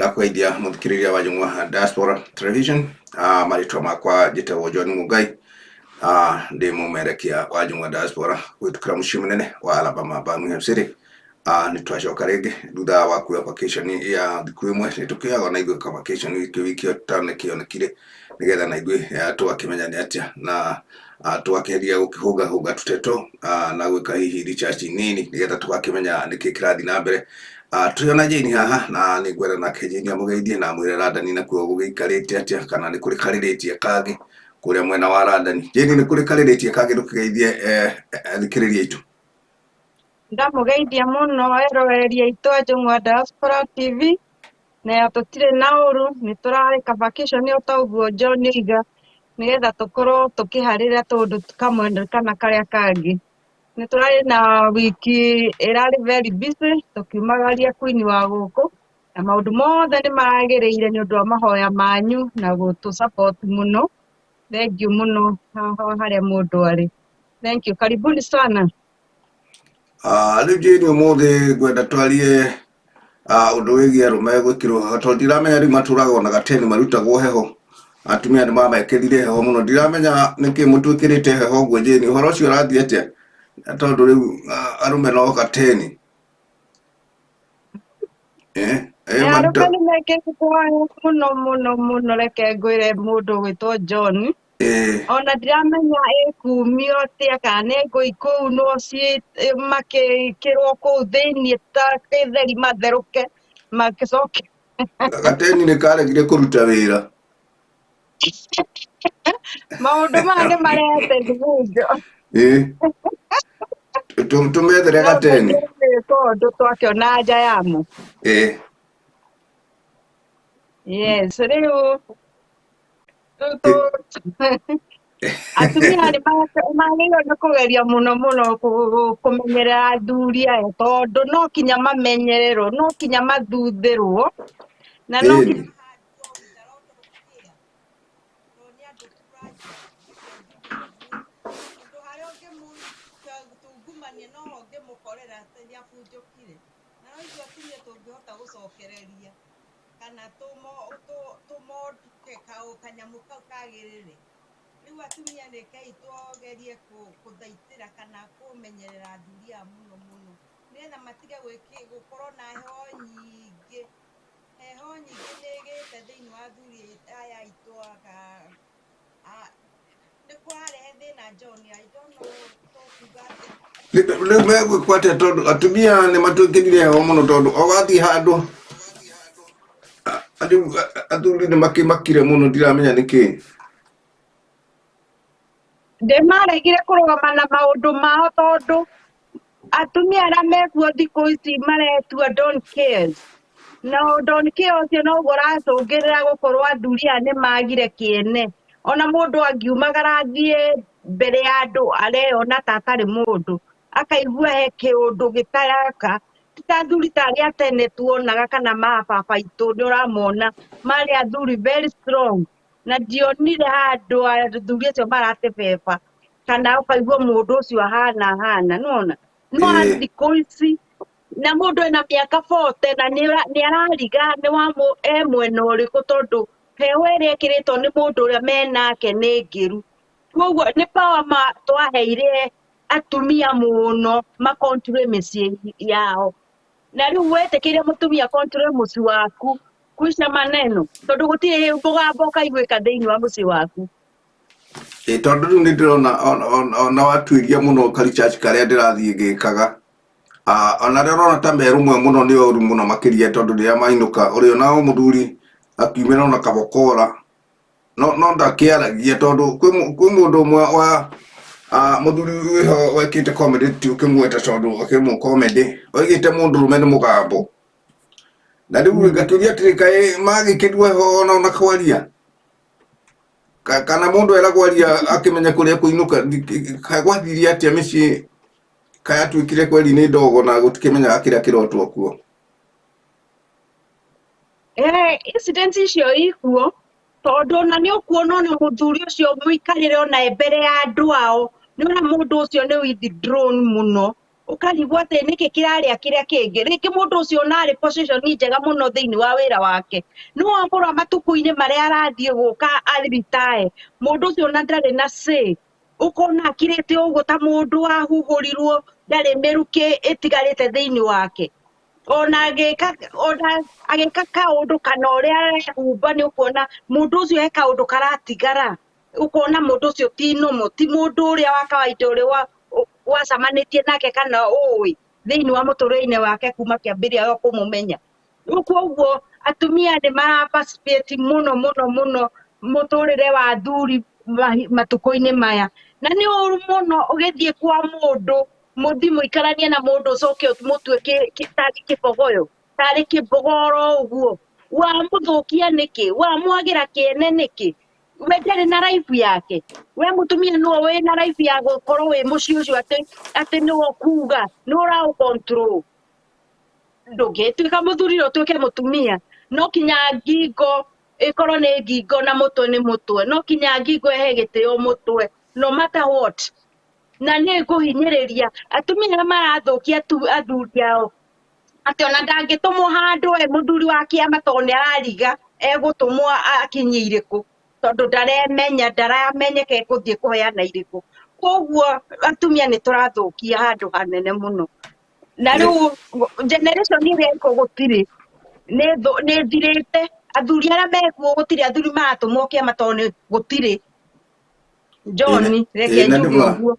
Ndakũgeithia mũthikĩrĩria wa Njũng'wa Diaspora Television. Marĩtwa makwa njĩtagwo John Mungai. Ndĩ mũmerekia wa Njũng'wa Diaspora kũhĩtũkĩra mũciĩ mũnene wa Alabama, Birmingham City. Nĩ twacoka rĩngĩ thutha wa kuoya vacation ya thikũ ĩmwe. Nĩ tũkĩoyaga na ithuĩ ka vacation wiki wiki ta nĩkĩonekire nĩgetha na ithuĩ tũgakĩmenya nĩ atĩa na tũgakĩgeria gũkĩhũngahũnga tũteto na gwĩka hihi research nini nĩgetha tũgakĩmenya nĩkĩ kĩrathiĩ na mbere. Tũrĩ ona Jane haha na nĩ ngwenda nake Jane amũgeithie na amwĩre London nakuo gũgĩikarĩte atĩa, kana nĩ kũrĩ karĩrĩtie kangĩ kũrĩa mwena wa London. Jane, nĩ kũrĩ karĩrĩtie kangĩ? Ndũkĩgeithie athikĩrĩria aitũ. Ndamũgeithia mũno eroreri aitũ a Njũng'wa Diaspora TV, na tũtirĩ na ũru, nĩ tũrarĩka vacation o ta ũguo John oiga, nĩgetha tũkorwo tũkĩharĩra tũũndũ kamwe kana karĩa kangĩ. Nĩ tũrarĩ na wiki ĩrarĩ very busy tũkiumagaria queen wa gũkũ, na maũndũ mothe nĩ maragĩrĩire nĩ ũndũ wa mahoya manyu na gũtũ support mũno. Thank you mũno haha harĩa mũndũ arĩ. Thank you. Karibuni sana. Rĩu Jane, ũmũthĩ ngwenda twarie ũndũ wĩgiĩ arũme gwĩkĩrwo heho, tondũ ndiramenya rĩu matũraga ona gateni marutagwo heho. Atumia nĩ mamekĩrire heho mũno, ndiramenya nĩkĩ mũtwĩkĩrĩte heho ũguo. Jane, ũhoro ũcio ũrathiĩ atĩa? Tondũ rĩu arũme no gateni Eh, arũme nĩ mekĩrĩtwo heho mũno mũno mũno. Reke ngwĩre mũndũ ũgwĩtwo John, ona ndiramenya ĩkumio atĩa kana nĩ ngũi kũunwo ciĩ makĩkĩrwo kũu thĩiniĩ ta gĩtheri matherũke magĩcoke. Gateni nĩ karegire kũruta wĩra. Maũndũ maya nĩ marehete thibunjo. Tũmethere gateni. Tondũ twakĩona anja yamo. Yes, rĩu atumia nĩ magĩrĩirwo nĩ kũgeria mũno mũno kũmenyerera athuri aya, tondũ no kinya mamenyererwo, no kinya mathuthĩrwo na no kinya. Ũndũ harĩa ũngĩmũtungumania noho ũngĩmũkorera atĩ nĩ abunjũkire. Na no ithuĩ atumia tũngĩhota gũcokereria kana tũmonde kanyamũ kau kagĩrĩre. Rĩu atumia, rekei tũgerie kũthaitĩra kana kũmenyerera athuri aya mũno mũno, nĩgetha matige gũkorwo na heho nyingĩ. Heho nyingĩ nĩ ĩgĩte thĩinĩ wa athuri aya aitũ aka nĩ kũrarehe thĩna. John, I don't know tũkuga atĩa. Rĩu megwĩkwo atĩa? Tondũ atumia nĩ matwĩkĩrire heho mũno, tondũ o wathiĩ handũ rĩu athuri nĩ makĩmakire mũno, ndiramenya nĩkĩ. Ndĩmaregire kũrũgama na maũndũ mao, tondũ atumia arĩa mekuo thikũ ici maretua don't cares, na don't care ũcio noguo ũracũngĩrĩra gũkorwo athuri aya nĩ magire kĩene. Ona mũndũ angiumagara athiĩ mbere ya andũ, areyona ta atarĩ mũndũ, akaigua he kĩũndũ gĩtaraka. Ti ta athuri ta arĩa tene tuonaga kana mababa aitũ, nĩ ũramona marĩ athuri very strong, na ndionire handũ athuri acio maratebeba kana ũkaigua mũndũ ũcio ahana ahana nona no thikũ ici na mũndũ ena mĩaka 40 na nĩ arariga nĩ wa e mwena ũrĩkũ, tondũ heho ĩrĩa ĩkĩrĩtwo nĩ mũndũ ũrĩa menake nĩ ngĩru. Koguo nĩ power ma twaheire atumia mũno makontrol mĩciĩ yao, na rĩu wetĩkĩria mũtumia control mũciĩ waku, kuica maneno, tondũ gũtirĩ mũgambo ũkaiguĩka thĩinĩ wa mũciĩ waku. Ĩ tondũ rĩu nĩ ndĩrona ona watuĩria mũno ka research karĩa ndĩrathiĩ ngĩkaga, ona arĩa ũrona ta merũmwe mũno nĩ oru mũno makĩria, tondũ rĩrĩa mainũka ũrĩona o mũthuri akiumĩra ona kabokora no ndakĩaragia, tondũ kwĩ mũndũ ũmwe wa mũthuri wĩho wekĩte comedy, ti ũkĩmweta tondũ akĩmũ comedy, oigĩte mũndũrũme nĩ mũgambo. Na rĩu ngakĩũria atĩrĩ, kaĩ magĩkĩrwo heho ona kwaria? Kana mũndũ eragwo aria akĩmenya kũrĩa kũinũka? Kaĩ gwathirie atĩa mĩciĩ? Kaĩ atuĩkire kweri nĩ ndogo na gũtikĩmenyaga kĩrĩa kĩrotwo kuo? Incident icio ikuo, tondũ ona nĩ ũkuona ona mũthuri ũcio mũikarĩre ona e mbere ya andũ ao, nĩ ona mũndũ ũcio nĩ withdrawn mũno. Ũkarigwo atĩ nĩkĩ kĩrarĩa kĩrĩa kĩngĩ. Rĩngĩ mũndũ ũcio ona arĩ position njega mũno thĩinĩ wa wĩra wake, no amũra matukũ-inĩ marĩa arathiĩ gũka aritae, mũndũ ũcio ona ndarĩ na say. Ũkona akirĩte ũguo ta mũndũ wahuhũrirwo, ndarĩ mĩrukĩ ĩtigarĩte thĩinĩ wake. Ona agĩka, ona agĩka kaũndũ kana ũrĩa arehumba, nĩ ũkuona mũndũ ũcio he kaũndũ karatigara. Ũkona mũndũ ũcio ti normal, ti mũndũ ũrĩa wa kawaida ũrĩa wacamanĩtie nake kana ũĩ thĩinĩ wa mũtũrĩre-inĩ wake kuma kĩambĩrĩria gĩa kũmũmenya. Rĩu koguo atumia nĩ mara participate mũno mũno mũno mũtũrĩre wa athuri matukũ-inĩ maya. Na nĩ ũru mũno ũgĩthiĩ kwa mũndũ, mũthiĩ mũikaranie na mũndũ ũcoke ũmũtue tarĩ kĩbogoyo, tarĩ kĩbogoro ũguo. Wamũthũkia nĩkĩ? Wamwagĩra kĩene nĩkĩ? We ndarĩ na life yake. We mũtumia nĩwe wĩna life ya gũkorwo wĩ mũciĩ ũcio atĩ nĩwe ũkuga, nĩwe ũraũ control. Ndũngĩtuĩka mũthuri na ũtuĩke mũtumia. No kinya ngingo ĩkorwo nĩ ngingo na mũtwe nĩ mũtwe. No kinya ngingo ĩhe gĩtĩo mũtwe, no matter what. Na nĩ ngũhinyĩrĩria atumia arĩa marathũkia athuri ao, atĩ ona ndangĩtũmwo handũ e mũthuri wa kĩama tondũ nĩ arariga egũtũmwo akinye irĩkũ, tondũ ndaremenya, ndaramenyeka egũthiĩ kũheana irĩkũ. Koguo atumia nĩ tũrathũkia handũ hanene mũno. Na rĩu generation ĩrĩa ĩkuo gũtirĩ, nĩ ĩthirĩte. Athuri arĩa mekuo gũtirĩ athuri maratũmwo kĩama tondũ nĩ gũtirĩ. John, reke njuge ũguo.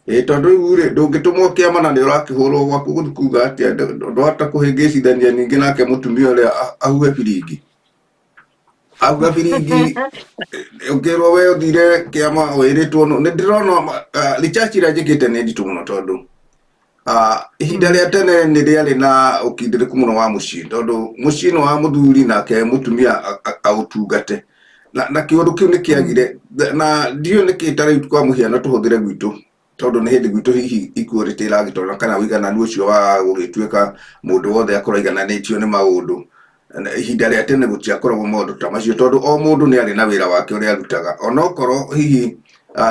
Ĩ tondũ rĩu rĩ, ndũngĩtũmwo kĩama na nĩ ũrakĩhũrwo gwaku gũthiĩ kuga atĩa, ndwahota kũhĩngĩcithania ningĩ nake mũtumia ũrĩa ahuhe biringi. Ahuha biringi, ũkĩrwo we ũthire kĩama wĩrĩtwo nĩ ndĩrona research ĩrĩa njĩkĩte nĩ nditũ mũno tondũ ihinda rĩa tene nĩ rĩarĩ na ũkindĩrĩku mũno wa mũciĩ, tondũ mũciĩ nĩ wa mũthuri nake mũtumia aũtungate. Na kĩũndũ kĩu nĩ kĩagire, na ndiũĩ nĩkĩ ta rĩu kwa mũhiano tũhũthĩre gwitũ, tondũ nĩ hĩndĩ gwitũ hihi equality ĩragĩtwarana kana ũigananu ũcio wa gũgĩtuĩka mũndũ wothe akorwo aigananĩtio nĩ maũndũ. Ihinda rĩa tene gũtiakoragwo maũndũ ta macio, tondũ o mũndũ nĩ arĩ na wĩra wake ũrĩa arutaga. Onokorwo hihi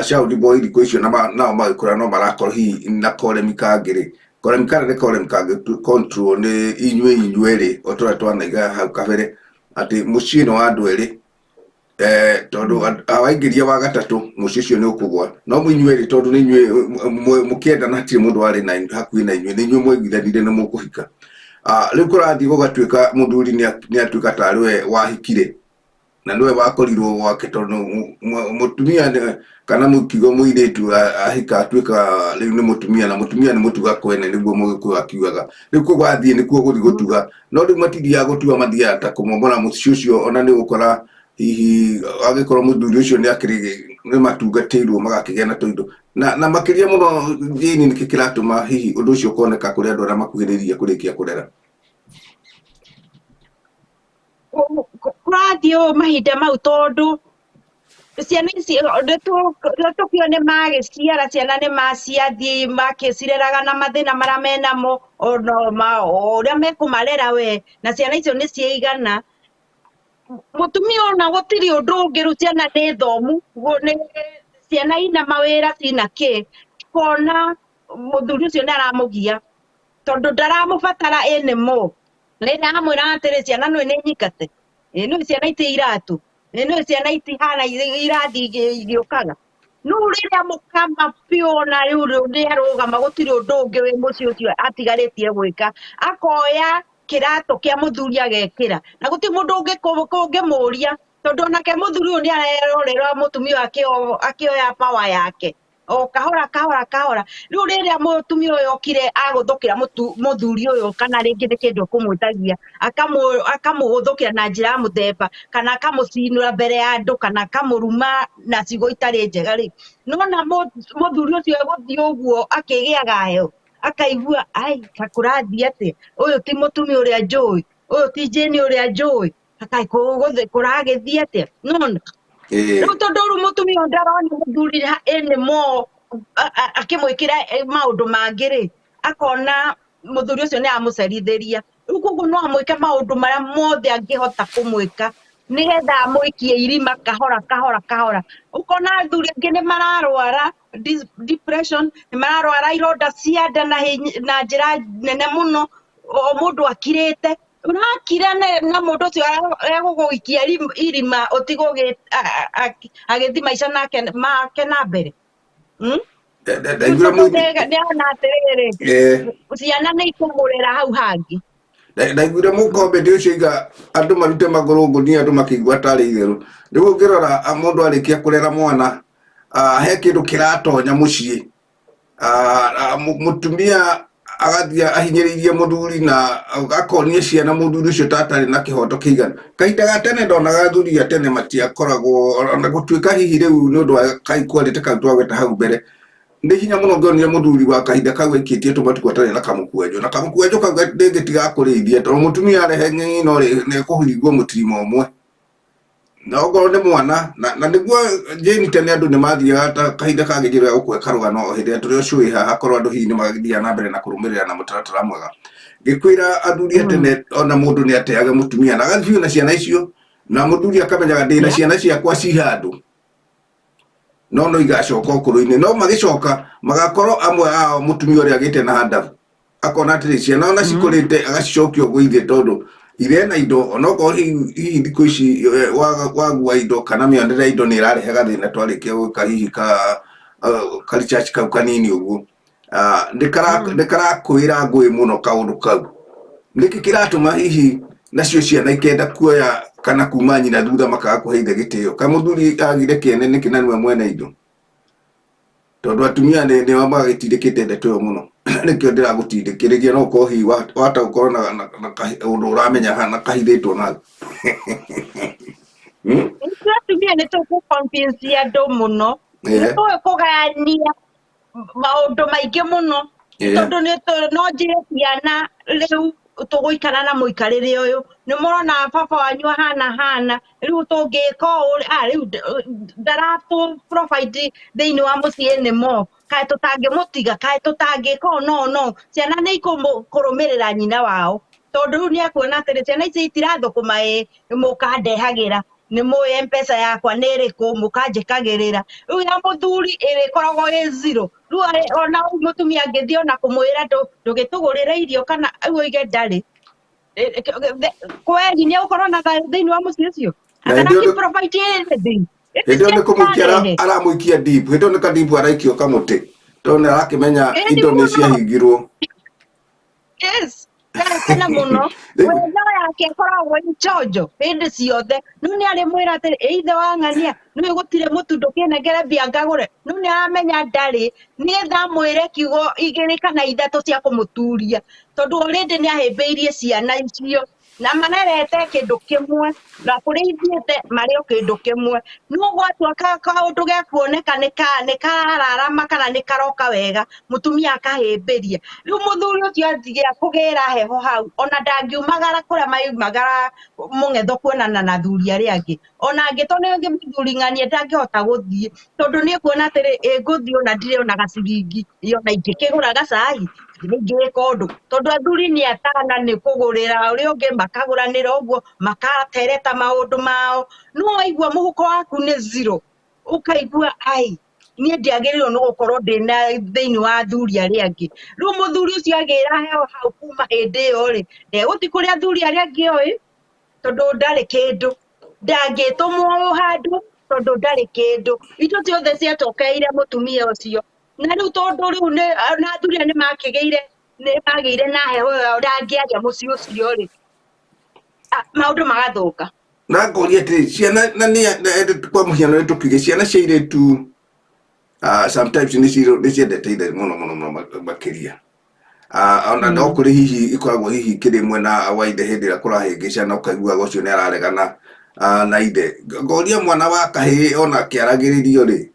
child boy thikũ icio nao magĩkũra no marakorwo hihi na koremi kangĩ rĩ, koremi karĩa nĩ koremi kangĩ control nĩ inyuĩ inyuerĩ, o ta ũrĩa twanaiga hau kabere atĩ mũciĩ nĩ wa andũ erĩ. Tondũ waingĩria wa gatatũ mũciĩ ũcio nĩ ũkũgwa, no inyuerĩ tondũ nĩ inyuĩ mũkĩendana, hatirĩ mũndũ warĩ na hakuhĩ na inyuĩ, nĩ inyuĩ mwaiguithanire nĩ mũkũhika. Rĩu kũrathiĩ gũgatuĩka mũthuri nĩ atuĩka tarĩ we wahikire na nĩwe wakorirwo gwake, tondũ mũtumia kana mũkiuga mũirĩtu ahika atuĩka rĩu nĩ mũtumia, na mũtumia nĩ mũtuga kwene, nĩguo mũgĩkũyũ akiugaga. Rĩu kũgathiĩ nĩkuo gũthiĩ gũtuga, no rĩu matithiaga gũtuga, mathiaga ta kũmomora mũciĩ ũcio. Ona nĩ ũgũkora hihi angĩkorwo mũthuri ũcio nĩ akĩrĩ nĩ matungatĩirwo magakĩgĩa na tũindo na makĩria mũno. Jane, nĩkĩ kĩratũma hihi ũndũ ũcio ũkoneka kũrĩ andũ arĩa makuhĩrĩirie kũrĩkia kũrera? Kũrathiĩ ũũ mahinda mau tondũ ciana ici tũkĩo nĩ magĩciara ciana, nĩ maciathiĩ makĩcireraga na mathĩna marĩa menamo, ona ũrĩa mekũmarera we, na ciana icio nĩ ciaigana mũtumia ona gũtirĩ ũndũ ũngĩ. Rĩu ciana nĩ thomu, nĩ ciana ina mawĩra cina kĩ, kona mũthuri ũcio nĩ aramũgia tondũ ndaramũbatara anymore. Rĩrĩa amwĩra atĩrĩ, ciana nĩ nĩ nyingate, ĩ nĩ ciana iti iratũ, ĩ nĩ ciana itihana irathiĩ igĩũkaga. No rĩrĩa mũkama biũ, ona rĩu nĩ arũgama, gũtirĩ ũndũ ũngĩ wĩ mũciĩ ũcio atigarĩtie gwĩka, akoya kĩratũ kĩa mũthuri agekĩra, na gũtirĩ mũndũ ũngĩmũria, tondũ onake mũthuri ũyũ nĩ arerorera mũtumia ũyũ akĩoya power yake o kahora kahora kahora. Rĩu rĩrĩa mũtumia ũyũ okire agũthũkĩra mũthuri ũyũ, kana rĩngĩ nĩ kĩndũ ekũmwĩtagia, akamũgũthũkĩra na njĩra ya mũthemba, kana akamũcinũra mbere ya andũ, kana akamũruma na ciugo itarĩ njega rĩ, nona mũthuri ũcio egũthiĩ ũguo akĩgĩaga heho, akaigua ai ta kũrathiĩ atĩa, ũyũ ti mũtumia ũrĩa njũĩ, ũyũ ti Jane ũrĩa njũĩ, kaĩ kũragĩthiĩ atĩa, nona rĩu tondũ rĩu mũtumia ũyũ ndarona mũthuri anymore akĩmwĩkĩra maũndũ mangĩ rĩ, akona mũthuri ũcio nĩ amũcerithĩria. Rĩu koguo no amwĩke maũndũ marĩa mothe angĩhota kũmwĩka. Nĩgetha amũikie irima kahora kahora kahora. Ũkona athuri angĩ nĩ mararwara depression, nĩ mararwara ironda cia nda na, na njĩra nene mũno, o mũndũ akirĩte. Ũrakira na mũndũ ũcio egũgũikia irima ũtigwo agĩthiĩ maica nake make na mbere. Ndaiguire Rĩu nĩ ona atĩrĩrĩ, ciana nĩ ikũmũrera hau hangĩ. Ndaiguire mũkombe ũcio iga andũ marute magũrũ ngũnia andũ makĩigua tarĩ itherũ. Rĩu ũngĩrora mũndũ arĩkia kũrera mwana, he kĩndũ kĩratonya mũciĩ. Mũtumia agathiĩ ahinyĩrĩirie mũthuri na akonia ciana mũthuri ũcio ta atarĩ na kĩhoto kĩiganu. Kahinda ga tene ndonaga athuri a tene matiakoragwo ona gũtuĩka hihi rĩu nĩ ũndũ wa kaikwarĩte kau twagweta hau mbere, nĩ hinya mũno ngĩonire mũthuri wa kahinda kau aikĩtie tũmatukũ atarĩ na kamũkwanjũ, na kamũkwanjũ kau rĩngĩ tigakũrĩithia tondũ mũtumia arehe ng'eng'i no nĩ ekũhingwo mũtirima ũmwe, na okorwo nĩ mwana na nĩguo Jane tene andũ nĩ mathiaga ta kahinda kangĩ njĩra ya gũkũhe karũgano hĩndĩ ĩrĩa tũrĩ o cũĩ haha, korwo andũ hihi nĩ magĩthiaga na mbere na kũrũmĩrĩra na mũtaratara mwega. Ngĩkwĩra athuri a tene ona mũndũ nĩ ateaga mũtumia na agathiĩ biũ na ciana icio, na mũthuri akamenyaga ndĩna ciana ciakwa ci handũ, no igacoka ũkũrũ-inĩ, no magĩcoka magakorwo amwe ao mũtumia ũrĩa agĩte na handabu akona atĩrĩ ciana ona cikũrĩte agacicokia ũguo ithe, tondũ ithe ena indo, onokorwo hihi thikũ ici wagua indo kana mĩonere ya indo nĩ ĩrarehe gathĩna twarĩkia gwĩka hihi ka research kau kanini ũguo. Nĩ karakwĩra ngũĩ mũno kaũndũ kau. Nĩkĩ kĩratũma hihi nacio ciana ikenda kuoya kana kuma nyina thutha makaga kũhe ithe gĩtĩo? Ka mũthuri agire kĩene nĩkĩ na nĩwe mwene indo? Tondũ atumia nĩo magĩtindĩkĩte ndeto ĩyo mũno, nĩkĩo ndĩragũtindĩkĩrĩria, no ũkorwo hihi wahota gũkorwo na ũndũ ũramenya na kahithĩtwo nau. Ithuĩ atumia nĩ tũkũ-convince andũ mũno. Nĩ tũĩ kũgayania maũndũ maingĩ mũno, tondũ no njĩre ciana rĩu tũgũikara na mũikarĩre ũyũ, nĩ mũrona baba wanyu ahana hana, rĩu tũngĩka ũũ, rĩu ndaratũ provide thĩinĩ wa mũciĩ anymore, kaĩ tũtangĩmũtiga, kaĩ tũtangĩka ũũ? No ciana nĩ ikũrũmĩrĩra nyina wao, tondũ rĩu nĩ ekuona atĩrĩ, ciana ici itirathũkũma, ĩ mũkandehagĩra, nĩ mũĩ M-Pesa yakwa nĩ ĩrĩkũ, mũkanjĩkagĩrĩra. Rĩu ya mũthuri ĩrĩkoragwo ĩ zero. Rĩu ona mũtumia angĩthiĩ ona kũmwĩra ndũgĩtũgũrĩre irio kana rĩu oige ndarĩ kweri, nĩ egũkorwo na thayũ thĩinĩ wa mũciĩ ũcio? Na hĩndĩ ĩyo Atana provide anything. Hĩndĩ ĩyo nĩ kũmũikia aramũikia deep, hĩndĩ ĩyo nĩ ka deep araikio kamũtĩ, tondũ nĩ arakĩmenya indo nĩ ciahingirwo. Yes, ndakena mũno. Rĩu we no yake akoragwo ĩ njonjo hĩndĩ ciothe, no nĩ arĩ mwĩra atĩrĩ, ĩ ithe wa ng'ania, nĩ gũtirĩ mũtu, ndũkĩnengere mbia ngagũre, no nĩ aramenya ndarĩ, nĩgetha amwĩre kiugo igĩrĩ kana ithatũ cia kũmũturia, tondũ already nĩ ahĩmbĩirie ciana icio na marerete kĩndũ kĩmwe na kũrĩa ithiĩte marĩ o kĩndũ kĩmwe. No gwatua kaũndũ gekuoneka nĩ karararama kana nĩ karoka wega, mũtumia akahĩmbĩria. Rĩu mũthuri ũcio athiĩ kũgĩra heho hau, ona ndangiumagara kũrĩa maumagara mũng'etho kuonana na athuri arĩa angĩ, ona angĩtwo nĩ mũthuri ng'ania ndangĩhota gũthiĩ, tondũ nĩ ekuona atĩrĩ, ĩ ngũthiĩ ona ndirĩ ona gaciringi, ĩ ona ingĩkĩgũra gacai, ingĩka ũndũ, tondũ athuri nĩ atana nĩ kũgũrĩra ũrĩa ũngĩ, makagũranĩra ũguo makatereta maũndũ mao. No waigua mũhuko waku nĩ zero, ũkaigua ai niĩ ndiagĩrĩirwo nĩ gũkorwo ndĩna thĩinĩ wa athuri arĩa angĩ. Rĩu mũthuri ũcio agĩra heho hau kuma hĩndĩ ĩyo rĩ, ndegũthiĩ kũrĩ athuri arĩa angĩ oĩ, tondũ ndarĩ kĩndũ, ndangĩtũmwo handũ tondũ ndarĩ kĩndũ. Indo ciothe ciacokeire mũtumia ũcio. Na rĩu tondũ rĩu nĩ na athuri aya nĩ makĩgĩire, nĩ magĩire na heho ĩyo ndangĩaria mũciĩ ũcio rĩ, maũndũ magathũka. Na ngoria atĩrĩ, ciana na nĩ kwa mũhiano nĩ tũkiuge ciana cia airĩtu, sometimes nĩ ciendete ithe mũno mũno mũno makĩria. Ona no kũrĩ hihi ikoragwo hihi kĩrĩ mwena wa ithe hĩndĩ ĩrĩa kũrahĩngĩcana, ũkaiguaga ũcio nĩ araregana na ithe. Ngoria mwana wa kahĩĩ ona akĩaragĩrĩrio rĩ,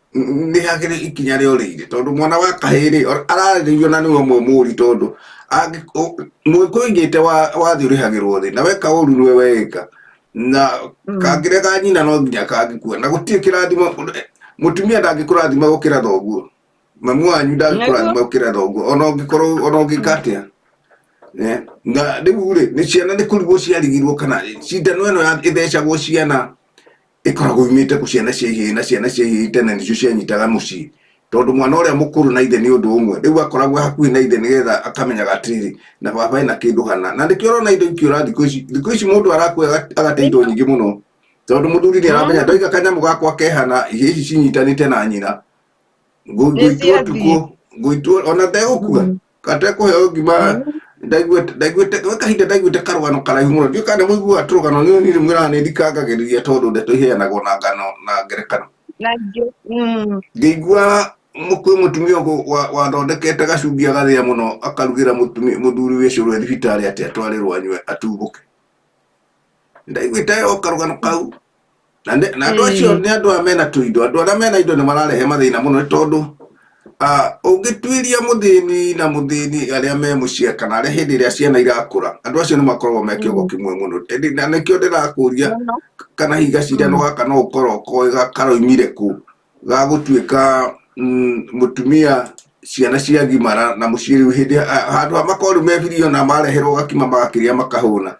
nĩ hagĩrĩ ikinya rĩorĩire, tondũ mwana wa kahĩĩ rĩ ararĩrĩrio na nĩwe ũmwe mũri, tondũ mũgĩkũyũ oigĩte wa thĩ ũrĩhagĩrwo thĩ, na weka ũru nĩwe weĩka, na kangĩrega nyina no nginya kangĩkua, na gũtirĩ kĩrathimo, mũtumia ndangĩkũrathima gũkĩra thoguo, mamu wanyu ndangĩkũrathima gũkĩra thoguo, ona ũngĩkorwo ona ũngĩka atĩa. Na rĩu rĩ, nĩ ciana nĩ kũrigwo ciarigirwo kana cindano ĩno ĩthecagwo ciana ĩkoragwo imĩte kũ ciana cia ihĩĩ, na ciana cia ihĩĩ tene nĩcio cianyitaga mũciĩ, tondũ mwana ũrĩa mũkũrũ na ithe nĩ ũndũ ũmwe, rĩu akoragwo hakuhĩ na ithe nĩgetha akamenyaga atĩrĩrĩ, na baba ena kĩndũ hana. Na nĩkĩo ũrona indo ikĩũra thikũ ici. Thikũ ici mũndũ arakua agate indo nyingĩ mũno, tondũ mũthuri nĩ aramenya ndoiga kanyamũ gakwa kehana, ihĩĩ ici cinyitanĩte na nyina. Nĩ Ngũitwo ciathiĩ. ũtukũ, ngũitwo ona ndegũkua katekũheo ngima. Ndaiguĩte gwe kahinda ndaiguĩte karũgano karaihu mũno, ndiũĩ kana mũiguaga tũrũgano. Nĩ niĩ mwĩraga nĩ thikangagĩrĩria tondũ ndeto iheanagwo na ngano na ngerekano. Na ingĩ. Ngĩigua kwĩ mũtumia ũngĩ wathondekete gacungi agathĩa mũno, akarugĩra mũthuri wĩ cũrũ e thibitarĩ atĩ atwarĩrwo anyue atumbũke. Ndaiguĩte o karũgano kau na na andũ acio nĩ andũ aya mena tũindo. Andũ arĩa mena indo nĩ mararehe mathĩna mũno, nĩ tondũ ũngĩtuĩria mũthĩni na mũthĩni arĩa me mũciĩ kana arĩa hĩndĩ ĩrĩa ciana irakũra, andũ acio nĩ makoragwo me kĩongo kĩmwe mũno. Ĩndĩ na nĩkĩo ndĩrakũria Mũno. kana hihi gacindano gaka no ũkorwo koĩ karoimire kũ gagũtuĩka mũtumia ciana ciagimara na mũciĩ rĩu hĩndĩ handũ ha makorwo rĩu mebirio na mareherwo gakima magakĩrĩa makahũna,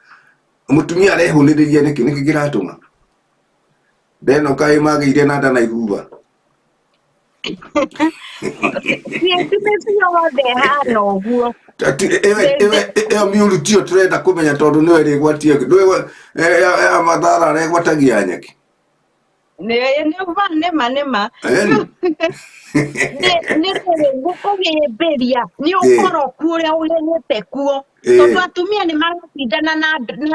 mũtumia arehũnĩrĩria nĩkĩ? Nĩkĩ kĩratũma ndeno kaĩ magĩire na nda na ihuba? Ti mĩciĩ yothe ĩhana ũguo. Ĩyo miuru tiyo tũrenda kũmenya, tondũ nĩwe ĩrĩgwatia ndũĩ ya mathara aregwatagia nyeki. Nĩ nĩ nĩma nĩma. Ĩni. Nĩ rĩrĩ gũkũhĩmbĩria nĩ ũkoroku ũrĩa ũgĩrĩte kuo, tondũ atumia nĩ maracindana na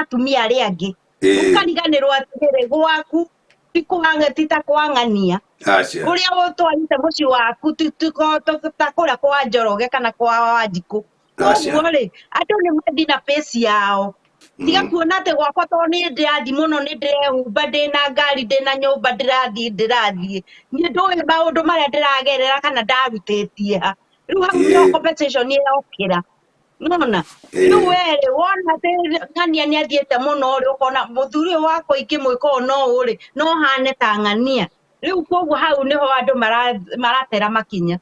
atumia arĩa angĩ, ũkariganĩrwo atĩrĩrĩ, gwaku ti ti ta kwang'ania. Aca. Ũrĩa ũtwarĩte mũciĩ waku ti ta kũrĩa kwa Njoroge kana kwa Wanjikũ. Aca. Koguo rĩ, andũ nĩ mathiĩ na pace yao, tiga kuona atĩ gwakwa tondũ nĩ ndĩrathiĩ mũno, nĩ ndĩrehumba, ndĩna ngari, ndĩna nyũmba, ndĩrathiĩ niĩ ndũĩ maũndũ marĩa ndĩragerera kana ndarutĩtie ha. Rĩu hau nĩho competition ĩrokĩra nona. Rĩu werĩ wona atĩ ng'ania nĩ athiĩte mũno rĩ, ũkona mũthuri ũyũ wakwa ingĩmwĩka ũũ no ũũ rĩ, no hane ta ng'ania rĩu. Koguo hau nĩho andũ maratera makinya.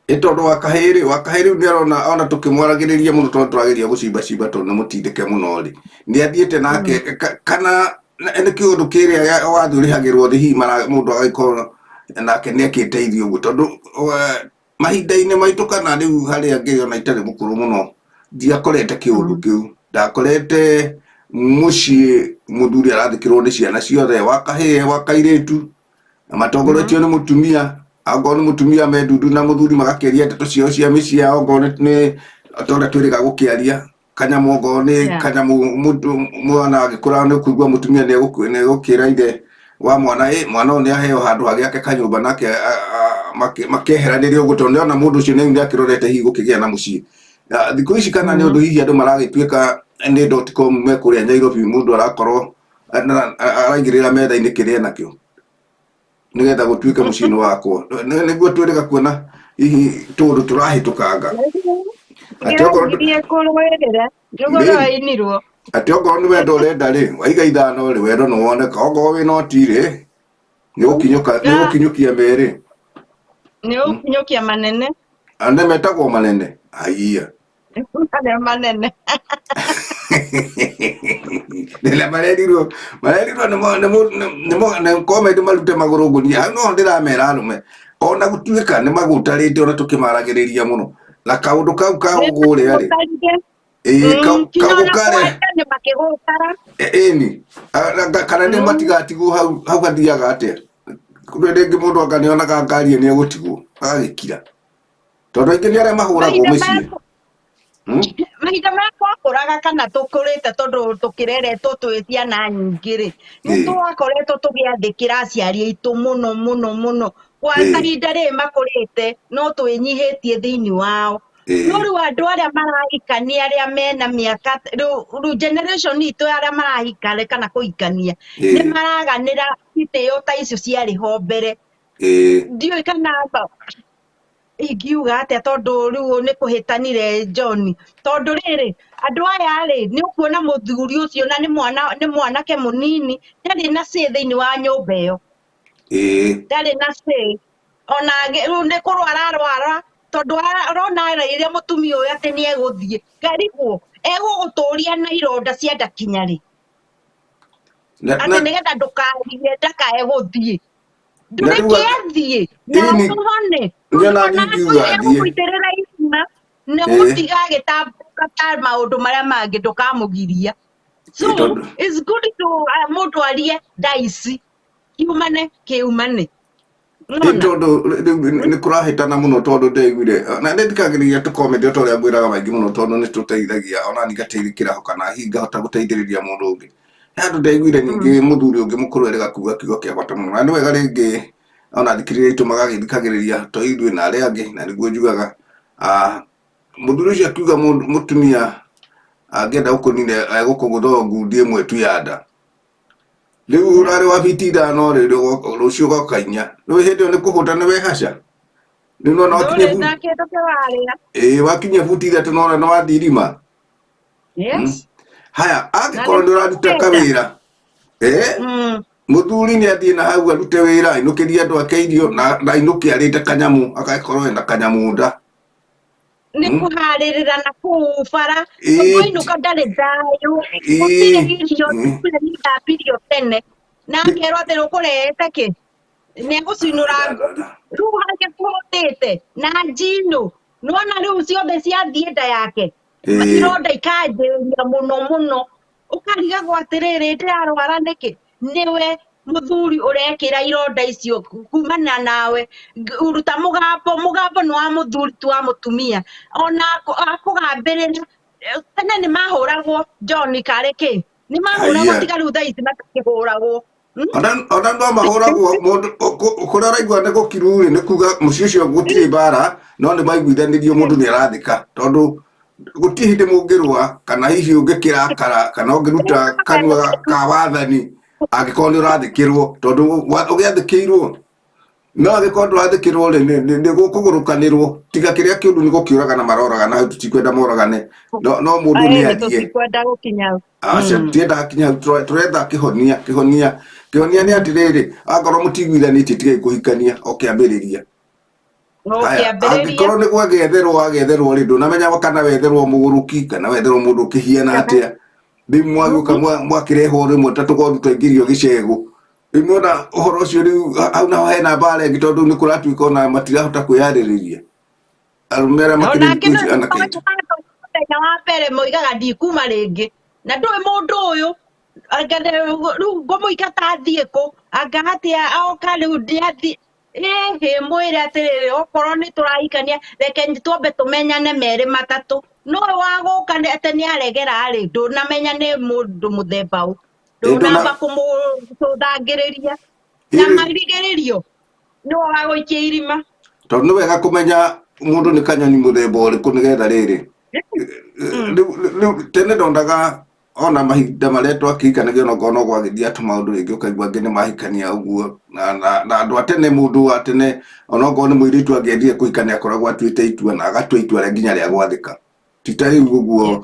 Ĩ tondũ wa kahĩĩ rĩ, wa kahĩĩ rĩu nĩ arona ona tũkĩmwaragĩrĩria mũno, tondũ tũrageria gũcimba cimba tondũ nĩ mũtindĩke mũno rĩ, nĩ athiĩte nake kana nĩ kĩũndũ kĩrĩa wathiĩ ũrĩhagĩrwo thĩ hihi mũndũ agagĩkorwo nake nĩ akĩteithio ũguo, tondũ mahinda-inĩ maitũ kana rĩu harĩa ngĩrĩ ona itarĩ mũkũrũ mũno, ndiakorete kĩũndũ kĩu. Ndakorete mũciĩ mũthuri arathikĩrwo nĩ ciana ciothe, wa kahĩĩ wa kairĩtu, na matongoretio nĩ mũtumia. Angorwo nĩ mũtumia me ndundu na mũthuri, magakĩaria ndeto ciao cia mĩciĩ yao, angorwo nĩ ta ũrĩa twĩrĩga gũkĩaria kanyamũ, ongorwo nĩ kanyamũ mwana agĩkũra nĩ ũkũigua mũtumia nĩ egũkĩra ithe wa mwana, ĩ mwana ũyũ nĩ aheo handũ hagĩake kanyũmba nake makeheranĩria ũguo, tondũ nĩona mũndũ ũcio nĩ akĩrorete hihi gũkĩgĩa na mũciĩ. Na thikũ ici kana nĩ ũndũ hihi andũ maragĩtuĩka nĩ dot com me kũrĩa Nairobi, mũndũ arakorwo araigĩrĩra metha-inĩ kĩrĩa nakĩo nĩgetha gũtuĩke mũciĩ-inĩ wakwa. Nĩguo twĩrĩga kuona hihi tũũndũ tũrahĩtũkanga atĩ okorwo Ngĩrangirie kũrũĩrĩra nĩguo rwainirwo. Atĩ okorwo nĩ wendo ũrenda rĩ, waiga ithano rĩ, wendo nĩ woneka. Okorwo wĩ noti rĩ, nĩ gũkinyũka nĩ gũkinyũkia merĩ. Nĩ ũkinyũkia manene. Ane metagwo manene aiya. Manene manene. Nĩ marerirwo nĩ comedy marute magũrũ ngũnia hau. No ndĩramera arũme ona gũtuĩka nĩ magũtarĩte ona tũkĩmaragĩrĩria mũno na kaũndũ kau ka ũgũrĩa rĩ, ĩĩ, Kinya kaũgũ ona karĩa kwaria nĩ makĩgũtara. Ĩni kana nĩ matigatigwo hau hau gathiaga atĩa? Rĩu rĩngĩ mũndũ anga nĩonaga ngari ĩyo nĩegũtigwo agagĩkira, tondũ aingĩ nĩ arĩa mahũragwo Mahinda mĩciĩ. Mahinda marĩa twakũraga kana tũkũrĩte, tondũ tũkĩreretwo twĩ ciana nyingĩ rĩ, nĩ twakoretwo tũgĩathĩkĩra aciari aitũ mũno mũno mũno kwa kahinda rĩrĩ makũrĩte, no twĩnyihĩtie thĩinĩ wao. No rĩu andũ arĩa marahikania arĩa mena mĩaka rĩu generation itũ ya arĩa marahika kana kũhikania nĩ maraganĩra itĩo ta icio ciarĩ ho mbere. Ndiũĩ kana ingiuga atĩa, tondũ rĩu nĩ kũhĩtanire John, tondũ rĩrĩ andũ aya rĩ, nĩ ũkuona mũthuri ũcio na nĩ mwana, nĩ mwanake mũnini, ndarĩ na say thĩinĩ wa nyũmba ĩyo. Ndarĩ na say ona rĩu nĩ kũrwara arwara. Tondũ arona rĩrĩa mũtumia ũyũ atĩ nĩ egũthiĩ ngarigwo egũgũtũria na ironda cia nda kinya rĩ, Na atĩ na nĩgetha ndũkarie ndakae gũthiĩ. Na rĩu Ndũreke athiĩ na ĩni ũhone, niĩ tondũ ona ona niĩ ingiuga athiĩ athiĩ. egũgũitĩrĩra irima na Ĩĩ. gũtiga agĩtambũka ta maũndũ marĩa mangĩ, ndũkamũgiria. So Ĩĩ tondũ it's good to mũndũ arie thaa ici, kiumane kiumane. Ĩ Nona tondũ rĩu nĩ kũrahĩtana mũno, tondũ ndaiguire na nĩ thikagĩrĩria tũkomedi o ta ũrĩa ngwĩraga maingĩ mũno, tondũ nĩ tũteithagia ona niĩ ngateithĩkĩra ho kana hihi ngahota gũteithĩrĩria mũndũ ũngĩ. He handũ ndaiguire ningĩ mũthuri ũngĩ mũkũrũ erĩga kuga kiugo kĩa bata mũno, na nĩ wega rĩngĩ ona athikĩrĩria aitũ magagĩthikagĩrĩria to ithuĩ na arĩa angĩ, na nĩguo njugaga. Mũthuri ũcio akiuga mũtumia angĩenda gũkũnina egũkũgũtha o ngundi ĩmwe tu ya nda. Rĩu ũrarĩ wa biti 5 rĩ, rũciũ ũgoka 4. Rĩu hĩndĩ ĩyo nĩ kũhũta nĩ wehaca. Rĩu nĩwona wakinyia ndũrĩ na kĩndũ kĩrarĩa. Ĩĩ, wakinyia buti 3 nĩwona nĩ wathiĩ irima. Yes. Haya, Na angĩkorwo nĩ ũraruta nĩ kawĩra, mũthuri nĩ athiĩ na hau arute wĩra, ainũkĩrie andũ ake irio na ainũke arĩte kanyamũ, agakorwo ena kanyamũ nda. Nĩ kũharĩrĩra na kũu bara, tondũ ainũka ndarĩ thayũ, gũtirĩ irio, gũtirĩ nĩ thambirio tene na akerwo atĩ ũkũrehete kĩ, nĩ egũcinũra ngũ rĩu hangĩkũhũtĩte na njino, nĩwona rĩu ciothe ciathiĩ nda yake. Ironda ikanjĩrĩria mũno mũno, ũkarigagwo atĩrĩrĩ, ndĩrarwara nĩkĩ? Nĩwe mũthuri ũrekĩra ironda icio kumana nawe. Ruta mũgambo, mũgambo nĩ wa mũthuri ti wa mũtumia. Ona akũgambĩrĩra, tene nĩ mahũragwo John karĩ kĩ, nĩ mahũragwo, Haiya. tiga rĩu thaa ici matakĩhũragwo. Ona no mahũragwo mũndũ kũrĩa ũraigua nĩ gũkiru rĩ, nĩ kuga mũciĩ ũcio gũtirĩ mbara, no nĩ maiguithanĩrio mũndũ nĩ arathĩka, tondũ gũtirĩ hĩndĩ mũngĩrũa kana hihi ũngĩkĩrakara kana ũngĩruta kanua ka wathani angĩkorwo nĩ ũrathĩkĩrwo, tondũ ũgĩathĩkĩirwo, no angĩkorwo ndũrathĩkĩrwo rĩ, nĩ gũkũgũrũkanĩrwo, tiga kĩrĩa kĩũru nĩ gũkĩũragana maroragana, hau tũtikwenda moragane, no mũndũ nĩ Ĩĩ, athiĩ. Tũtikwenda gũkinya. Aca, tiendaga kinya hau, tũretha kĩhonia. Kĩhonia nĩ atĩrĩrĩ, akorwo mũtiguithanĩtie, tigai kũhikania o kĩambĩrĩria. O Haya, kĩambĩrĩria. Angĩkorwo nĩ gwagetherwo wagetherwo rĩ, ndũnamenya kana wetherwo mũgũrũki kana wetherwo mũndũ ũkĩhiana atĩa. Rĩu mwagĩũka mwakĩrehwo rĩmwe ta tũgondu twaingĩrio gĩcegũ. Rĩu nĩwona ũhoro ũcio rĩu hau naho hena mbara ĩngĩ, tondũ nĩ kũratuĩka ona matirahota kwĩyarĩrĩria. Arũme arĩa makĩrĩ Ona thikũ ici anake aitũ. Mũthenya wa mbere moigaga ndikuma rĩngĩ, na ndũĩ mũndũ ũyũ anga rĩu ngũmũingata athiĩ kũ, anga atĩa oka rĩu ndĩathiĩ. Ĩhĩ, mwĩre atĩrĩrĩ, okorwo nĩ tũrahikania, reke twambe tũmenyane merĩ matatũ. No ũyũ wa gũka atĩ nĩ aregera rĩ, ndũnamenya nĩ mũndũ mũthemba ũ, ndũnamba kũmũcũthangĩrĩria na marigĩrĩrio nĩwe wa gũikia irima. Tondũ nĩ wega kũmenya mũndũ nĩ kanyoni mũthemba ũrĩkũ nĩgetha rĩrĩ. Rĩu tene ndonaga ona mahinda marĩa twakĩhikanagia, onokorwo no gwagĩthiĩ tũmaũndũ rĩngĩ ũkaigua angĩ nĩ mahikania ũguo, na andũ a tene, mũndũ wa tene onokorwo nĩ mũirĩtu angĩendire kũhikania akoragwo atuĩte itua na agatua itua rĩa nginya rĩa gwathĩka, ti ta rĩu ũguo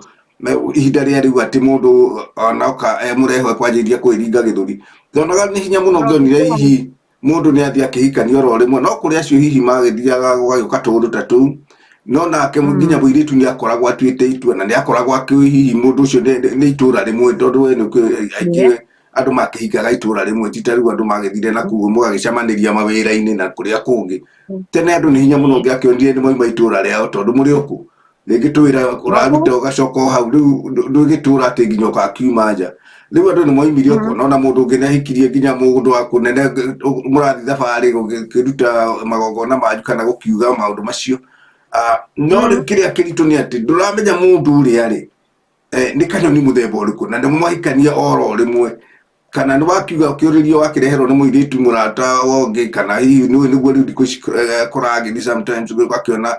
ihinda rĩa rĩu atĩ mũndũ onoka emũreho ekwanjĩrĩria kwĩringa gĩthũri. Ndonaga nĩ hinya mũno ngĩonire hihi mũndũ nĩ athiĩ akĩhikania oro rĩmwe, no kũrĩ acio hihi magĩthiaga gũgagĩũka tũũndũ ta tũu, no nake nginya mũirĩtu nĩ akoragwo atuĩte itua na nĩ akoragwo akĩũĩ hihi mũndũ ũcio nĩ itũra rĩmwe, tondũ we nĩ ũkĩũĩ aingĩ andũ makĩhikaga itũra rĩmwe, ti ta rĩu andũ magĩthire na kũu mũgagĩcemanĩria mawĩra-inĩ na kũrĩa kũngĩ. Tene andũ nĩ hinya mũno ũngĩakĩonire nĩ mauma itũra rĩao, tondũ mũrĩ o kũ rĩngĩ tũwĩra ũraruta ũgacoka o hau, rĩu ndũgĩtũra atĩ nginya ũgakiuma nja. Rĩu andũ nĩ moimire ũkona ona mũndũ ũngĩ nĩ ahikirie nginya mũndũ wa kũnene mũrathiĩ thabarĩ gũkĩruta magongona manyu kana gũkiuga maũndũ macio. No rĩu kĩrĩa kĩritũ nĩ atĩ ndũramenya mũndũ ũrĩa rĩ, nĩ kanyoni mũthemba ũrĩkũ, na nĩ mwahikania oro rĩmwe, kana nĩ wakiuga ũkĩũrĩrio wakĩreherwo nĩ mũirĩtu mũrata wongĩ, kana hihi nĩũĩ nĩguo rĩu thikũ ici kũragĩthiĩ sometimes ũgakĩona,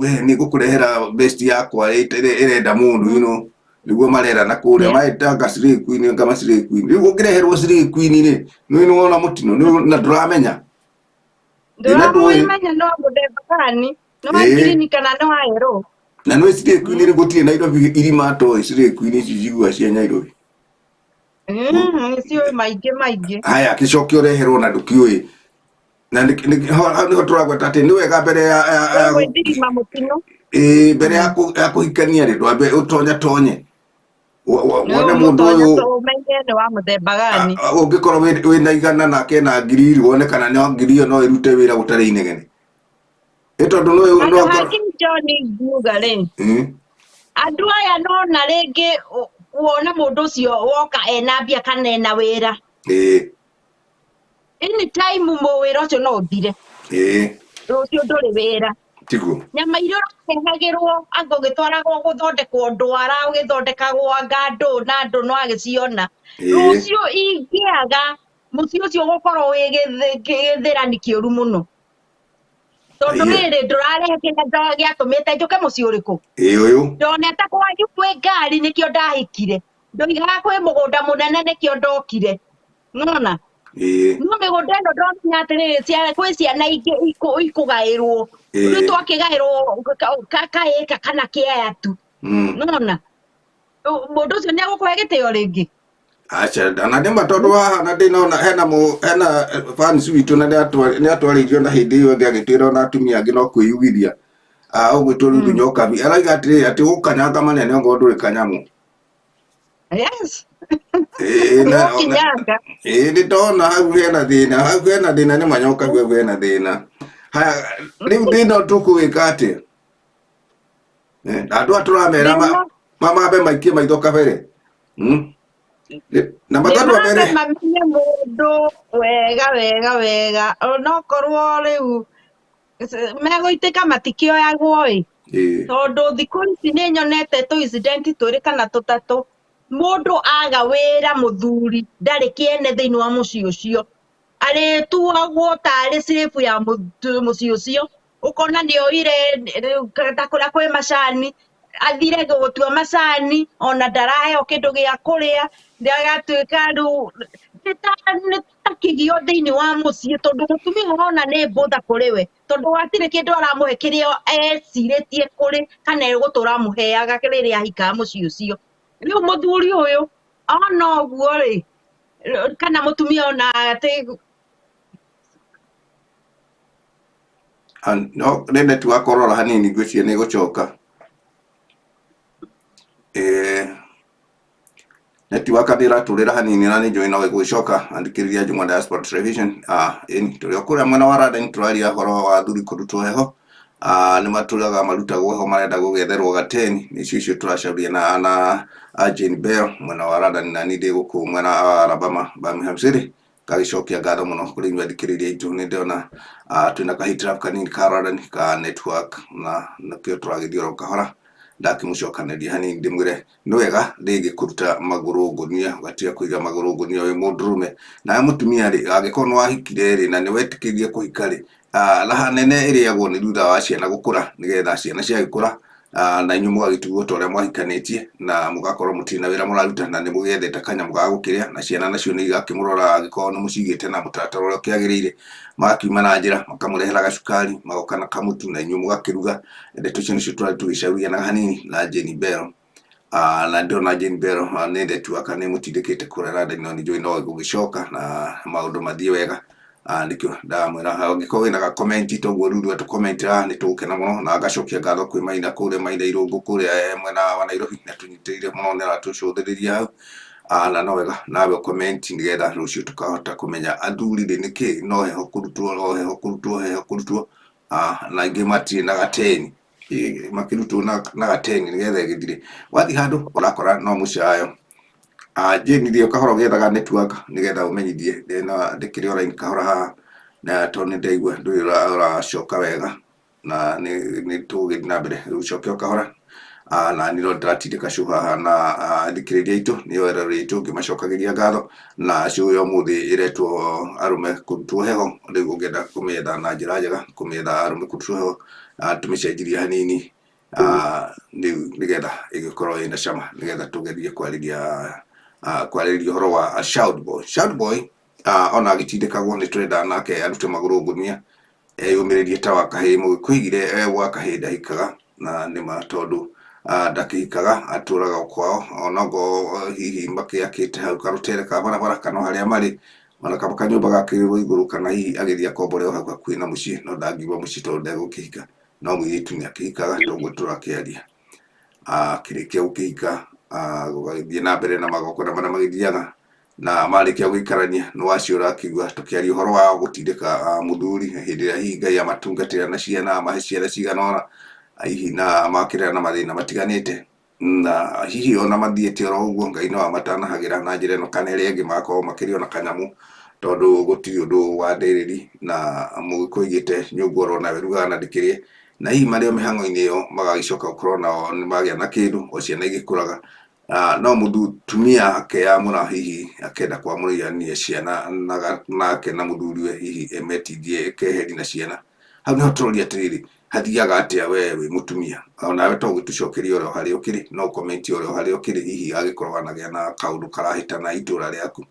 we nĩ ngũkũrehera best yakwa ĩrenda mũndũ, you know, nĩguo marerana kũrĩa maetanga slay queen, anga ma slay queen. Rĩu ũngĩreherwo slay queen rĩ, nĩũĩ nĩ wona mũtino na ndũramenya. Ĩna ndũĩ. Ndũramenya no mũthemba gani, nĩ wa ngirini kana nĩ wa yerũ. Na nĩũĩ slay queen rĩ, gũtirĩ Nairobi irima toĩ slay queen ici njiguaga cia Nairobi. Nĩciũĩ maingĩ maingĩ. Haya, gĩcoke ũreherwo na ndũkĩũĩ. Na hau nĩho tũragweta atĩ nĩ wega mbere ya Gwĩthirima mũtino. Ĩĩ, mbere ya kũhikania rĩ, ndwambe ũtonya tonye wone mũndũ Ũmũtonye ũyũ ũmenye nĩ wa mũthemba gani. Ũngĩkorwo wĩna 100 nake na 1000 rĩ, wone kana no 1000 ĩyo no ĩrute wĩra gũtarĩ inegene. Ĩ tondũ no Handũ no hangĩ John ingiuga rĩ, andũ aya nona rĩngĩ wona mũndũ ũcio woka ena mbia kana ena wĩra. Anytime wĩra ũcio no ũthire. Rũciũ ndũrĩ wĩra. Tiguo. Nyama iria ũrarehagĩrwo anga ũgĩtwaragwo gũthondekwo ndwara, ũgĩthondekagwo anga ndũ na ndũ no agĩciona. Rũciũ ingĩaga mũciĩ ũcio ũgũkorwo wĩ gĩthĩrani kĩũru mũno. Tondũ rĩrĩ ndũrarehe kĩrĩa gĩatũmĩte njũke mũciĩ ũrĩkũ? Ĩĩ ũyũ. Ndonete kwanyu kwĩ ngari nĩkĩo ndahikire. Ndoigaga kwĩ mũgũnda mũnene nĩkĩo ndokire. Nona? No mĩgũnda ĩno ndonginya atĩrĩrĩ, kwĩ ciana ingĩ ikũgaĩrwo. Rĩu twakĩgaĩrwo kaĩka kana kĩaya tu. Nona? Mũndũ ũcio nĩ egũkũhe gĩtĩo rĩngĩ? Aca, na nĩ ma tondũ haha na ndĩnona hena fans witũ na nĩ atwarĩirio na hĩndĩ ĩyo ĩngĩ agĩtwĩra ona atumia angĩ no kwĩyugithia. Ũgwĩtwo Ruthu Nyokabi. Arauga atĩrĩrĩ, atĩ ũkanyanga manene ongorwo ndũrĩ kanyamũ. Yes. Ũkinyanga. Nĩ ndona hau hena thĩna, hau hena thĩna nĩ Manyokabi hau hena thĩna. Haya, rĩu thĩna tũkũwĩka atĩa? Andũ aya tũramera mambe maikie maitho kabere. Na matatu Nĩ mambe mbere. mamenye mũndũ wega wega wega. Onokorwo rĩu megũitĩka matikĩoyagwo ĩ. Tondũ thikũ ici nĩ nyonete tũ incident twĩrĩ kana tũtatũ. Mũndũ aga wĩra mũthuri ndarĩ kĩene thĩinĩ wa mũciĩ ũcio. Arĩtuagwo tarĩ slave ya mũciĩ ũcio. Ũkona nĩ oire ta kũrĩa kwĩ macani, athire gũtua macani ona ndaraheo kĩndũ gĩa kũrĩa, agatuĩka rĩu nĩ ta kĩgio thĩinĩ wa mũciĩ, tondũ mũtumia ũrona nĩ mbũtha kũrĩ we, tondũ hatirĩ kĩndũ aramũhe kĩrĩa ecirĩtie kũrĩ kana egũtũra amũheaga rĩrĩa ahikaga mũciĩ ũcio. Rĩu mũthuri ũyũ ona ũguo rĩ, kana mũtumia ona atĩ No nĩ network ũrora hanini ngwĩciria nĩ ĩgũcoka. Network nĩ ĩratũrĩra hanini na nĩ njũĩ no ĩgũgĩcoka. Andĩkĩrĩria Njũng'wa Diaspora Television. Ĩni, tũrĩ o kũrĩa mwena wa London tũraria ũhoro wa athuri kũrutwo heho. Nĩ matũraga marutagwo heho marenda gũgĩetherwo gateni. Nĩcio icio tũracaria na Jane Bell mwena wa London na niĩ ndĩ gũkũ mwena wa Alabama, Birmingham City. Ngagĩcokia ngatho mũno kũrĩ inyuĩ athikĩrĩria aitũ. Nĩ ndĩrona twĩna kahitilafu kanini ka London ka network na nakĩo tũragĩthiĩ oro kahora. Ndakĩmũcokanĩria hanini ndĩmwĩre nĩ wega rĩngĩ kũruta magũrũ ngũnia, ũgatiga kũiga magũrũ ngũnia wĩ mũndũrũme. Nawe mũtumia rĩ, angĩkorwo nĩ wahikire rĩ na nĩ wetĩkĩrire kũhika rĩ, raha nene ĩrĩagwo nĩ thutha wa ciana gũkũra, nĩgetha ciana ciagĩkũra na inyuĩ mũgagĩtigwo ta ũrĩa mwahikanĩtie na mũgakorwo mũtirĩ na wĩra mũraruta na nĩ mũgĩethete kanyamũ ga gũkĩrĩa, na ciana nacio nĩ igakĩmũrora angĩkorwo nĩ mũcigĩte na mũtaratara ũrĩa ũkĩagĩrĩire. Magakiuma na njĩra makamũrehera gacukari, magoka na kamũtu na inyuĩ mũgakĩruga. Ndeto icio nĩcio tũrarĩ tũgĩcaria na hanini na Jane Bell. Na ndĩrona Jane Bell nĩ network nĩ ĩmũtindĩkĩte kũrĩa London, no nĩ njũĩ no ĩgũgĩcoka na maũndũ mathiĩ wega. Nĩkĩo ndamwĩra angĩkorwo wĩna ga comment toguo Ruru atũ comment haha nĩ tũgũkena mũno, na ngacokia ngatho kwĩ Maina kũrĩa Maina Irũngũ kũrĩa mwena wa Nairobi, na tũnyitĩrĩire mũno nĩ aratũcũthĩrĩria hau. Na no wega nawe comment nĩgetha rũciũ tũkahota kũmenya athuri rĩ nĩkĩ no heho kũrutwo, no heho kũrutwo, heho kũrutwo. Na aingĩ matirĩ na gateni. Makĩrutwo na gateni nĩgetha ĩgĩthire. Wathiĩ handũ ũrakora no mũcayo. Jane thiĩ kahora ũgĩethaga network nĩgetha ũmenyithie ndĩna ndĩkĩrĩ online kahora haha, na tondũ nĩ ndaigua ndũrĩ ũracoka wega na nĩ tũgũgĩthiĩ na mbere. Rĩu coke o kahora. Na niĩ no ndĩratindĩka show haha na athikĩrĩria aitũ nĩo eroreri aitũ ngĩmacokagĩria ngatho, na show ya ũmũthĩ ĩretwo arũme kũrutwo heho. Rĩu ũngĩenda kũmĩetha na njĩra njega, kũmĩetha arũme kũrutwo heho, tũmĩcenjirie hanini rĩu nĩgetha ĩgĩkorwo ĩna cama, nĩgetha tũgerie kwarĩrĩria ũhoro wa Child Boy. Child Boy ona agĩtindĩkagwo nĩ tũrenda nake arute magũrũ ngũnia, eyũmĩrĩrie ta wa kahĩĩ. Mũgĩkũyũ oigire gwa kahĩĩ ndahikaga, na nĩ ma tondũ ndakĩhikaga, atũraga o kwao, onokorwo hihi makĩakĩte hau karũtere ka barabara kana o harĩa marĩ. Ona kaba kanyũmba gakĩrĩrwo igũrũ kana hihi agĩthiĩ akombore o hau hakuhĩ na mũciĩ, no ndangiuma mũciĩ tondũ ndegũkĩhika. No mũirĩtu nĩ akĩhikaga toguo tũrakĩaria. Akĩrĩkia gũkĩhika, gũgagĩthiĩ na mbere na magongona marĩa magĩthiaga, na marĩkia gũikarania nĩ wacio ũrakĩigua tũkĩaria ũhoro wa gũtindĩka mũthuri hĩndĩ ĩrĩa hihi Ngai amatungatĩra na ciana, amahe ciana cigana ũna, hihi na makĩrera na mathĩna matiganĩte, na hihi ona mathiĩte oro ũguo Ngai no amatanahagĩra na njĩra ĩno kana ĩrĩa ĩngĩ, magakorwo makĩrĩ ona kanyamũ, tondũ gũtirĩ ũndũ wa ndĩrĩri na mũgĩkũyũ oigĩte nyũngũ oro nawe rugaga na ndĩkĩrĩe. Na hihi marĩ o mĩhang'o-inĩ ĩyo magagĩcoka gũkorwo nao nĩ magĩa na kĩndũ o ciana igĩkũraga. No mũtumia akeyamũra hihi akenda kwamũrania ciana nake na mũthuriwe, hihi emetindie keheri na ciana. Hau nĩho tũroria atĩrĩrĩ, hathiaga atĩa we wĩ mũtumia? Onawe to ũgĩtũcokerie oro harĩa ũkĩrĩ, no ũcomment oro harĩa ũkĩrĩ, hihi angĩkorwo wanagĩa na kaũndũ karahĩtana itũra rĩaku.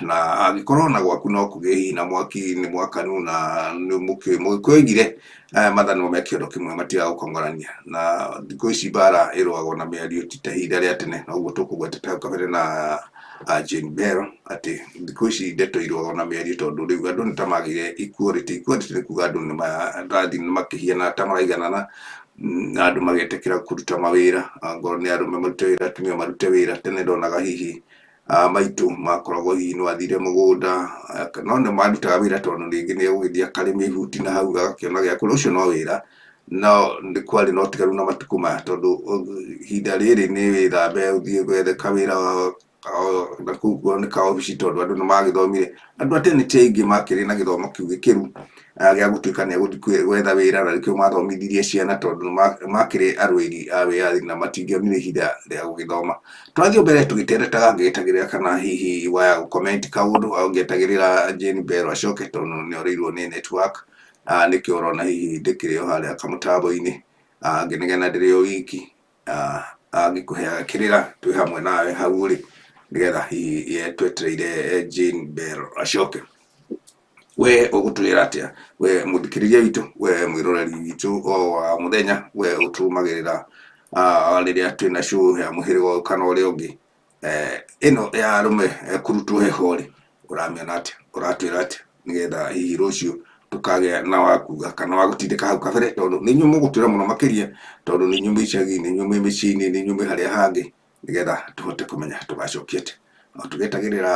Na angĩkorwo ona gwaku no kũgĩe hihi na mwaki nĩ mwakanu, na nĩ mũgĩkũyũ oigire mathanwa me kĩondo kĩmwe matigaga gũkong'orania. Na thikũ ici mbara ĩrũagwo na mĩario ti ta ihinda rĩa tene, noguo tũkũgwetete hau kabere na Jane Bell atĩ thikũ ici ndeto irũagwo na mĩario, tondũ rĩu andũ nĩ ta magĩire equality. Equality nĩ kuga andũ nĩ marathiĩ makĩhiana ta maraiganana, na andũ magetĩkĩra kũruta mawĩra, angorwo nĩ arũme marute wĩra, atumia marute wĩra. Tene ndonaga hihi maitũ makoragwo hihi no athire mũgũnda, no nĩ marutaga wĩra tondũ rĩngĩ nĩ egũgĩthiĩ akarĩma ihuti na hau agakĩona gĩa kũrĩa, ũcio no wĩra. No nĩ kwarĩ na ũtiganu na matukũ maya, tondũ ihinda rĩrĩ nĩ wĩthambe ũthiĩ wethe kawĩra na kũu nĩ ka obici, tondũ andũ nĩ magĩthomire. Andũ a tene ti aingĩ makĩrĩ na gĩthomo kĩu gĩkĩru gĩa gũtuĩka nĩ egũthiĩ gwetha wĩra, na nĩkĩo mathomithirie ciana, tondũ makĩrĩ arũĩri a wĩyathi na matingĩonire ihinda rĩa gũgĩthoma. Tũrathiĩ mbere tũgĩteretaga, ngĩetagĩrĩra kana hihi waya gũcomment kaũndũ, au ngĩetagĩrĩra Jane Bell acoke, tondũ nĩ orĩirwo nĩ network. Nĩkĩo ũrona hihi ndĩkĩrĩ o harĩa kamũtambo-inĩ, ngĩnegena ndĩrĩ o wiki, ngĩkũheaga kĩrĩra twĩ hamwe nawe hau ũrĩ, nĩgetha hihi twetereire Jane Bell acoke. We ũgũtwĩra atĩa we mũthikĩrĩria witũ, we mwĩroreri witũ o wa mũthenya, we ũtũrũmagĩrĩra rĩrĩa twĩna show ya mũhĩrĩga ũyũ kana ũrĩa ũngĩ, ĩno ya arũme kũrutwo heho rĩ, ũramĩona atĩa? Ũratwĩra atĩa nĩgetha hihi rũciũ tũkagĩa na wa kuga kana wa gũtindĩka hau kabere, tondũ nĩ inyuĩ mũgũtwĩra mũno makĩria, tondũ nĩ inyuĩ mwĩ icagi, nĩ inyuĩ mwĩ mĩciĩ-inĩ, nĩ inyuĩ mwĩ harĩa hangĩ, nĩgetha tũhote kũmenya tũgacokia atĩa. No tũgĩetagĩrĩra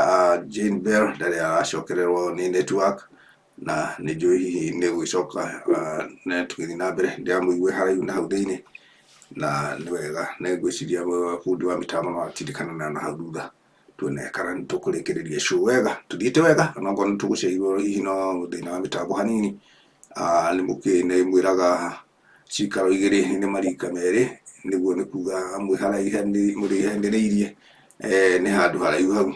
Jane Bell ndarĩ aracokererwo nĩ network, na nĩ njũĩ hihi nĩ gũgĩcoka na tũgĩthiĩ na mbere ndĩramũigue haraihu na hau thĩinĩ, na nĩ wega nĩ ngwĩciria bundi wa mĩtambo no atindĩkane na hau thutha tuone kana nĩ tũkũrĩkĩrĩria show wega, tũthiĩte wega, ona okorwo nĩ tũgũcereirwo hihi no thĩna wa mĩtambo hanini. Nĩ mũkĩũĩ nĩ mwĩraga cikaro igĩrĩ nĩ marika merĩ, nĩguo nĩ kuga mũraihanĩrĩirie, nĩ handũ haraihu hau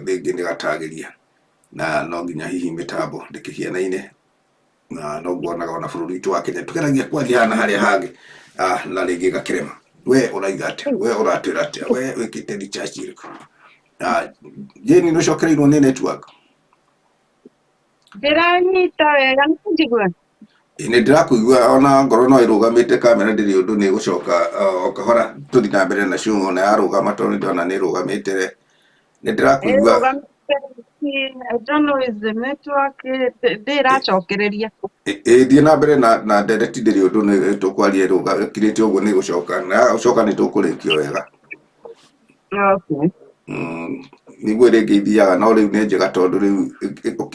rĩngĩ nĩ gatagĩria, na no nginya hihi mĩtambo ndĩkĩhianaine, na no nguonaga ona bũrũri witũ wa Kenya tũgeragia kwaria haha na harĩa hangĩ, na rĩngĩ gakĩrema. We ũraiga atĩa? We ũratwĩra atĩa? We wĩkĩte research ĩrĩkũ? Jane, nĩ ũcokereirwo nĩ network? Ndĩranyita wega, nĩ njigua. Nĩ ndĩrakũigua, ona ngorwo no ĩrũgamĩte kamera ndĩrĩ ũndũ, nĩ ĩgũcoka o kahora tũthiĩ na mbere na show ona yarũgama, tondũ nĩ ndĩrona nĩ ĩrũgamĩte. Nĩ ndĩrakũigua. Ĩrũgamĩte, I don't know is the network ndĩracokereria. Ĩ thiĩ na mbere na ndereti, ndĩrĩ ũndũ, nĩ tũkwaria ĩkirĩte ũguo nĩ ĩgũcoka, na yagũcoka nĩ tũkũrĩkia wega. Okay. Nĩguo rĩngĩ ithiaga, no rĩu nĩ njega tondũ rĩu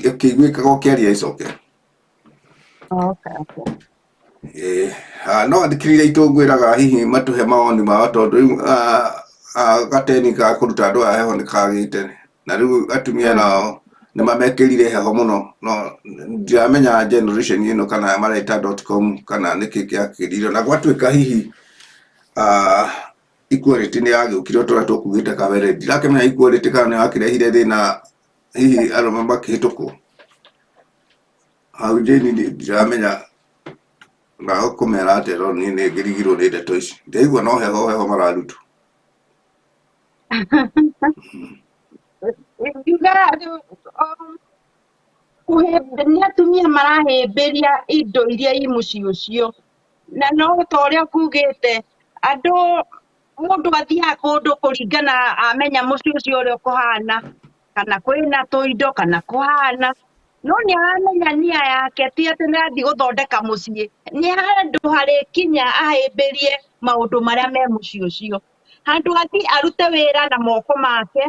ĩkĩiguĩkaga ũkĩaria ĩcoke. Okay. No athikĩrĩria aitũ ngwĩraga hihi matũhe mawoni mao, tondũ rĩu gateni ga kũruta andũ aya heho nĩ kagĩte, na rĩu atumia nao nĩ mamekĩrire heho mũno, no ndiramenya generation ĩno kana mareta .com kana nĩkĩ kĩakĩrire, na gwatuĩka hihi equality nĩ yagĩũkire o ta ũrĩa tũkugĩte kabere, ndirakĩmenya equality kana nĩ yakĩrehire thĩna hihi arũme makĩhĩtũkwo hau. Jane, ndiramenya na kũmera atĩa, no niĩ nĩ ngĩrigirwo nĩ ndeto ici, ndaigua no heho heho mararutwo. Ingiuga nĩ atumia marahĩmbĩria indo iria i mũciĩ ũcio, na no ta ũrĩa kugĩte andũ, mũndũ athiaga kũndũ kũringana amenya mũciĩ ũcio ũrĩa ũkũhana. Kana kwĩna tũindo kana kũhana, no nĩ aramenya nia yake ti atĩ nĩ athiĩ gũthondeka mũciĩ, nĩ handũ harĩkinya ahĩmbĩrie maũndũ marĩa me mũciĩ ũcio. Handũ athiĩ arute wĩra na moko make,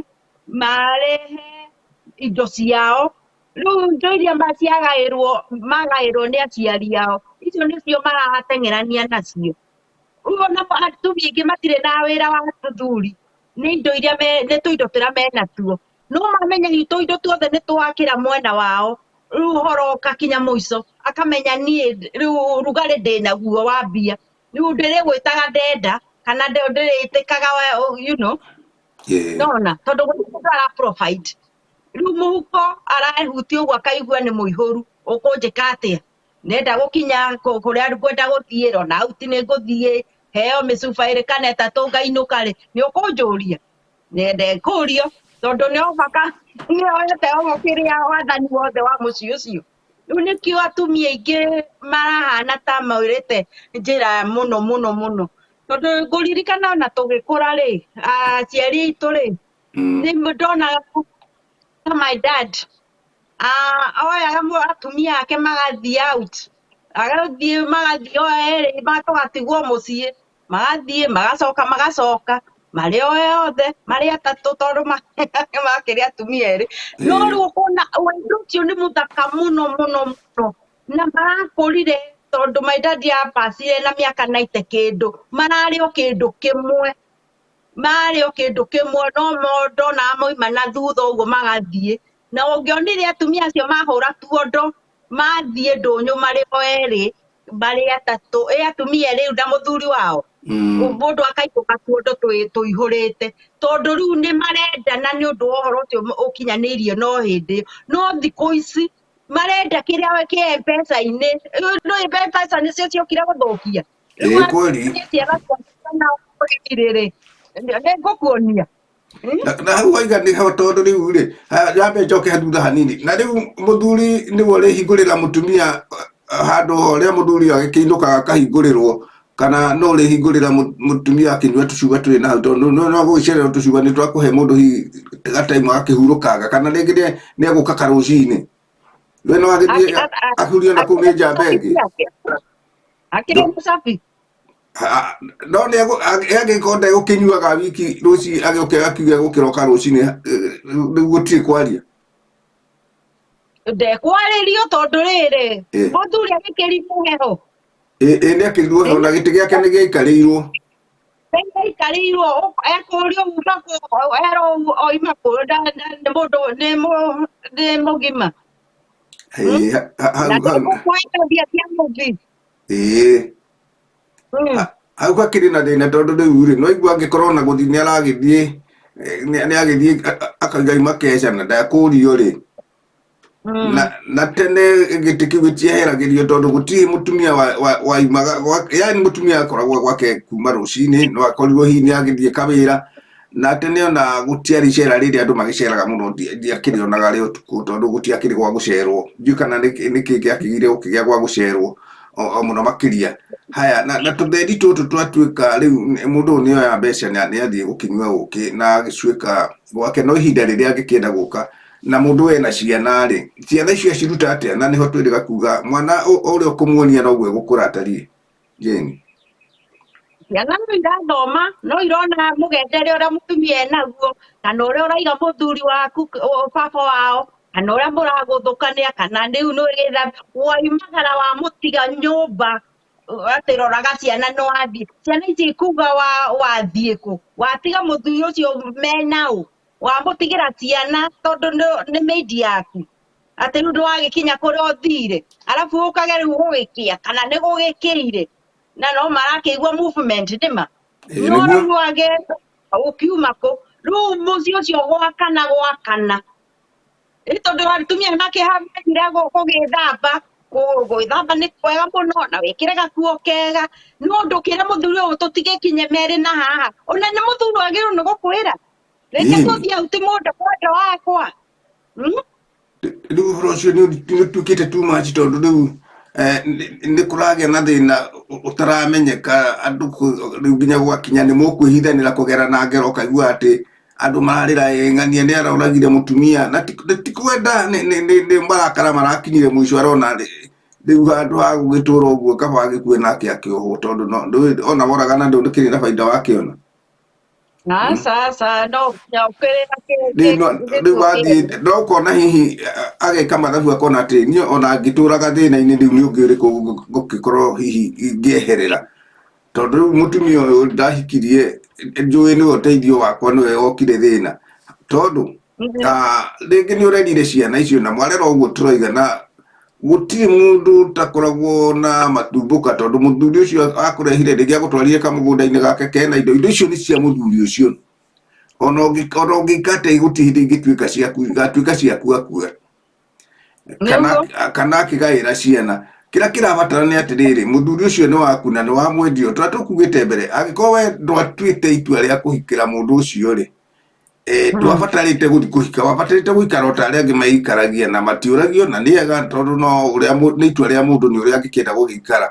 marehe indo ciao, rĩu indo iria ciagaĩrwo magaĩrwo nĩ aciari ao, icio nĩcio marateng'erania nacio. Ũguo namo atumia aingĩ matirĩ na wĩra wa athuri, nĩ indo iria me, nĩ tũindo tũrĩa menatuo. No mamenya hihi tũindo tuothe nĩ twakĩra mwena wao, rĩu ũhoro ũkakinya mũico, akamenya niĩ rĩu ũrugarĩ ndĩnaguo wa mbia, rĩu ndĩrĩgwĩtaga ndenda, kana ndĩrĩtĩkaga you know, nona, tondũ gũtirĩ mũndũ ara provide. Rĩu mũhuko arahutia ũguo akaigua nĩ mũihũru, ũkũnjĩka atĩa? Nenda gũkinya kũrĩa ngwenda gũthiĩ ona out nĩ ngũthiĩ, heo mĩcuba ĩrĩ kana ĩtatũ ngainũka rĩ, nĩ ũkũnjũria? Ndekũrio tondũ nĩ obaka nĩ oyete o kĩrĩa wathani wothe wa mũciĩ ũcio. Rĩu nĩkĩo atumia aingĩ marahana ta maũrĩte njĩra mũno mũno mũno. Tondũ ngũririkana ona tũgĩkũra rĩ, aciari aitũ rĩ, nĩ ndonaga ta my dad Ah, oyaga atumia ake magathiĩ out, agathiĩ magathiĩ o erĩ tũgatigwo mũciĩ, magathiĩ magacoka magacoka marĩ o othe marĩ atatũ tondũ makĩrĩ atumia erĩ. No rĩu ũkona wendo ũcio nĩ mũthaka mũno mũno mũno, na marakũrire tondũ my daddy apacire na mĩaka 90 kĩndũ, mararĩ o kĩndũ kĩmwe. Marĩ o kĩndũ kĩmwe, no ndonaga mauma na thutha ũguo magathiĩ. Na ũngĩonire atumia acio mahũra tuondo, mathiĩ ndũnyũ marĩ o erĩ, marĩ atatũ, ĩ atumia erĩ rĩu na mũthuri wao, mũndũ akainũka tuondo tũihũrĩte, tondũ rĩu nĩ marendana nĩ ũndũ wa ũhoro ũcio ũkinyanĩirio no hĩndĩ ĩyo. No thikũ ici marenda kĩrĩa kĩ M-Pesa-inĩ, rĩu M-Pesa nĩcio ciokire gũthũkia. Rĩu Ĩĩ kweli. ciana ciana rĩrĩ nĩ ngũkuonia. Na hau waiga nĩ ho tondũ rĩu rĩ, nyambe njoke thutha hanini. Na rĩu mũthuri nĩwe ũrĩhingũrĩra mũtumia handũ harĩa mũthuri agĩkĩinũkaga akahingũrĩrwo, kana no ũrĩhingũrĩra mũtumia akĩnyua tũcuba twĩ na hau, tondũ no gũgĩcererwo tũcuba nĩ twakũhe mũndũ hihi gataimu agakĩhurũkanga, kana rĩngĩ nĩ egũka karũcinĩ. We no agĩthiĩ ahurio na kũu nĩ njamba ĩngĩ. Akĩrĩ mũcabi. No nĩ angĩkorwo ndegũkĩnyuaga wiki rũci agĩũke akiuge gũkĩroka rũcinĩ, rĩu gũtirĩ kwaria. Ndekwarĩrio tondũ rĩrĩ, mũthuri agĩkĩrirwo heho. Ĩ nĩ akĩrirwo heho na gĩtĩ gĩake nĩ gĩaikarĩirwo. Nĩaikarĩirwo ekũrio uma kũ, erwo oima kũ, nĩ mũndũ nĩ mũgima. Ĩĩ, Na hau hau ndegũkũhete mbia cia mũthi. Ĩĩ. Hau hakĩrĩ na thĩna tondũ rĩu rĩ, no igua angĩkorwo ona gũthiĩ nĩ aragĩthiĩ, nĩ agĩthiĩ akauga auma keca na ndakũrio rĩ. Na tene gĩtĩ kĩu gĩtieheragĩrio tondũ gũtirĩ mũtumia waimaga yani mũtumia akoragwo gwake kuma rũcinĩ, no akorirwo hihi nĩ agĩthiĩ kawĩra. Na tene ona gũtiarĩ icera rĩrĩa andũ magĩceraga mũno, ndiakĩrĩonaga rĩ ũtukũ tondũ gũtiakĩrĩ gwa gũcerwo. Ndiũĩ kana nĩkĩ gĩakĩgire gũkĩgĩa gwa gũcerwo o mũno makĩria. Haya, na tũthendi tũtũ twatuĩka rĩu mũndũ ũyũ nĩoya mbeca na nĩathiĩ gũkĩnyua ũkĩ na agĩcuĩka gwake, no ihinda rĩrĩa angĩkĩenda gũka na mũndũ ena ciana rĩ, ciana icio aciruta atĩa? Na nĩho twĩrĩga kuga mwana ũrĩa ũkũmuonia noguo egũkũra atariĩ. Jane. Ciana no irathoma, no irona mũgendere ũrĩa mũtumia enaguo, kana ũrĩa ũraiga mũthuri waku, baba wao, kana ũrĩa mũragũthũkania, kana rĩu nĩ wĩra waimagara wamũtiga nyũmba, atĩ roraga ciana no athiĩ. Ciana ici ikuga wathiĩ kũ? Watiga mũthuri ũcio menaũ? Wamũtigĩra ciana tondũ nĩ maid yaku? Atĩ rĩu nĩwagĩkinya kũrĩa ũthire, arabu ũkage rĩu gũgĩkĩa, kana nĩ gũgĩkĩire, na no marakĩigua movement nĩma. Ĩĩ, No nĩguo. rĩu wage ũkiuma kũ, rĩu mũciĩ ũcio gwakana gwakana. Ĩ tondũ atumia nĩ makĩhambĩrire gũgĩthamba, gwĩthamba nĩ kwega mũno, na wĩkĩre gakuo kega, no ndũkĩre mũthuri ũyũ tũtigĩkinye merĩ na haha. Ona nĩ mũthuri wagĩrĩirwo nĩ gũkwĩra, reke tũthiĩ hau ti mũndũ mwendwa wakwa. Rĩu ũhoro ũcio nĩ ũtuĩkĩte too much tondũ rĩu nĩ kũragĩa na thĩna ũtaramenyeka andũ rĩu nginya gwakinya nĩ mũkwĩhithanĩra kũgera na ngero ũkaigua atĩ Andũ mararĩra ng'ania nĩ aroragire mũtumia na ti kwenda nĩ marakara marakinyire mũico arona rĩu handũ ha gũgĩtũra ũguo kaba agĩkue nake akĩohwo tondũ no ndũĩ ona woragana ndũkĩrĩ na baida wakĩona. Aca aca no nginya ũkĩrĩ na Rĩu rĩu gĩkuũ wathiĩ kĩega. no ũkona hihi ageka mathabu akona atĩ niĩ ona ngĩtũraga thĩna-inĩ rĩu nĩ ũngĩ ũrĩkũ ngũgĩkorwo hihi ngĩeherera tondũ rĩu mũtumia ũyũ ndahikirie njũĩ nĩwe ũteithio wakwa nĩwe wokire thĩna tondũ rĩngĩ nĩ ũrerire ciana icio na mwarera ũguo tũroiga na gũtirĩ mũndũ ũtakoragwo na matumbũka tondũ mũthuri ũcio akũrehire rĩngĩ agũtwarire kamũgũnda-inĩ gake kena indo indo icio nĩ cia mũthuri ũcio ona ũngĩikata gũtirĩ hĩndĩ ingĩtuĩka ciaku igatuĩka ciaku akua kana Nĩguo. Kana akĩgaĩra ciana kĩrĩa kĩrabatara nĩ atĩrĩrĩ mũthuri ũcio nĩ waku na nĩ wamwendio tũrĩa tũkugĩte mbere angĩkorwo we ndwatuĩte itua rĩa kũhikĩra mũndũ ũcio rĩ ndwabatarĩte gũthiĩ kũhika wabatarĩte gũikara o ta arĩa angĩ meikaragia na matiũragio na nĩ ega tondũ no ũrĩa nĩ itua rĩa mũndũ nĩ ũrĩa angĩkĩenda gũgĩikara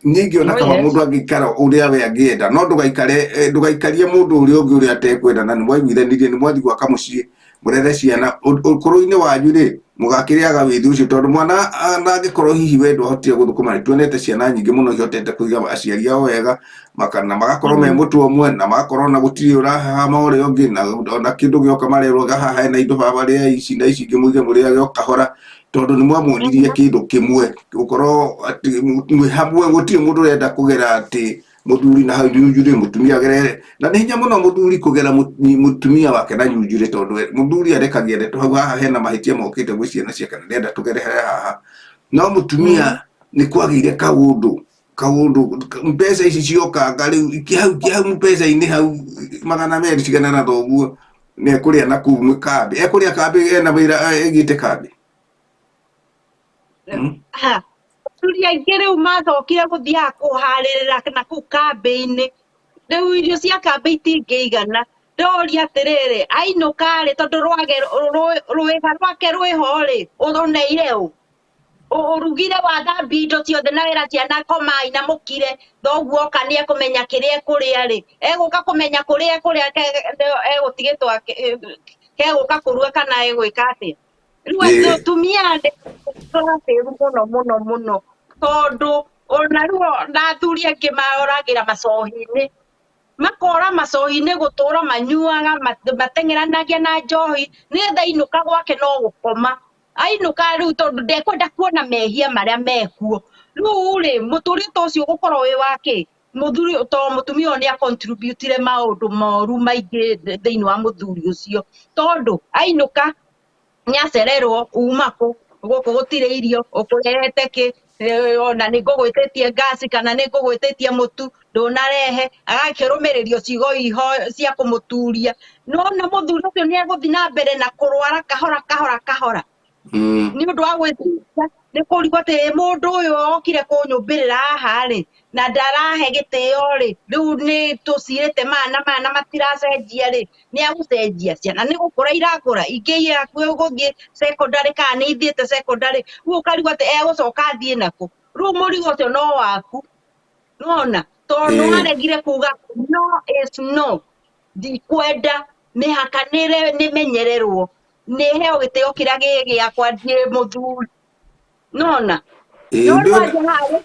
ningĩ ona Oh, kaba yes. mũndũ angĩikara ũrĩa we angĩenda no ndũgaikare ndũgaikarie mũndũ ũrĩa ũngĩ ũrĩa atekwenda na nĩ mwaiguithanirie nĩ mwathiĩ gwaka mũciĩ mũrere ciana ũkũrũ-inĩ wanyu rĩ mũgakĩrĩaga wĩthĩ ũcio tondũ mwana na angĩkorwo hihi we ndwahotire gũthũkũma nĩ tuonete ciana nyingĩ mũno ihotete kũiga aciari ao wega na magakorwo me mũtwe ũmwe na magakorwo na gũtirĩ ũrahahama ũrĩa ũngĩ na ona kĩndũ gĩoka marerwo haha hena indo baba rĩa ici na ici ingĩ mũige mũrĩage o kahora tondũ nĩ mwamuonirie kĩndũ kĩmwe gũkorwo atĩ mwĩ hamwe gũtirĩ mũndũ ũrenda kũgera atĩ mũthuri na hau nyunjurĩ mũtumia agerere na nĩ hinya mũno mũthuri kũgera mũtumia wake na nyunjurĩ tondũ mũthuri arekagia ndeto hau haha hena mahĩtia mokĩte gwĩ ciana ciake na nĩenda tũgerere haha no mũtumia nĩ kwagĩire kaũndũ kaũndũ mbeca ici ciokanga rĩu ikĩ hau mbeca-inĩ hau 200 cigana na thoguo nĩ ekũrĩa na kũu kambĩ ekũrĩa kambĩ ena wĩra ĩgĩte kambĩ. Ha, athuri aingĩ rĩu macokire gũthiaga kũharĩrĩra na kũu kambĩ-inĩ rĩu irio cia kambĩ itingĩigana ndoria atĩrĩrĩ ainũka rĩ tondũ rwage rwĩga rwake rwĩho rĩ ũrũneire ũ ũrugire wathambia indo ciothe na wĩra ciana komai na mũkire thoguo oka nĩ ekũmenya kĩrĩa ekũrĩa rĩ egũka kũmenya kũrĩa ekũrĩa egũtigĩtwo kegũka kũruga kana egwĩka atĩa rĩu atumia tũrabĩru mũno mũno mũno tondũ ona rĩu na athuri angĩ maragĩra macohi-inĩ makora macohi-inĩ gũtũra manyuaga mateng'eranagia na njohi nĩgetha ainũka gwake no gũkoma ainũka rĩu tondũ ndekwenda kuona mehia marĩa mekuo rĩu rĩ mũtũrĩre ta ũcio ũgũkorwo wĩ wa kĩ mũthuri to mũtumia ũyũ nĩ acontributire maũndũ moru maingĩ thĩinĩ wa mũthuri ũcio tondũ ainũka nĩ acererwo uma kũ gũkũ gũtirĩ irio ũkũrehete kĩ ona nĩ ngũgwĩtĩtie ngasi kana nĩ ngũgwĩtĩtie mũtu ndũnarehe agakĩrũmĩrĩrio ciugo iho cia kũmũturia nona mũthuri ũcio nĩ egũthiĩ na mbere na kũrwara kahora kahora kahora nĩ ũndũ wa gwĩturia nĩ kũrigwo atĩ mũndũ ũyũ okire kũnyũmbĩrĩra haha rĩ na ndarahe gĩtĩo rĩ rĩu nĩ tũcirĩte maya na maya na matiracenjia rĩ nĩ agũcenjia ciana nĩ gũkũra irakũra ingĩ hakuhĩ gũthiĩ secondary kana nĩ ithiĩte secondary rĩu ũkarigwo atĩ egũcoka athiĩ nakũ rĩu mũrigo ũcio no waku nona tondũ nĩ waregire kuga no is no ndikwenda mĩhaka nĩmenyererwo nĩheo gĩtĩo kĩrĩa gĩ gĩakwa ndĩ mũthuri nona no rwanja harĩa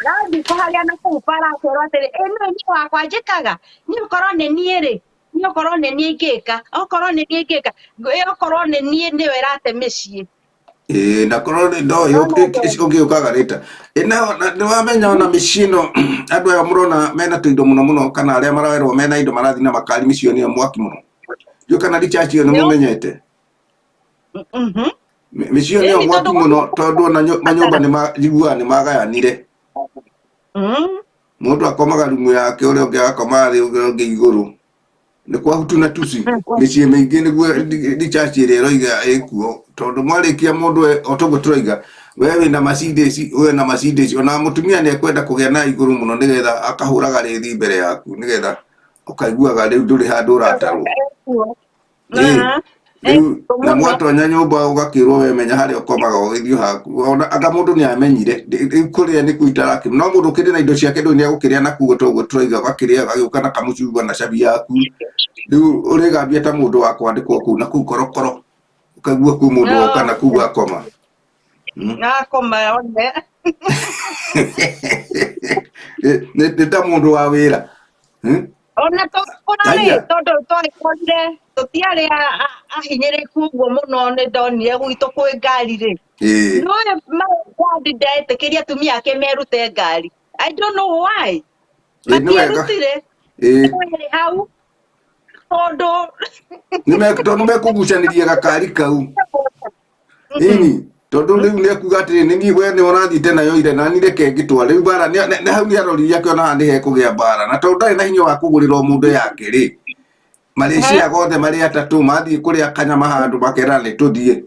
rathiĩ kũharĩa na kũu bara akerwo atĩrĩ ĩ nĩ niĩ wakwa njĩkaga niĩ okorwo nĩ niĩ rĩ niĩ okorwo nĩ niĩ ingĩka okorwo nĩ niĩ ingĩka ĩ okorwo nĩ niĩ nĩyo ĩrate mĩciĩ. Ĩĩ na korwo nĩ ndoĩ ũngĩũkaga rĩta nĩ wamenya ona mĩciĩ ĩno andũ aya mũrona mena tũindo mũno mũno kana arĩa marerwo mena indo marathiĩ na makari mĩciĩ ĩyo nĩyo mwaki mũno ndiũĩ kana research ĩyo nĩ mũmenyete. Mĩciĩ ĩyo nĩyo mwaki mũno tondũ ona manyũmba nĩ njiguaga nĩ magayanire mũndũ akomaga rumu yake ũrĩa ũngĩ agakoma thĩ ũrĩa ũngĩ igũrũ nĩ kwa Hutu na Tutsi mĩciĩ mĩingĩ nĩguo research ĩrĩa ĩroiga ĩkuo tondũ mwarĩkia mũndũ o toguo tũroiga we wĩna Mercedes we na Mercedes ona mũtumia nĩ ekwenda kũgĩa na igũrũ mũno nĩgetha akahũraga rĩthi mbere yaku nĩgetha ũkaiguaga rĩu ndũrĩ handũ ũratarwo. Rĩu na Mũno. Mwatonya nyũmba ũgakĩrwo we menya harĩa ũkomaga ũgĩthiĩ haku, ona anga mũndũ nĩ amenyire rĩu kũrĩa nĩ kuitara no mũndũ ũkĩrĩ na indo ciake ndũĩ nĩ egũkĩrĩa na kuo toguo tũraiga, ũgakĩrĩa ũgagĩũka na kamũcungwa na cabi yaku, rĩu ũrĩgambia ta mũndũ wa kwandĩkwo kũu na kũu korokoro, ũkaigua kũu mũndũ woka na kũu akoma. Akoma one. Nĩ ta mũndũ wa wĩra. Ona tũrĩ Haiya. tondũ twagĩkorire tũtiarĩ ahinyĩrĩku ũguo mũno, nĩ ndonire gwitũ kwĩ ngari rĩ, nĩũĩ mawandi ndetĩkĩria atumia ake merute ngari. I don't know why. Ĩ, nĩ wega. Matierutire. Ĩrĩ hau tondũ Tondũ mekũgucanĩria gakari kau ini, tondũ rĩu nĩ ekuga atĩrĩ, nĩ niĩ we nĩ ũrathiĩte nayo ire na niĩ reke ngĩtware rĩu mbara nĩ hau nĩ aroririe akĩona haha nĩ hekũgĩa mbara, na tondũ ndarĩ na hinya wa kũgũrĩra o mũndũ yake rĩ, marĩciaga othe marĩ atatũ, mathiĩ kũrĩa kanyama handũ makerana nĩ tũthiĩ.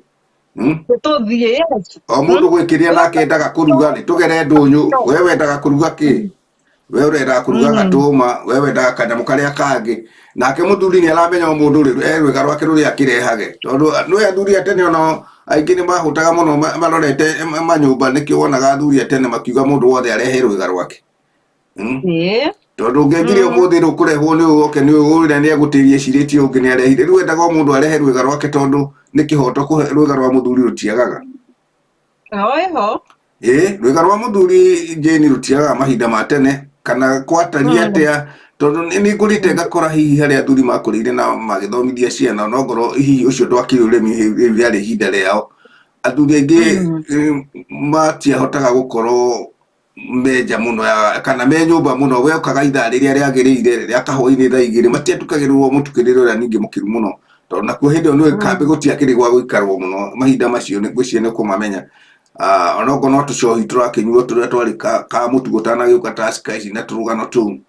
Tũthiĩ, yes. O mũndũ gwĩ kĩrĩa nake endaga kũruga, nĩ tũgere ndũnyũ, we wendaga kũruga kĩ, we ũrendaga kũruga gatũma, we wendaga kanyamũ karĩa kangĩ, nake mũthuri nĩ aramenya o mũndũ rĩ e rwĩga rwake rũrĩa akĩrehage, tondũ nĩ athuri a tene ona aingĩ nĩ mahũtaga mũno marorete manyũmba, nĩkĩo wonaga athuri a tene makiuga mũndũ wothe arehe rwĩga rwake. Tondũ ũngĩengire ũmũthĩ rũkũrehwo nĩ ũyũ oke nĩ ũyũ ũrĩa nĩ egũtĩria ecirĩtie ũngĩ nĩ arehire, rĩu endaga o mũndũ arehe rwĩga rwake, tondũ nĩ kĩhoto kũhe rwĩga rwa mũthuri rũtiagaga. Oĩho. Ĩ, rwĩga rwa mũthuri Jane rũtiagaga mahinda ma tene kana gwatariĩ atĩa, tondũ nĩ ngũrĩte ngakora hihi harĩa athuri makũrĩire na magĩthomithia ciana, no ngorwo hihi ũcio ndwakĩrĩ ũrĩmi rĩu rĩarĩ ihinda rĩao, athuri aingĩ matiahotaga gũkorwo menja mũno ya kana me nyũmba mũno, we okaga ithaa rĩrĩa rĩagĩrĩire rĩa kahũa-inĩ thaa 2, matiatukagĩrĩrwo mũtukĩrĩre ũrĩa ningĩ mũkĩru mũno, tondũ nakuo hĩndĩ ĩyo nĩ kambĩ gũtiakĩrĩ gwa gũikarwo mũno mahinda macio, nĩ ngwĩciria nĩ ũkũmamenya. Onokorwo no tũcohi tũrakĩnyuo tũrĩa twarĩ ka mũtu gũtanagĩũka ta Sky na tũrũgano tũu,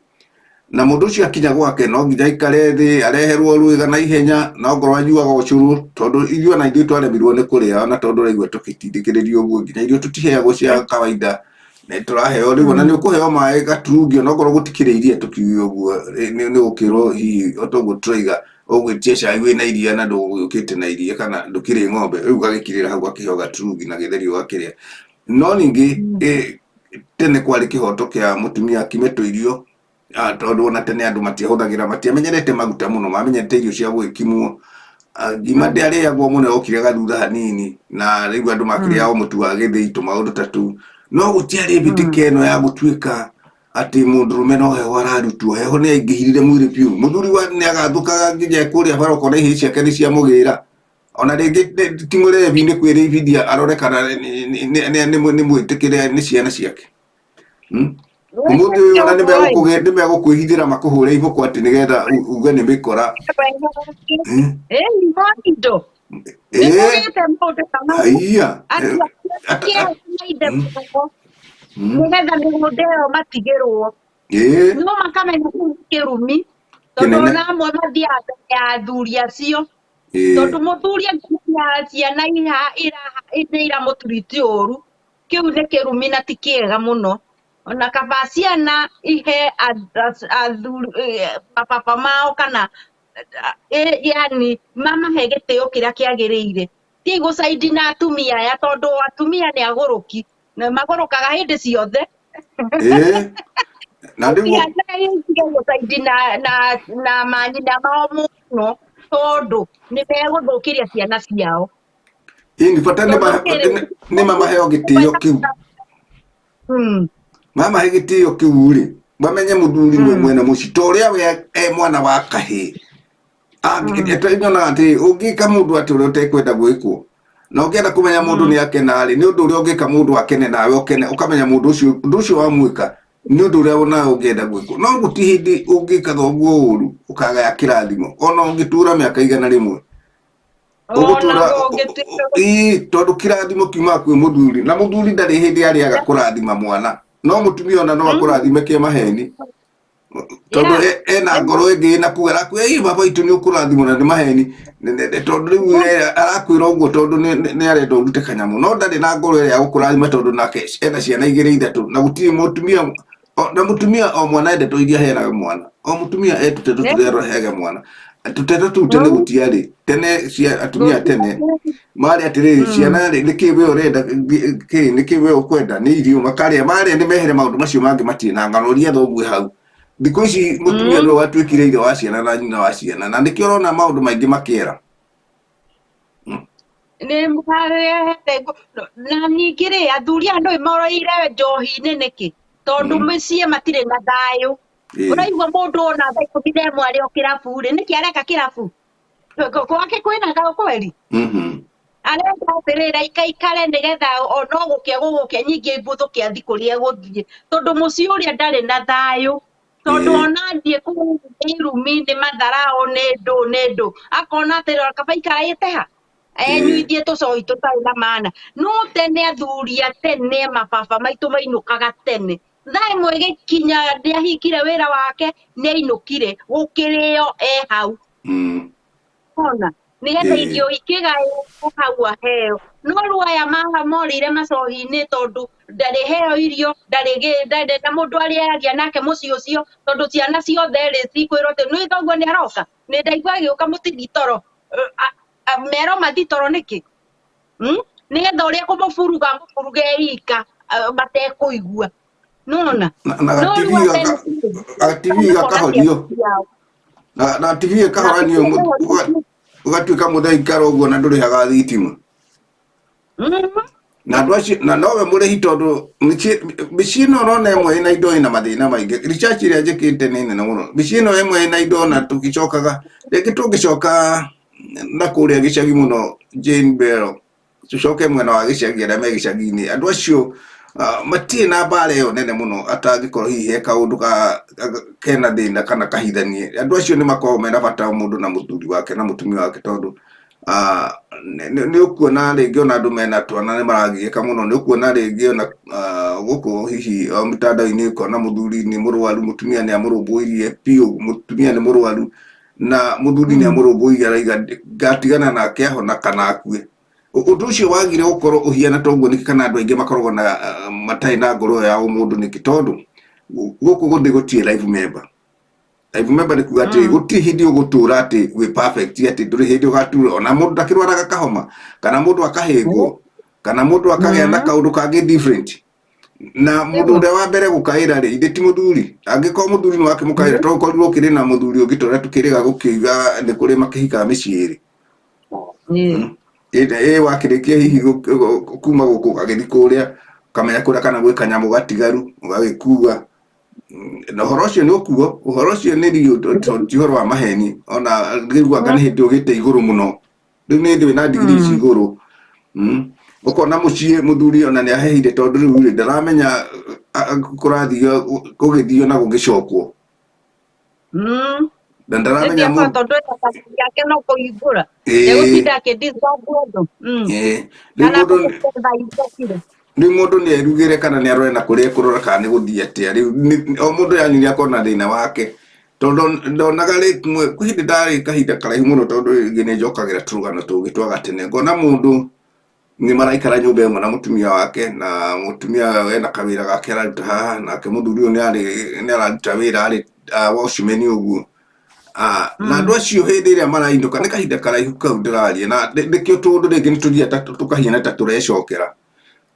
na mũndũ ũcio akinya gwake no nginya aikare thĩ areherwo rwĩga na ihenya, na ongorwo anyuaga ũcũrũ, tondũ ithuĩ ona ithuĩ twaremirwo nĩ kũrĩa, ona tondũ ũraigua tũgĩtindĩkĩrĩrio ũguo, nginya irio tũtiheagwo cia kawaida, nĩ tũraheo rĩu, ona nĩ ũkũheo maĩ gaturungi, ona okorwo gũtikĩrĩ iria tũkiuge ũguo, nĩ gũkĩrwo hihi o toguo tũraiga ũgwĩtia cai wĩna iria na ndũgũgĩũkĩte na iria kana ndũkĩrĩ ng'ombe, rĩu ũgagĩkirĩra hau ũgakĩheo gaturungi na gĩtheri ũgakĩrĩa. No ningĩ tene kwarĩ kĩhoto kĩa mũtumia akime tũirio, tondũ ona tene andũ matiahũthagĩra, matiamenyerete maguta mũno, mamenyerete irio cia gũgĩkimwo. Ngima ndĩarĩagwo mũno, yokire gathutha hanini, na rĩu andũ makĩrĩaga o mũtu wa gĩthĩi tũmaũndũ ta tũu, no gũtiarĩ mbĩtĩka ĩno ya gũtuĩka atĩ mũndũrũme no heho ararutwo, heho nĩ aingĩhirire mwĩrĩ biũ, mũthuri wa nĩ agathũkaga nginya kũrĩa bara ũkona ihĩĩ ciake nĩ ciamũgĩra, ona rĩngĩ ti mũrebi, nĩ kwĩrĩithia arore kana nĩ mwĩtĩkĩre nĩ ciana ciake. Ũmũthĩ ũyũ ona nĩ megũkwĩhithĩra makũhũre iboko atĩ nĩgetha uge nĩ mĩkora. Ĩ indo nĩ kũgĩte maũndũ ta mau. Haiya. Andũ na ithe mũno nĩgetha mĩgũnda ĩyo matigĩrwo, no makamenya kĩu nĩ kĩrumi, tondũ Kĩnene. ona amwe mathiaga mbere ya athuri acio, tondũ mũthuri angĩmenya ciana nĩ iramũturiti ũru, kĩu nĩ kĩrumi na ti kĩega mũno. Ona kaba ciana ihe athuri mababa mao kana yani mamahe gĩtĩo kĩrĩa kĩagĩrĩire, ti gũcaidi na atumia aya, tondũ atumia nĩ agũrũki na magũrũkaga hĩndĩ ciothe. Na rĩu Ciana itige gũcaidi na manyina mao mũno, tondũ nĩ megũthũkĩria ciana ciao. Ĩni bata nĩ Tondũ kĩrĩ- nĩ mamaheo gĩtĩo kĩu. Mamahe gĩtĩo kĩu rĩ, mamenye mũthuri nĩwe mwene mũciĩ, ta ũrĩa we e mwana wa kahĩĩ. Nyonaga atĩ ũngĩka mũndũ atĩ ũrĩa ũtekwenda gwĩkwo, na ũngĩenda kũmenya mũndũ nĩ akena rĩ, nĩ ũndũ ũrĩa ũngĩka mũndũ akene nawe ũkene, ũkamenya mũndũ ũcio ũndũ ũcio wamwĩka nĩ ũndũ ũrĩa nawe ũngĩenda gwĩkwo, no gũti hĩndĩ ũngĩka thoguo ũru ũkagaya kĩrathimo, ona ũngĩtũra mĩaka 100. Ona Ũgũtũra ũngĩtuĩka ĩĩ, tondũ kĩrathimo kiumaga kwĩ mũthuri, na mũthuri ndarĩ hĩndĩ arĩaga kũrathima mwana, no mũtumia ona no akũrathime kĩmaheni, tondũ ena ngoro ĩngĩ ĩna kuga arakwĩra, "Ĩ baba witũ nĩ ũkũrathimwo," na nĩ maheni. Tondũ rĩu arakwĩra ũguo tondũ nĩ arenda ũrute kanyamũ, no ndarĩ na ngoro ĩrĩa ya gũkũrathima, tondũ nake ena ciana igĩrĩ ithatũ, na gũtirĩ mũtumia na mũtumia o mwana endetwo iria aheanaga mwana, o mũtumia etũte tũrĩa aheage mwana. Tũteta tũu tene gũtiarĩ tene cia atumia tene marĩ atĩrĩrĩ ciana rĩ nĩkĩ we ũrenda kĩ nĩkĩ we ũkwenda nĩ irio makarĩa marĩa nĩ mehere maũndũ macio mangĩ matirĩ na ng'ano ũria thoguo hau. Thikũ ici mũtumia nĩwe watuĩkire ithe wa ciana na nyina wa ciana na nĩkĩo ũrona maũndũ maingĩ makĩera. Nĩ marehete na ningĩ rĩ athuri aya ndũĩ moroire njohi-inĩ nĩkĩ tondũ mĩciĩ matirĩ na thayũ. Ũraigua mũndũ ona thaa 11 arĩ o kĩrabu rĩ nĩkĩ areka kĩrabu gwake kwĩna thayũ kweri? Arenda atĩrĩrĩ aikaikare nĩgetha no gũkĩa gũgũkĩa nyingĩ mbuthũke athiĩ kũrĩa egũthiĩ tondũ mũciĩ ũrĩa ndarĩ na thayũ tondũ ona athiĩ kũu irumi nĩ matharaũ nĩ ndũ nĩ ndũ akona atĩrĩrĩ kaba aikarĩte ha enyuithie tũcohi tũtarĩ na maana. No tene athuri a tene mababa maitũ mainũkaga tene thaa 1 ĩgĩkinya nĩahingire wĩra wake nĩainũkire gũkĩrĩo e hau. Ona nĩgetha irio ikĩgaĩrwo hau aheo. No rĩu aya morĩire macohi-inĩ tondũ ndarĩ heo irio ndarĩ na mũndũ arĩaria nake mũciĩ ũcio tondũ ciana ciothe rĩ cikwĩrwo atĩ nĩ thoguo nĩ aroka nĩ ndaigua agĩũka mũtithi toro mero mathi toro nĩkĩ nĩgetha ũrĩa kũmũburuga mũburuge ika matekũigua. Nona na gatibi gakahorio na TV ĩkahoranio ũgatuĩka mũthee ũguo na ndũrĩhaga thitima na andũ acio na nowe mũrĩhi tondũ mĩciĩ ĩno ũrona ĩmwe ĩna indo ĩna mathĩna maingĩ. Research ĩrĩa njĩkĩte nĩ nene mũno. Mĩciĩ ĩno ĩmwe ĩna indo na tũgĩcokaga rĩngĩ tũngĩcoka na kũrĩa gĩcagi mũno Jane Bell tũcoke mwena wa gĩcagi arĩa me gĩcagi-inĩ andũ acio matirĩ na mbara ĩyo nene mũno atangĩkorwo hihi he kaũndũ kena thĩna kana kahithanie. Andũ acio nĩ makoragwo mena bata mũndũ na mũthuri wake na mũtumia wake tondũ nĩ ũkuona rĩngĩ ona andũ mena twana nĩ maragiĩka mũno. Nĩ ũkuona rĩngĩ ona gũkũ hihi mĩtandao-inĩ ũkona mũthuri nĩ mũrwaru mũtumia nĩ amũrũmbũirie biũ mũtumia nĩ mũrwaru na mũthuri nĩ amũrũmbũirie araiga ngatigana nake ahona kana akue. Ũndũ ũcio wagire gũkorwo ũhiana toguo nĩkĩ kana andũ aingĩ makoragwo na matarĩ na ngoro ya ũmũndũ nĩkĩ tondũ gũkũ gũthĩ gũtirĩ life member. Life member nĩ kuga atĩ gũtirĩ hĩndĩ ũgũtũra atĩ wĩ perfect atĩ ndũrĩ hĩndĩ ũgatura ona mũndũ ndakĩrwaraga kahoma kana mũndũ akahĩngwo kana mũndũ akagĩa na kaũndũ kangĩ different na mũndũ ũrĩa wa mbere gũkaĩra rĩ ithe ti mũthuri. Angĩkorwo mũthuri nĩ wakĩmũkaĩra to ũkorirwo ũkĩrĩ na mũthuri ũngĩ tũrĩa tũkĩrĩga gũkĩuga nĩ kũrĩ makĩhikaga mĩciĩ ĩrĩ. Ĩ wakĩrĩkia hihi kuma gũkũ ũgagĩthiĩ kũrĩa ũkamenya kũrĩa kana gwĩ kanyamũ gatigaru ũgagĩkua na ũhoro ũcio nĩ ũkuo ũhoro ũcio nĩ riũ ti ũhoro wa maheni ona rĩu anga nĩ hĩndĩ ũgĩte igũrũ mũno rĩu nĩ hĩndĩ wĩna ndigiri ici igũrũ. Ũkona mũciĩ mũthuri ona nĩ ahehire tondũ rĩu rĩ ndaramenya kũrathio gũgĩthio na gũgĩcokwo na ndaramenya tondũ yake no kũhingũra ndegũtinda akĩ-disturb andũ. Rĩu mũndũ nĩ erugĩre kana nĩ arore na kũrĩa ekũrora kana nĩ gũthiĩ atĩa. Rĩu o mũndũ yanyu nĩ akorwo na thĩna wake tondũ ndonaga rĩmwe kwĩ hĩndĩ ndarĩ kahinda karaihu mũno tondũ rĩngĩ nĩ njokagĩra tũrũgano tũngĩ twa gatene ngona mũndũ nĩ maraikara nyũmba ĩmwe na mũtumia wake na mũtumia ena kawĩra gake araruta haha nake mũthuri ũyũ nĩ araruta wĩra arĩ watchman ũguo. Na andũ acio hĩndĩ ĩrĩa marainũka nĩ kahinda karaihu kau ndĩraria na nĩkĩo tũndũ rĩngĩ nĩ tũthiaga tũkahiana ta tũrecokera.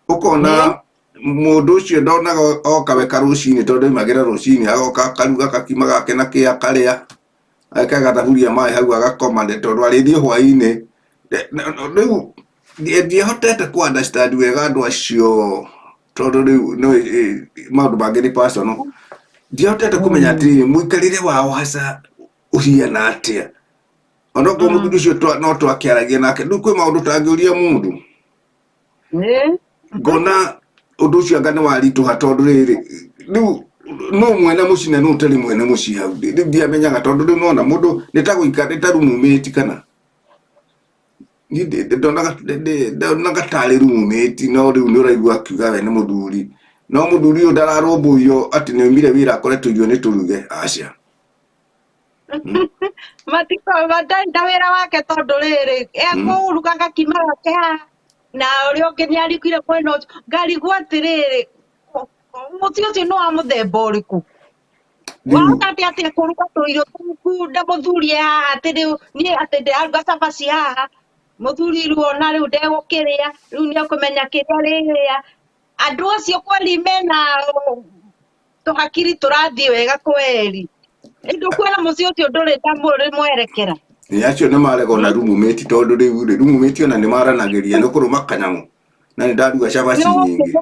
Ũkona mũndũ ũcio ndonaga oka we karũcinĩ tondũ aimagĩra rũcinĩ agoka akaruga kakima gake na kĩ akarĩa agathaburia maĩ hau agakoma tondũ arĩthiĩ hwaĩ-inĩ. Rĩu ndiahotete kũ understand wega andũ acio tondũ rĩu no maũndũ mangĩ nĩ personal. Ndiahotete kũmenya atĩrĩrĩ mũikarĩre wao hasa ũhiana atĩa. Onokorwo mũthuri ũcio no twakĩaragia nake rĩu kwĩ maũndũ ũtangĩũria mũndũ. Ngona ũndũ ũcio anga nĩ waritũha tondũ rĩrĩ rĩu no mwene mũciĩ na no ũtarĩ mwene mũciĩ hau rĩu ndiamenyaga tondũ rĩu nona mũndũ nĩ ta gũikara nĩ ta roommate kana ndonaga tarĩ roommate no rĩu nĩ ũraigua akiuga we nĩ mũthuri no mũthuri ũyũ ndararũmbũiyo atĩ nĩ oimire wĩra akoretwo irio nĩ tũruge aca. Matirĩ na wĩra wake tondũ rĩrĩ ekũruga gakima gake haha na ũrĩa ũngĩ nĩ arugire mwena ũcio ngarigwo atĩrĩrĩ mũciĩ ũcio nĩ wa mũthemba ũrĩkũ? Wahota atĩa atĩa kũruga tũirio twaku na mũthuri e haha atĩ rĩu niĩ atĩ ndĩraruga cabaci haha mũthuri rĩu ona rĩu ndegũkĩrĩa rĩu nĩekũmenya kĩrĩa rĩrĩa andũ acio kweli mena tũhakiri tũrathiĩ wega kweli ĩndĩ ũkuona mũciĩ ũcio ndũrĩ na mwerekera. Nĩ acio nĩ maregwo na roommate tondũ rĩu rĩ roommate ona nĩ maranagĩria nĩ kũrũma kanyamũ na nĩ ndaruga cabaci nyingĩ.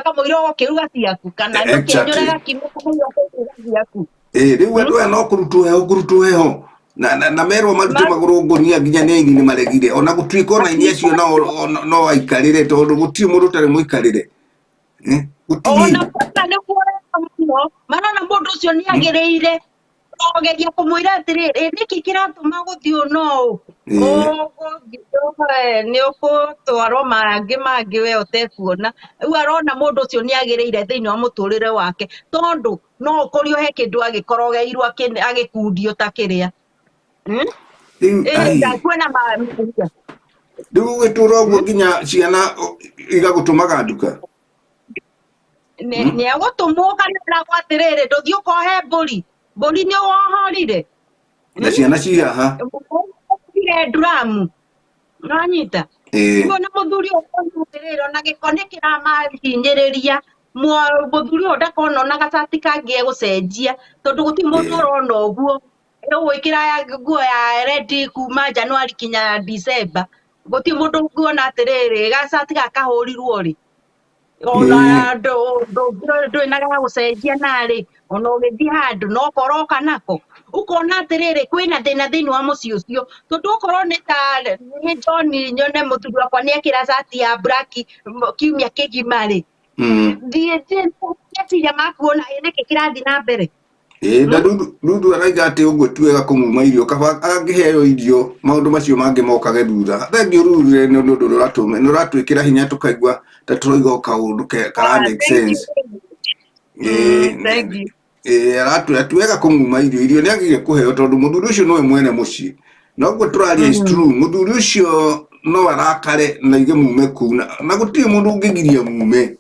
Kamũira ũgũkĩruga ciaku kana ndũkĩenyũre gakima kamũira ũkĩruga ciaku. Ĩĩ rĩu andũ aya no kũrutwo heho kũrutwo heho na merwo marute magũrũ ngũnia nginya nĩ aini nĩ maregire ona gũtuĩka ona aini acio no aikarĩre tondũ gũtirĩ mũndũ ũtarĩ mũikarĩre. Gũtirĩ. Ona kwana nĩ kuoya mũno marona mũndũ ũcio nĩ agĩrĩire ogeria kũmwĩra atĩrĩrĩ nĩkĩ kĩratũma gũthiĩ ũũ no ũũ nĩ ũgũtwarwo mangĩ mangĩ we ũtekuona rĩu arona mũndũ ũcio nĩ agĩrĩire thĩinĩ wa mũtũrĩre wake tondũ no ũkorio he kĩndũ agĩkorogeirwo agĩkundio ta kĩrĩa. Ndakuona rĩu ũgĩtũra ũguo nginya ciana igagũtũmaga nduka. Nĩ egũtũmwo kana eragwo atĩrĩrĩ ndũthiĩ ũkohe mbũri mbũri nĩ wohorire na ciana ci haha ire nduramu nanyita rĩu ona mũthuri ũyũ atĩrĩrĩ ona gĩko nĩ kĩramahinyĩrĩria mũthuri ũyũ ndakona ona gacati kangĩ egũcenjia tondũ gũtirĩ mũndũ ũrona ũguo ũgwĩkĩra nguo ya rendi kuma Januari kinya December gũtirĩ mũndũ ũkuona atĩrĩrĩ gacati gaka kahũrirwo rĩ ona ndũrĩ na ga gũcenjia narĩ ona ũgĩthiĩ handũ no koroka nako ũkona atĩrĩrĩ kwĩna thĩna thĩinĩ wa mũciĩ ũcio tondũ okorwo nĩ ta nĩ John nyone mũthuri wakwa nĩ ekĩra cati ya black kiumia kĩgima rĩ thiĩ meciria makuona nĩkĩ kĩrathiĩ na mbere. Na Ruthu araiga atĩ ũguo ti wega kũmuma irio kaba angĩheo irio maũndũ macio mangĩ mokage thutha. Thengiũ Ruthu nĩ ũndũ nĩ ũratwĩkĩra hinya tũkaigua ta tũroiga o kaũndũ kara make sense. Aratwĩra ti wega kũmuma irio irio nĩ agĩrĩire kũheo tondũ mũthuri ũcio nĩwe mwene mũciĩ. Na ũguo tũraria is true mũthuri ũcio no arakare na aige mume kũu na gũtirĩ mũndũ ũngĩgiria mume.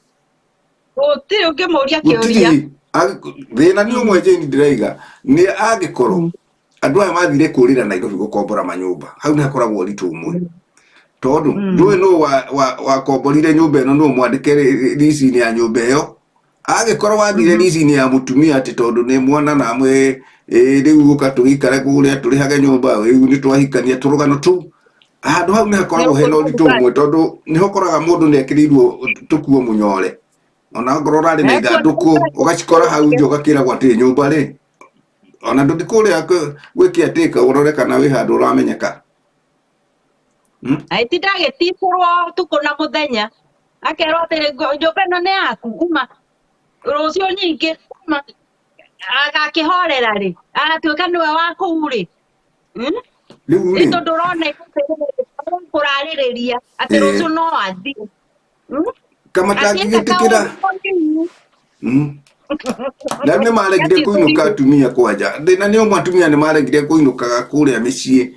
Gũtirĩ ũngĩmũria kĩũria. Thĩna nĩ ũmwe Jane ndĩraiga nĩ angĩkorwo andũ aya mathire kũrĩra Nairobi gũkombora manyũmba hau nĩ hakoragwo ũritũ ũmwe tondũ ndũĩ nũ wakomborire nyũmba ĩno nũ mwandĩke rici-inĩ ya nyũmba ĩyo angĩkorwo wathire rici-inĩ ya mũtumia atĩ tondũ nĩ mwana na amwe rĩu ũka tũgĩikare kũrĩa tũrĩhage nyũmba rĩu nĩ twahikania tũrũgano tũu handũ hau nĩ hakoragwo hena ũritũ ũmwe tondũ nĩho ũkoraga mũndũ nĩ ekĩrĩirwo tũkuo mũnyore ona ongorwo ũrarĩ na ithandũkũ ũgacikora hau nja ũgakĩragwo atĩ nyũmba rĩ ona ndũthi kũrĩa gwĩ caretaker ũrore kana wĩ handũ ũramenyeka. Atinda agĩticũrwo ũtukũ na mũthenya akerwo atĩ nyũmba ĩno nĩ yaku uma rũciũ nyingĩ uma agakĩhorera rĩ agatuĩka nĩwe wa kũu rĩ Rĩu rĩ tondũ ũrona kũrarĩrĩria atĩ rũciũ no athiĩ kama tangĩgĩtĩkĩra na nĩ maregire kũinũka atumia kwanja thĩna nĩ ũmwe atumia nĩ maregire kũinũkaga kũrĩa mĩciĩ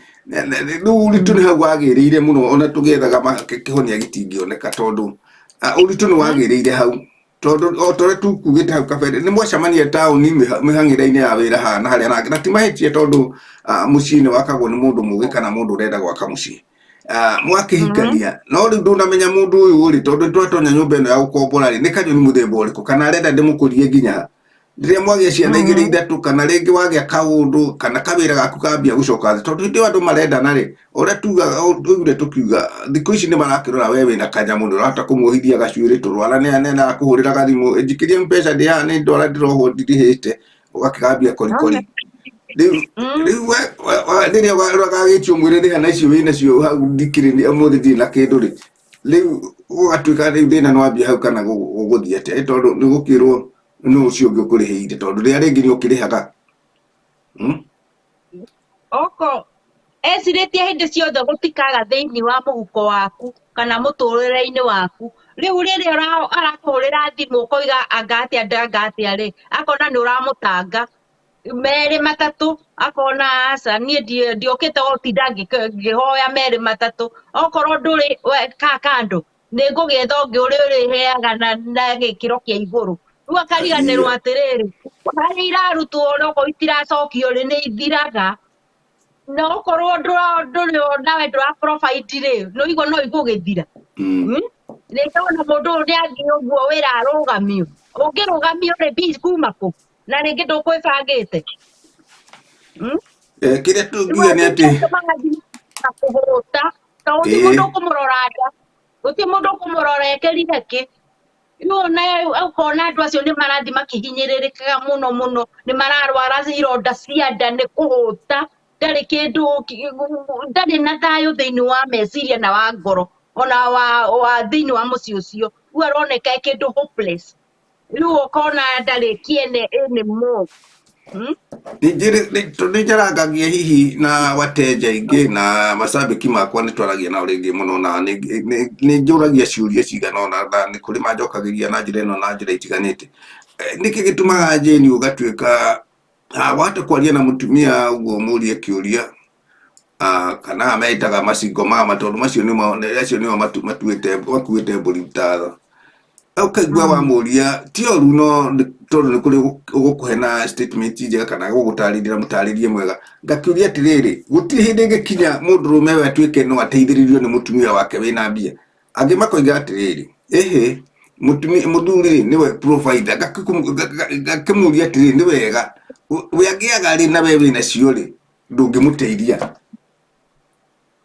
rĩu ũritũ nĩ hau wagĩrĩire mũno ona tũgĩethaga kĩhonia gĩtingĩoneka tondũ ũritũ nĩ wagĩrĩire hau tondũ o ta ũrĩa tukugĩte hau kabere nĩ mwacemania taũni mĩhang'ĩre-inĩ ya wĩra haha na harĩa na ti mahĩtia tondũ mũciĩ nĩ wakagwo nĩ mũndũ mũgĩ kana mũndũ ũrenda gwaka mũciĩ mwakĩhikania no rĩu ndũnamenya mũndũ ũyũ rĩ tondũ twatonya nyũmba ĩno ya gũkombora rĩ nĩ kanyoni mũthemba ũrĩkũ kana arenda ndĩmũkũrie nginya rĩrĩa mwagĩa ciana igĩrĩ ithatũ kana rĩngĩ wagĩa kaũndũ kana kawĩra gaku kambia gũcoka thĩ tondũ hĩndĩ ĩyo andũ marendana rĩ ũrĩa tugaga tũiguire tũkiuga thikũ ici nĩ marakĩrora we wĩna kanyamũ nĩ ũrahota kũmuohithia gacuĩrĩ tũrwara nĩ arakũhũrĩra gathimũ njikĩrie mbeca ndĩ haha nĩ ndwara ndĩrohwo ndirĩhĩte ũgakĩgambia korikori rĩu rĩrĩa ũgagĩtio mwĩrĩ rĩha na icio wĩna cio hau ndikĩrĩ ũmũthĩ ndirĩ na kĩndũ rĩ rĩu gũgatuĩka rĩu thĩna nĩ wambia hau kana gũgũthiĩ atĩa tondũ nĩ gũkĩrwo nĩ ũcio ũngĩ ũkũrĩhĩire tondũ rĩrĩa rĩngĩ nĩ ũkĩrĩhaga. Oko ecirĩtie hĩndĩ ciothe gũtikaga thĩinĩ wa mũhuko waku kana mũtũrĩre-inĩ waku rĩu rĩrĩa arakũhũrĩra thimũ ũkoiga anga atĩa anga atĩa rĩ akona nĩ ũramũtanga merĩ matatũ akona aca niĩ ndiũkĩte gũtinda ngĩhoya merĩ matatũ okorwo ndũrĩ ka kando nĩ ngũgĩetha ũngĩ ũrĩa ũrĩheaga na gĩkĩro kĩa igũrũ. Rĩu akariganĩrwo atĩrĩrĩ, harĩa irarutwo onokorwo itiracokio rĩ, nĩ ithiraga. Na okorwo ndũrĩ nawe ndũra provide rĩ, nĩ ũigua no igũgĩthira. Rĩngĩ ona mũndũ ũyũ nĩ athiĩ ũguo wĩra arũgamio. Ũngĩrũgamio rĩ, mbia kuma kũ? Na rĩngĩ ndũkwĩbangĩte. Kĩrĩa tũngiuga nĩ atĩ kũhũta tondũ gũtirĩ mũndũ ũkũmũrora nda, gũtirĩ mũndũ ũkũmũrora ekĩrire kĩ. Rĩu ona ũkona andũ acio nĩ marathiĩ makĩhinyĩrĩrĩkaga mũno mũno, nĩ mararwara ironda cia nda nĩ kũhũta, ndarĩ kĩndũ, ndarĩ na thayũ thĩinĩ wa meciria na wa ngoro, ona wa thĩinĩ wa mũciĩ ũcio. Rĩu aroneka e kĩndũ hopeless. Rĩu ũkona ndarĩ kĩene anymore. Nĩ njarangagia hihi na wateja aingĩ na macambĩki makwa, nĩ twaragia nao rĩngĩ mũno, na nĩ njũragia ciũria cigana ũna, na nĩ kũrĩ manjokagĩria na njĩra ĩno na njĩra itiganĩte. Nĩkĩ gĩtũmaga Jane ũgatuĩka wahota kwaria na mũtumia ũguo mũrie kĩũria, kana metaga macingo mama, tondũ macio nĩmo acio nĩo matuĩte makuĩte mbũri ta ũkaigua wamũria ti ũru, no tondũ nĩ kũrĩ ũgũkũhe na statement njega kana gũgũtarĩria mũtarĩrie mwega. Ngakĩũria atĩrĩrĩ, gũtirĩ hĩndĩ ĩngĩkinya mũndũrũme we atuĩke no ateithĩrĩrio nĩ mũtumia wake wĩna mbia? Angĩ makoiga atĩrĩrĩ, ĩhĩ, mũtumia mũthuri rĩ nĩwe provider. Ngakĩmũria atĩrĩrĩ, nĩ wega we angĩaga rĩ, na we wĩna cio rĩ, ndũngĩmũteithia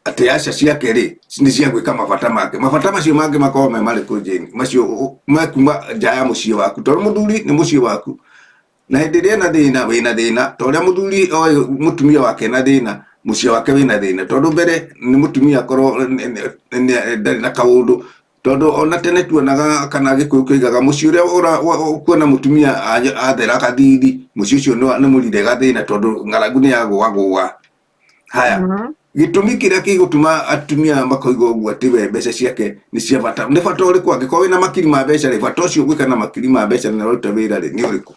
atĩ aca ciake rĩ nĩ cia gwĩka mabata make, mabata macio mangĩ makorwo me marĩkũ, Jane, macio mekuma nja ya mũciĩ waku? Tondũ mũthuri nĩ mũciĩ waku, na hĩndĩ ĩrĩa ena thĩna wĩna thĩna, ta ũrĩa mũthuri oĩ mũtumia wake ena thĩna, mũciĩ wake wĩna thĩna, tondũ mbere nĩ mũtumia akorwo ndarĩ na kaũndũ. Tondũ ona tene tuonaga kana Gĩkũyũ kĩigaga mũciĩ ũrĩa ũkuona mũtumia athera gathithi, mũciĩ ũcio nĩ mũrire gathĩna, tondũ ng'aragu nĩ yagũagũa. Haya, gĩtũmi kĩrĩa gĩgũtũma atumia makoiga ũguo atĩ we mbeca ciake nĩ cia bata, nĩ bata ũrĩkũ? Angĩkorwo wĩna makiri ma mbeca rĩ, bata ũcio ũgwĩka na makiri ma mbeca na ũraruta wĩra rĩ, nĩ ũrĩkũ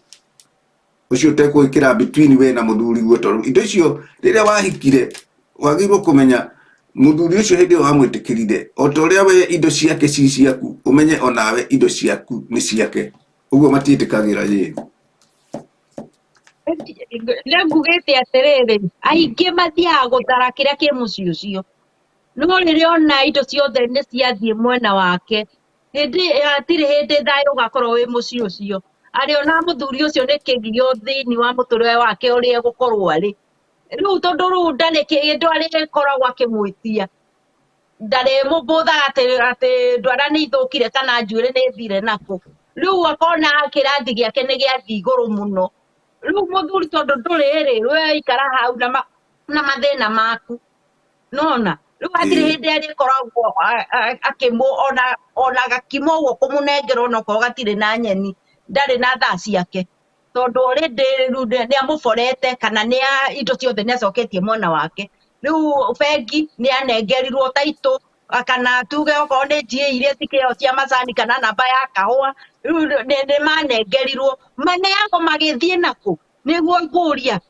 ũcio ũtekũĩkĩra between we na mũthuri guo? Tondũ indo icio rĩrĩa wahikire wagĩrĩirwo kũmenya mũthuri ũcio hĩndĩ ĩyo wamwĩtĩkĩrire, o ta ũrĩa we indo ciake ci ciaku, ũmenye onawe indo ciaku nĩ ciake. Ũguo matiĩtĩkagĩra yĩ. Nĩ ngugĩte atĩrĩrĩ, aingĩ mathiaga gũthara kĩrĩa kĩ mũciĩ ũcio, no rĩrĩa ona indo ciothe nĩ ciathiĩ mwena wake, hĩndĩ hatirĩ hĩndĩ thayũ ũgakorwo wĩ mũciĩ ũcio. Arĩona mũthuri ũcio nĩ kĩgio thĩinĩ wa mũtũrĩre wake ũrĩa egũkorwo arĩ rĩu, tondũ rĩu ndarĩ kĩndũ arĩkoragwo akĩmwĩtia, ndarĩmũbũthaga atĩ ndwara nĩ ithũkire kana njuĩrĩ nĩ ĩthire nakũ. Rĩu akona kĩrathi gĩake nĩ gĩathiĩ igũrũ mũno. Rĩu mũthuri tondũ ndũrĩ rĩ, we ikara hau na mathĩna maku nona. Rĩu hatirĩ hĩndĩ arĩkoragwo akĩmũ ona gakima ũguo kũmũnengera, onokorwo gatirĩ na nyeni, ndarĩ na thaa ciake, tondũ already rĩu nĩ amũborete kana nĩ indo ciothe nĩ acoketie mwena wake. Rĩu bengi nĩ anengerirwo taitũ, kana tuge okorwo nĩ GA iria cikĩo cia macani kana namba ya kahũa, rĩu nĩ manengerirwo, maneagwo magĩthiĩ nakũ? Nĩguo ngũria,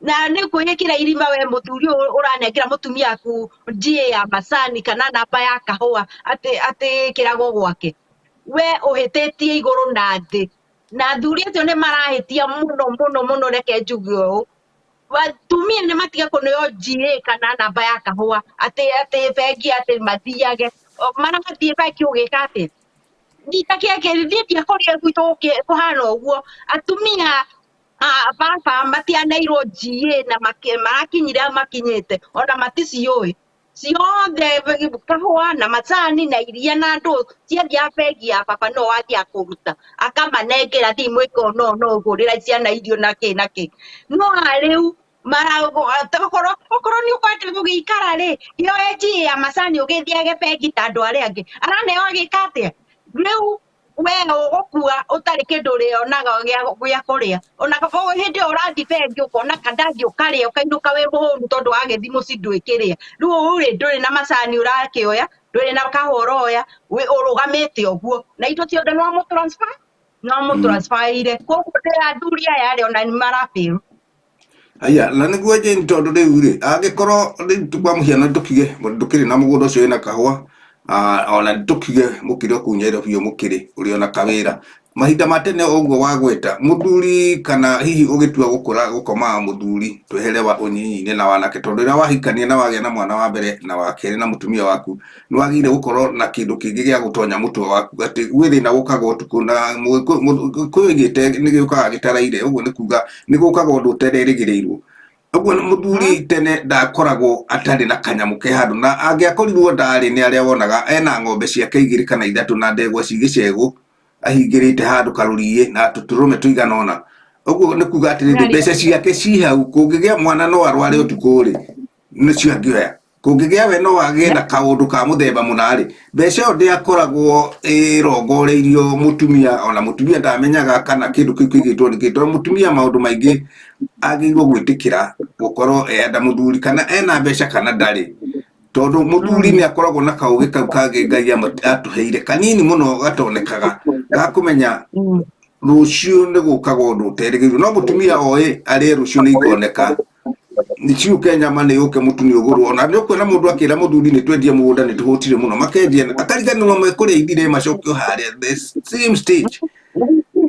na nĩ kwĩĩkĩra irima we mũthuri ũyũ ũranengera mũtumia waku GA ya macani kana namba ya kahũa atĩ ĩkĩragwo gwake. We ũhĩtĩtie igũrũ na thĩ, na athuri acio nĩ marahĩtia mũno mũno mũno. Reke njuge ũũ, atumia nĩ matige kũneo GA kana namba ya kahũa atĩ bengi atĩ mathiage. Marathiĩ bengi ũgĩka atĩa? Nyita kĩake niĩ ndiakorire gwitũ kũhana ũguo. Atumia a baba matianeirwo GA na marakinyire makinyĩte ona maticiũĩ ciothe, kahũa na macani na iria na ndũ ciathiaga bengi ya baba, no wathiaga kũruta akamanengera, thiĩ mwĩke ũũ no no gũrĩra ciana irio na kĩ na kĩ. No rĩu okorwo nĩ ũkwenda gũgĩikara rĩ, yoe GA ya macani ũgĩthiage bengi ta andũ arĩa angĩ. Araneo agĩka atĩa? Rĩu we ũgũkua ũtarĩ kĩndũ ũrĩonaga gĩa kũrĩa. Ona kaba hĩndĩ ĩyo ũrathiĩ bengi ũkona kandathi ũkarĩa ũkainũka wĩ mũhũnu, tondũ wagĩthiĩ mũciĩ ndwĩkĩrĩa. Rĩu rĩ, ndũrĩ na macani ũrakĩoya, ndũrĩ na kahũa ũroya, ũrũgamĩte ũguo na indo ciothe no mũtransfer no mũtransferire. Koguo ndĩ athuri aya rĩ, ona nĩ marabĩrwo. Aya, na nĩguo Jane, tondũ rĩu rĩ, angĩkorwo rĩu kwa mũhiano tũkiuge ndũkĩrĩ na mũgũnda ũcio wĩna kahũa, ona tũkiuge mũkĩrĩ o kũu Nairobi o mũkĩrĩ ũrĩ ona kawĩra. Mahinda ma tene ũguo wagweta mũthuri kana hihi ũgĩtua gũkũra gũkomaga mũthuri twehere wa ũnyinyi-inĩ na wanake tondũ rĩrĩa wahikania na wagĩa na mwana wa mbere na wa kerĩ na mũtumia waku nĩ wagĩrĩire gũkorwo na kĩndũ kĩngĩ gĩa gũtonya mũtwe waku atĩ gwĩ thĩna gũkaga ũtukũ na Mũgĩkũyũ oigĩte nĩ gĩũkaga gĩtaraire ũguo nĩ kuga nĩ gũkaga ũndũ ũterĩgĩrĩirwo. Ũguo mũthuri tene ndakoragwo atarĩ na kanyamũ ke handũ na angĩakorirwo ndarĩ nĩ arĩa wonaga ena ng'ombe ciake igĩrĩ kana ithatũ na ndegwa ci gĩcegũ ahingĩrĩte handũ karũriĩ na tũtũrũme tũigana ũna. Ũguo nĩ kuga atĩrĩrĩ mbeca ciake ci hau kũngĩgĩa mwana no arware ũtukũ rĩ nĩcio angĩoya. Kũngĩgĩa we no agĩe na kaũndũ ka mũthemba mũna rĩ mbeca ĩyo ndĩakoragwo ĩrongoreirio mũtumia ona mũtumia ndamenyaga kana kĩndũ kĩu kĩigĩtwo nĩkĩ tondũ mũtumia maũndũ maingĩ agĩrĩirwo gwĩtĩkĩra gũkorwo enda mũthuri kana ena mbeca kana ndarĩ tondũ mũthuri nĩ akoragwo na kaũgĩ kau kangĩ Ngai atũheire kanini mũno gatonekaga ga kũmenya rũciũ nĩ gũkaga ũndũ ũterĩgĩrĩirwo no mũtumia oĩ arĩe rũciũ nĩ ikoneka nĩ ciũke nyama nĩ yũke mũtu nĩ ũgũrwo ona nĩ ũkuona mũndũ akĩra mũthuri nĩ twendie mũgũnda nĩ tũhũtire mũno makendia akariganĩrwo mekũrĩa ithire macokio harĩa the same stage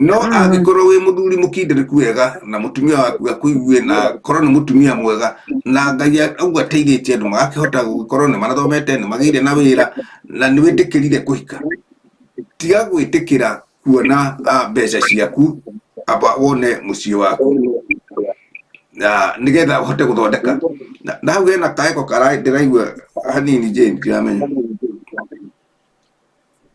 no angĩkorwo wĩ mũthuri mũkindĩrĩku wega na mũtumia waku akũigue na korwo nĩ mũtumia mwega na Ngai ũguo ateithĩtie andũ magakĩhota gũgĩkorwo nĩ marathomete nĩ magĩire na wĩra na nĩ wĩtĩkĩrire kũhika tiga gwĩtĩkĩra kuona mbeca ciaku amba wone mũciĩ waku na nĩgetha ũhote gũthondeka na hau hena kaeko kara ndĩraigua hanini Jane ndiramenya.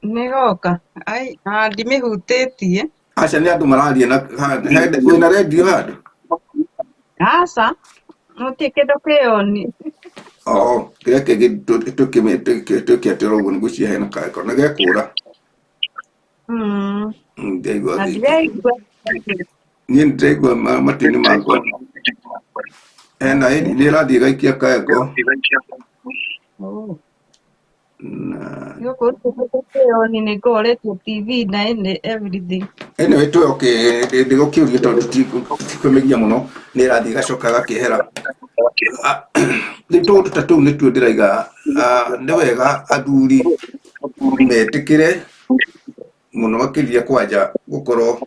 Nĩgoka. Ai, na ndimĩhutĩtie. Aca nĩ andũ mararia na wĩna redio handũ? Aca, gũtirĩ kĩndũ kĩoni. Oo, kĩrĩa kĩngĩ twĩke atĩ ũguo nĩguo hena kaeko nĩ gekũra. Ndĩraigua Na ndiraigua. Niĩ nĩndĩraigua matũ-inĩ makwa. Ena nĩ ĩrathiĩ ĩgaikia kaeko. Na Gũkũ gũtirĩ kĩoni nĩ ngoretio TV na everything. Anyway, twĩ okay, ndĩgũkĩũria tondũ tutikwĩmĩgia mũno nĩ ĩrathiĩ ĩgacoka ĩgakĩehera. Rĩu tũũndũ ta tũu nĩtuo ndĩraiga nĩ wega athuri metĩkĩre mũno makĩria kwanja gũkorwo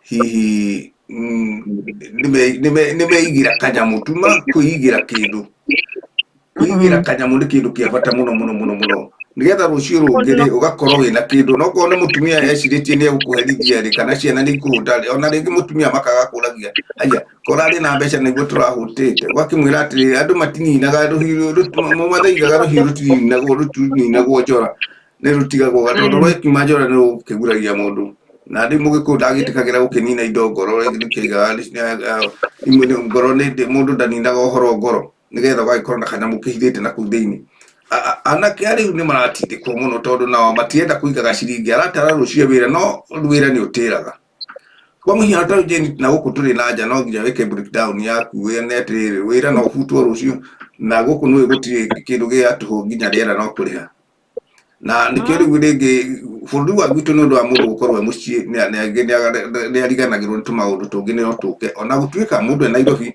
hihi nĩmeigĩra kanyamũ tuma kwĩigĩra kĩndũ kwĩigĩra kanyamũ nĩ kĩndũ kĩa bata mũno mũno mũno mũno nĩgetha rũciũ rũngĩ rĩ ũgakorwo wĩna kĩndũ no korwo nĩ mũtumia ecirĩtie nĩ egũkũherithia rĩ kana ciana nĩ ikũhũta rĩ ona rĩngĩ mũtumia makaga kũragia aya korwo arĩ na mbeca nĩguo tũrahũtĩte ũgakĩmwĩra atĩrĩrĩ andũ matininaga rũhiũ mathaigaga rũhiũ rũtininagwo rũtininagwo njora nĩ rũtigagwo tondũ rwakiuma njora nĩ rũkĩguragia mũndũ na rĩu mũgĩkũyũ ndagĩtĩkagĩra gũkĩnina indo ngoro rĩkĩigaga ngoro nĩ mũndũ ndaninaga ũhoro ngoro nĩgetha ũgagĩkorwo na kanyamũ kĩhithĩte na kũu thĩinĩ. Anake a rĩu nĩ maratindĩkwo mũno tondũ nao matienda kũigaga ciringi aratara rũciũ wĩra no wĩra nĩ ũtĩraga. Kwa mũhiano ta rĩu Jane na gũkũ tũrĩ na nja no nginya wĩke breakdown yaku wone atĩrĩrĩ wĩra no ũbutwo rũciũ na gũkũ nĩũĩ gũtirĩ kĩndũ gĩa tũhũ nginya rĩera no kũrĩha. Na nĩkĩo rĩu rĩngĩ bũrũri wa gwitũ nĩ ũndũ wa mũndũ gũkorwo e mũciĩ nĩ ariganagĩrwo nĩ tũmaũndũ tũngĩ no tũke ona gũtuĩka mũndũ e Nairobi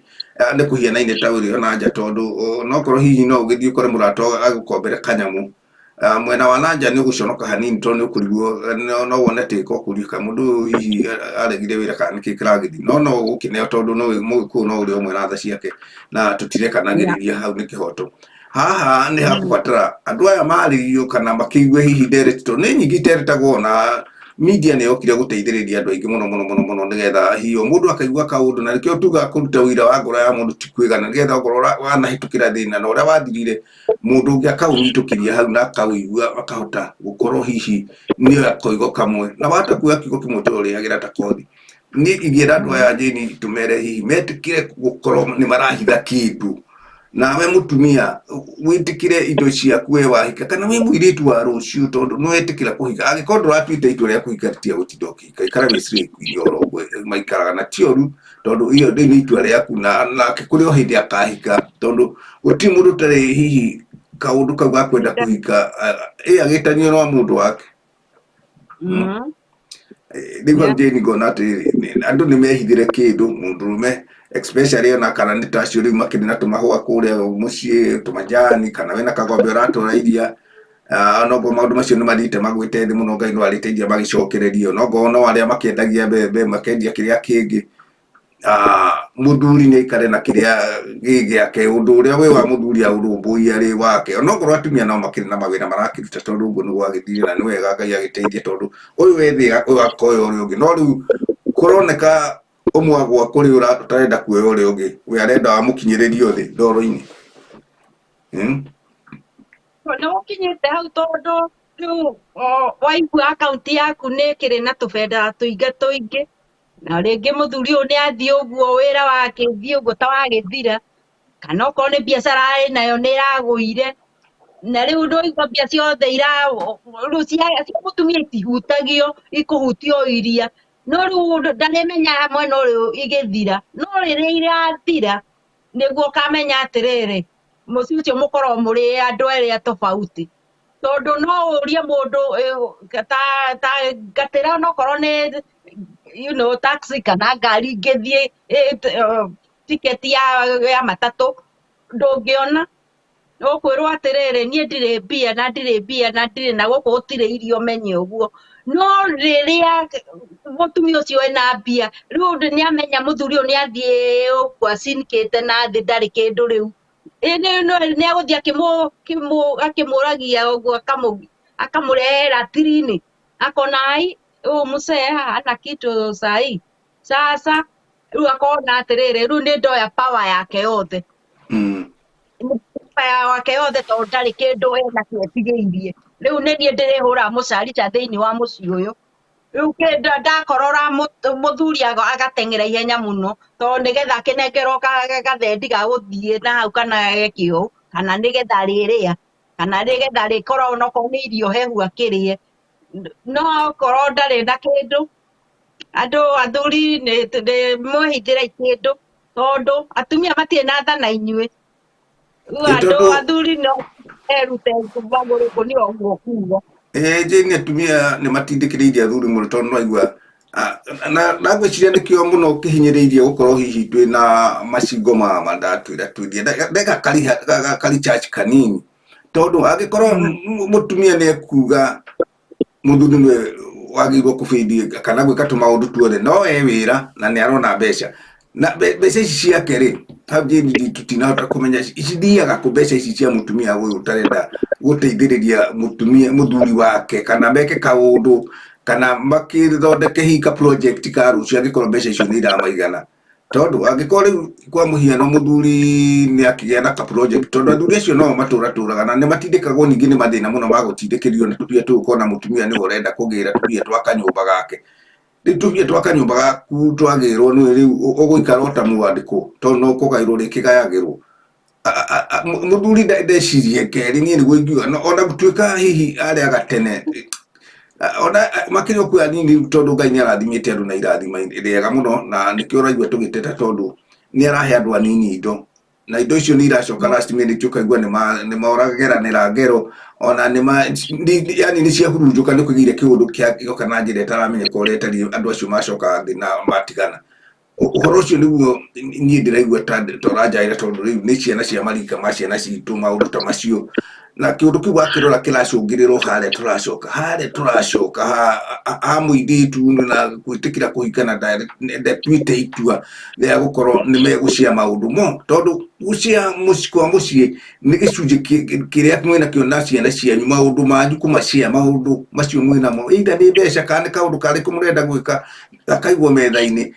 nĩ kũhianaine ta ũrĩ ona nja tondũ no korwo hihi no ũgĩthiĩ ũkore mũrata agũkombere kanyamũ mwena wa na nja nĩ ũgũconoka hanini tondũ nĩ ũkũrigwo no wone tĩka ũkũrio kana mũndũ ũyũ hihi aregire wĩra kana nĩkĩ kĩragĩthiĩ no no ũgũkĩneo tondũ no mũgĩkũyũ no ũrĩ ũmwe na tha ciake na tũtirekanagĩrĩria hau nĩ kĩhoto. Haha nĩ hakũbatara andũ aya marĩrio kana makĩigue hihi ndereti tondũ nĩ nyingĩ iteretagwo na media nĩ yokire gũteithĩrĩria andũ aingĩ mũno mũno mũno mũno nĩgetha hihi o mũndũ akaigua kaũndũ na nĩkĩo tugaga kũruta ũira wa ngoro ya mũndũ ti kwĩgana nĩgetha okorwo wanahĩtũkĩra thĩna na ũrĩa wathirire mũndũ ũngĩ akaũnyitũkĩria hau na akaũigua akahota gũkorwo hihi nĩoya koigo kamwe na wahota kuoya kiugo kĩmwe to ũrĩagĩra ta kothi. Niĩ ingĩenda andũ aya Jane tũmere hihi metĩkĩre gũkorwo nĩ marahitha kĩndũ nawe mũtumia wĩtĩkĩre indo ciaku we wahika kana wĩ mũirĩtu wa rũciũ tondũ nĩ wetĩkĩra kũhika angĩkorwo ndũratuĩte itua rĩa kũhika tiga gũtinda ũkĩhika ikara wĩ slay queen oro ũguo maikaraga na ti ũru tondũ iyo rĩu nĩ itua rĩaku na nake kũrĩ o hĩndĩ akahika tondũ gũtirĩ mũndũ ũtarĩ hihi kaũndũ kau ga kwenda kũhika ĩ agĩtanio na mũndũ wake. Rĩu hau Jane ngona atĩrĩrĩ andũ nĩ mehithĩre kĩndũ mũndũrũme especially ona kana nĩ ta acio rĩu makĩrĩ na tũmahũa kũrĩa mũciĩ tũmajani kana wĩna kagombe ũratwara iria Noguo maũndũ macio nĩ mathiĩte magwĩte thĩ mũno, Ngai no arĩteithia magĩcokererio. Noguo no arĩa makĩendagia mbembe makendia kĩrĩa kĩngĩ, mũthuri nĩ aikare na kĩrĩa gĩ gĩake, ũndũ ũrĩa wĩ wa mũthuri aũrũmbũiye arĩ wake. Onokorwo atumia no makĩrĩ na mawĩra marakĩruta, tondũ ũguo nĩguo agĩthire, na nĩ wega Ngai agĩteithie, tondũ ũyũ wĩ thĩ ũyũ akoya ũrĩa ũngĩ. No rĩu kũroneka ũmwe agwa kũrĩ ũtarenda kuoya ũrĩa ũngĩ, we arenda wamũkinyĩrĩrio thĩ ndoro-inĩ. Nĩ ũkinyĩte hau, tondũ rĩu waigua akaunti yaku nĩ ĩkĩrĩ na tũbendera tũingĩ tũingĩ, na rĩngĩ mũthuri ũyũ nĩ athiĩ ũguo, wĩra wake thiĩ ũguo ta wagĩthira, kana okorwo nĩ biacara arĩ nayo nĩ ĩragũire, na rĩu ndũigua mbia ciothe ira rĩu cia mũtumia itihutagio, ikũhutio iria, no rĩu ndarĩmenyaga mwena ũyũ igĩthira. No rĩrĩa irathira nĩguo ũkamenya atĩrĩrĩ, mũciĩ ũcio mũkorwo mũrĩ andũ erĩ tofauti, tondũ no ũrie mũndũ ta ngatĩra, onokorwo nĩ taxi kana ngari ingĩthiĩ, tiketi ya matatũ ndũngĩona. Ũkwĩrwo atĩrĩrĩ, niĩ ndirĩ mbia na ndirĩ mbia na ndirĩ na gũkũ gũtirĩ irio, menye ũguo. No rĩrĩa mũtumia ũcio ena mbia, rĩu nĩ amenya mũthuri ũyũ nĩ athiĩ ũguo acinkĩte na thĩ, ndarĩ kĩndũ. Rĩu nĩ agũthiĩ akĩmũragia ũguo, akamũrehera tirini, akona ai ũyũ mũcee hana kitu sahi. Sasa rĩu akona atĩrĩrĩ, rĩu nĩ ndoya power yake yothe, power yake yothe, tondũ ndarĩ kĩndũ ena kĩetigĩirie. Rĩu nĩ niĩ ndĩrĩhũra mũcarica thĩinĩ wa mũciĩ ũyũ. Rĩu ndakorora mũthuri agateng'era ihenya mũno, tondũ nĩgetha akĩnengerwo gathendi ga gũthiĩ na hau, kana eke ũũ, kana nĩgetha arĩrĩa, kana nĩgetha arĩkorwo onokorwo nĩ irio hehu akĩrĩe. No okorwo ndarĩ na kĩndũ, andũ athuri nĩ mwĩhithĩre kĩndũ, tondũ atumia matirĩ na tha na inyuĩ. Rĩu Ĩ andũ tondũ athuri no erute magũrũ nĩ ũguo kuga. Ĩ Jane, atumia nĩ matindĩkĩrĩirie athuri mũno, tondũ no aigua na ngwĩciria nĩkĩo mũno kĩhinyĩrĩirie gũkorwo hihi twĩna macingo mama ndatwĩra twĩrie ndeka kari church kanini, tondũ angĩkorwo mũtumia nĩ ekuga mũthuri nĩwe wagĩrĩirwo kũbĩithia kana gwĩka tũmaũndũ tuothe, no e wĩra na nĩ arona mbeca, na mbeca ici ciake rĩ, hau Jane tũtinahota kũmenya cithiaga kũ, mbeca ici cia mũtumia ũyũ ũtarenda gũteithĩrĩria mũtumia mũthuri wake, kana meke kaũndũ, kana makĩthondeke hihi ka project ka rũciũ, angĩkorwo mbeca icio nĩ iramaigana. Tondũ angĩkorwo rĩu kwa mũhiano mũthuri nĩ akĩgĩa na ka project, tondũ athuri acio no matũratũraga na nĩ matindĩkagwo ningĩ nĩ mathĩna mũno ma gũtindĩkĩrio nĩ tũbia tũu, ũkona mũtumia nĩwe ũrenda kũgĩra tũbia twa kanyũmba gake. Rĩu tũbia twa kanyũmba gaku twagĩrwo nĩwe, rĩu ũgũikara o ta mwandĩkwo, tondũ no kũgaĩrwo rĩkĩgayagĩrwo. Mũthuri ndecirie kerĩ, niĩ nĩguo ingiuga. No ona gũtuĩka hihi arĩa gatene ona makĩria okuo anini, tondũ Ngai nĩ arathimĩte andũ na irathima rĩega mũno, na nĩkĩo ũraigua tũgĩteta, tondũ nĩ arahe andũ anini indo, na indo icio nĩ iracoka last minute ũkaigua nĩ morageranĩra ngero, ona nĩ ma yani nĩ ciahurunjũka, nĩ kũgĩire kĩũndũ kĩoka na njĩra ĩtaramenyeka ũrĩa ĩtariĩ. Andũ acio macoka thĩ na matigana. Ũhoro ũcio nĩguo niĩ ndĩraigua ta ũranjaĩra, tondũ rĩu nĩ ciana cia marika ma ciana citũ, maũndũ ta macio, na kĩũndũ kĩu wakĩrora kĩracũngĩrĩrwo harĩa tũracoka, harĩa tũracoka ha mũirĩtu na gwĩtĩkĩra kũhika na ndatuĩte itua rĩa gũkorwo nĩ megũcia maũndũ mo, tondũ gũcia mũciĩ kwa mũciĩ nĩ gĩcunjĩ kĩrĩa mwĩnakĩo na ciana cianyu, maũndũ manyu kũmacia, maũndũ macio mwĩnamo, either nĩ mbeca kana nĩ kaũndũ karĩkũ mũrenda gwĩka, gakaigwo metha-inĩ,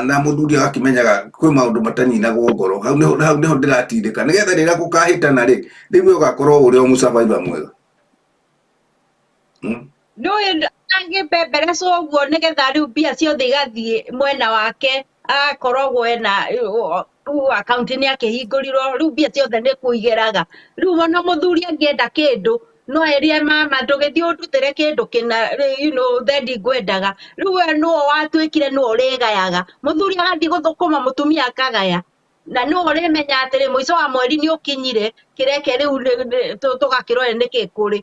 na mũthuri agakĩmenyaga kwĩ maũndũ mataninagwo ngoro. Hau nĩho, hau nĩho ndĩratindĩka, nĩgetha rĩrĩa gũkahĩtana rĩ, rĩu we ũgakorwo ũrĩ o mũsurvivor mwega. Nĩũĩ angĩbemberecwo ũguo, nĩgetha rĩu mbia ciothe igathiĩ mwena wake, agakoragwo ena rĩu akaunti nĩ akĩhingũrirwo, rĩu mbia ciothe nĩ kũigĩraga. Rĩu ona mũthuri angĩenda kĩndũ, no erire mama, ndũgĩthiĩ ũndutĩre kĩndũ kĩna, thendi ngwendaga. Rĩu we nĩwe watuĩkire nĩwe ũrĩgayaga, mũthuri agathiĩ gũthũkũma, mũtumia akagaya, na nĩwe ũrĩmenya atĩrĩ, mũico wa mweri nĩ ũkinyire, kĩreke rĩu tũgakĩrore nĩkĩ kũrĩ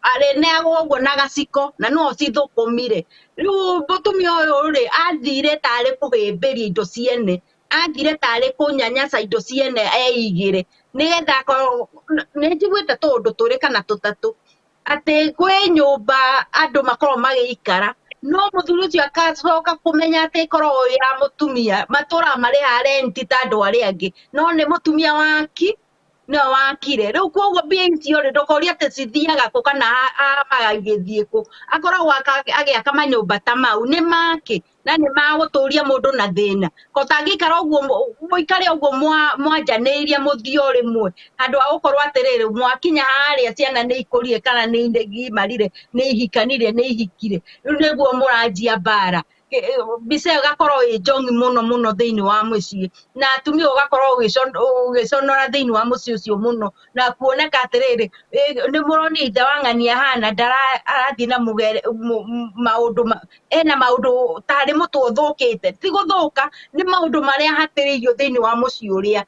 arĩneagwo ũguo na gaciko, na nĩwe ũcithũkũmire. Rĩu mũtumia ũyũ rĩ, athire tarĩ kũhĩmbĩria indo ciene, athire tarĩ kũnyanyaca indo ciene, eigĩre nĩgetha akorwo nĩ njiguĩte tũũndũ tũrĩ kana tũtatũ. Atĩ kwĩ nyũmba andũ makoragwo magĩikara, no mũthuri ũcio akacoka kũmenya atĩ ĩkoragwo ya mũtumia, matũraga marĩhaga renti ta andũ arĩa angĩ, no nĩ mũtumia waki nĩwe wakire. Rĩu koguo mbia icio rĩ, ndũkorie atĩ cithiaga kũ kana amaga igĩthiĩ kũ, akoragwo agĩaka manyũmba ta mau, nĩ make na nĩ magũtũria mũndũ na thĩna. Ko tangĩikara ũguo mũikare ũguo mwanjanĩirie mũthiĩ o rĩmwe, handũ ha gũkorwo atĩrĩrĩ, mwakinya harĩa ciana nĩ ikũrire kana nĩ igimarire, nĩ ihikanire, nĩ ihikire, rĩu nĩguo mũranjia mbara. Mbica ĩyo ĩgakorwo ĩ njongi mũno mũno thĩinĩ wa mũciĩ, na atumia ũgakorwo ũgĩconora thĩinĩ wa mũciĩ ũcio mũno, na kuoneka atĩrĩrĩ, nĩ mũronire ithe wa ng'ania ahana, arathiĩ na maũndũ ena maũndũ tarĩ mũtwe ũthũkĩte, ti gũthũka, nĩ maũndũ marĩa ahatĩrĩirio thĩinĩ wa mũciĩ ũrĩa.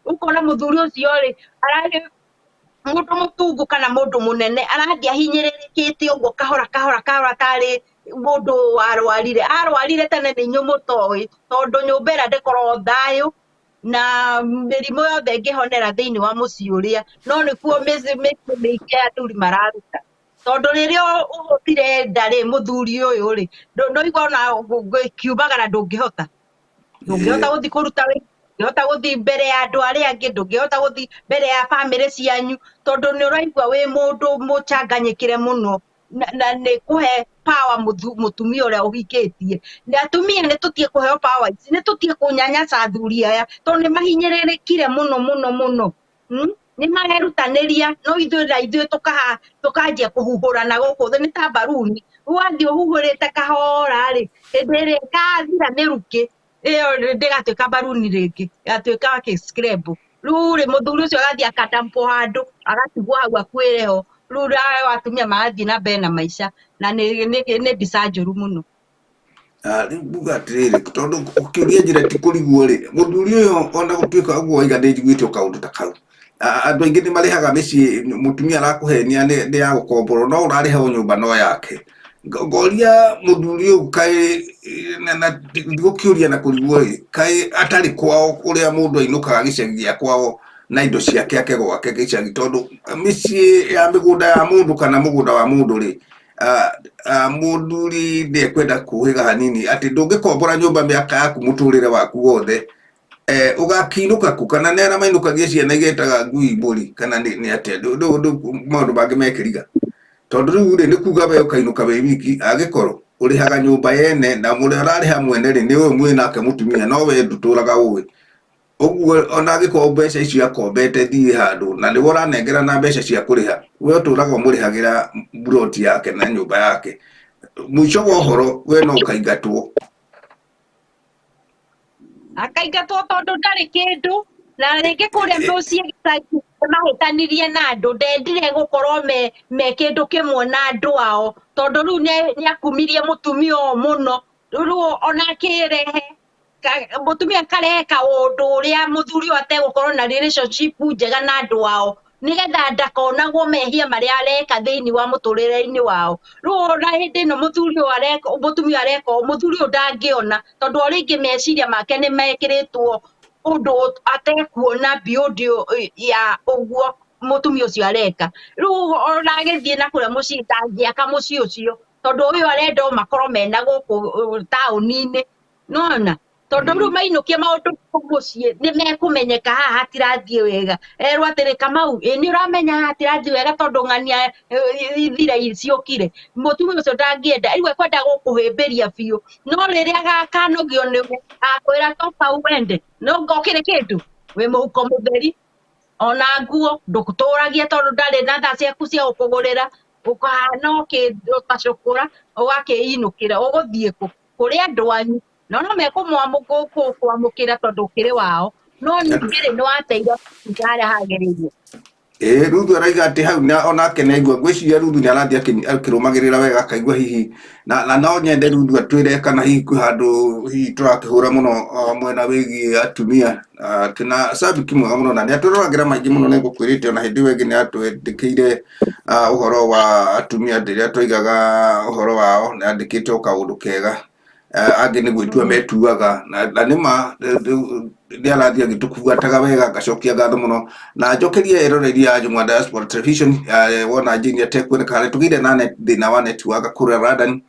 Ũkona mũthuri ũcio rĩ, ararĩ mũndũ mũtungu kana mũndũ mũnene, arathiĩ ahinyĩrĩrĩkĩte ũguo kahora kahora kahora tarĩ mũndũ warwarire. Arwarire tene nĩ inyuĩ mũtoĩ, tondũ nyũmba ĩrĩa ndĩkoragwo thayũ, na mĩrimũ yothe ĩngĩhonera thĩinĩ wa mũciĩ ũrĩa, no nĩkuo mĩciĩ mĩingĩ ya athuri mararuta. Tondũ rĩrĩa ũhũtire nda rĩ, mũthuri ũyũ rĩ, ndũigua ona kiumagara ndũngĩhota. Ndũngĩhota gũthiĩ kũruta wĩra, ndũngĩhota gũthiĩ mbere ya andũ arĩa angĩ, ndũngĩhota gũthiĩ mbere ya bamĩrĩ cianyu, tondũ nĩ ũraigua wĩ mũndũ mũcanganyĩkĩre mũno, na nĩ kũhe power mũtumia ũrĩa ũhikĩtie. Na atumia nĩ tũtige kũheo power ici, nĩ tũtige kũnyanyasa athuri aya, tondũ nĩ mahinyĩrĩrĩkire mũno mũno mũno. Nĩ marerutanĩria, no ithuĩ na ithuĩ tũkanjia kũhuhũrana gũkũ thĩ, nĩ ta mbaruni. Wathiĩ ũhuhũrĩte kahora rĩ, hĩndĩ ĩrĩa ĩkathira mĩrukĩ, ĩyo ndĩgatuĩka mbaruni rĩngĩ, ĩgatuĩka kĩ-scramble. Rĩu rĩ, mũthuri ũcio agathiĩ akadampwo handũ, agatigwo hau akuĩre ho. Rĩu atumia marathiĩ na mbere na maica, na nĩ mbica njũru mũno. Rĩu nguga atĩrĩrĩ, tondũ ũkĩũria njĩra ti kũrigwo rĩ, mũthuri ũyũ ona gũtuĩka ũguo waiga nĩ njiguĩte o kaũndũ ta kau. Andũ aingĩ nĩ marĩhaga mĩciĩ, mũtumia arakũhenia nĩ ya gũkomborwo, no ũrarĩha o nyũmba no yake. Ngoria mũthuri ũyũ kaĩ, na ndigũkĩũria na kũrigwo rĩ, kaĩ atarĩ kwao ũrĩa mũndũ ainũkaga gĩcagi gĩa kwao na indo ciake ake gwake gĩcagi, tondũ mĩciĩ ya mĩgũnda ya mũndũ kana mũgũnda wa mũndũ rĩ, mũthuri nĩekwenda kũhĩga hanini atĩ ndũngĩkombora nyũmba mĩaka yaku mũtũrĩre waku wothe, ũgakiinũka kũ kana nĩ arĩa mainũkagia ciana igetaga ngui mbũri kana nĩ atĩa? Maũndũ mangĩ mekĩriga, tondũ rĩu rĩ nĩ kuga we ũkainũka wĩ wiki, angĩkorwo ũrĩhaga nyũmba yene na mũrĩa ũrarĩha mwene rĩ nĩ ũyũ mwĩ nake mũtumia, no we ndũtũraga ũĩ ũguo, ona angĩkorwo mbeca icio akombete thiĩ handũ na nĩwe ũranengera na mbeca cia kũrĩha, we ũtũraga ũmũrĩhagĩra mburoti yake na nyũmba yake, mũico wa ũhoro we no ũkaingatwo. Akaingatwo tondũ ndarĩ kĩndũ, na rĩngĩ kũrĩa mũciĩ gĩcagi mahĩtanirie na andũ, ndendire gũkorwo me kĩndũ kĩmwe na andũ ao, tondũ rĩu nĩ akumirie mũtumia ũyũ mũno. Rĩu ona akĩrehe mũtumia akarehe kaũndũ ũrĩa mũthuri ũyũ ategũkorwo na relationship njega na andũ ao, nĩgetha ndakonagwo mehia marĩa areka thĩinĩ wa mũtũrĩre-inĩ wao. Rĩu ona hĩndĩ ĩno mũthuri ũyũ areka, mũtumia areka ũũ, mũthuri ũyũ ndangĩona, tondũ o rĩngĩ meciria make nĩ mekĩrĩtwo ũndũ atekuona beyond ya ũguo mũtumia ũcio areka. Rĩu ona agĩthiĩ na kũrĩa mũciĩ ndangĩaka mũciĩ ũcio, tondũ ũyũ arenda o makorwo mena gũkũ taũni-inĩ. Nona tondũ rĩu mainũkia maũndũ mũciĩ nĩ mekũmenyeka haha hatirathiĩ wega. Erwo atĩrĩ, Kamau, ĩ nĩ ũramenya haha hatirathiĩ wega tondũ ng'ania ithira ciũkire. Mũtumia ũcio ndangĩenda, rĩu ekwenda gũkũhĩmbĩria biũ, no rĩrĩa akanogio nĩwe akwĩra toka uende, no ngokĩrĩ kĩndũ wĩ mũhuko mũtheri, ona nguo ndũtũragia tondũ ndarĩ na thaa ciaku cia gũkũgũrĩra, ũkahana o tacũkũra ũgakĩinũkĩra. Ũgũthiĩ kũ? Kũrĩ andũ anyu, no no mekũmwamũkĩra tondũ ũkĩrĩ wao, no ningĩ rĩ nĩ wateire harĩa hagĩrĩire. Ĩĩ, Ruthu araiga atĩ hau na onake nĩ aigua, ngwĩciria Ruthu nĩ arathiĩ akĩrũmagĩrĩra wega akaigua hihi na no nyende Ruthu atwĩre kana hihi kwĩ handũ hihi tũrakĩhũra mũno mwena wĩgiĩ atumia. Twĩna cabiki mwega mũno na nĩ atũroragĩra maingĩ mũno, nĩ ngũkwĩrĩte ona hĩndĩ ĩyo ĩngĩ nĩ atwandĩkĩire ũhoro wa atumia rĩrĩa twaigaga ũhoro wao, nĩ andĩkĩte o kaũndũ kega. Angĩ nĩ gwĩtua metuaga na nĩ ma nĩ arathiĩ agĩtũbuataga wega. Ngacokia ngatho mũno na njokerie eroreri a Njũng'wa Diaspora Television. Wona Jane atekuoneka harĩa tũgĩire na thĩna wa network kũrĩa London,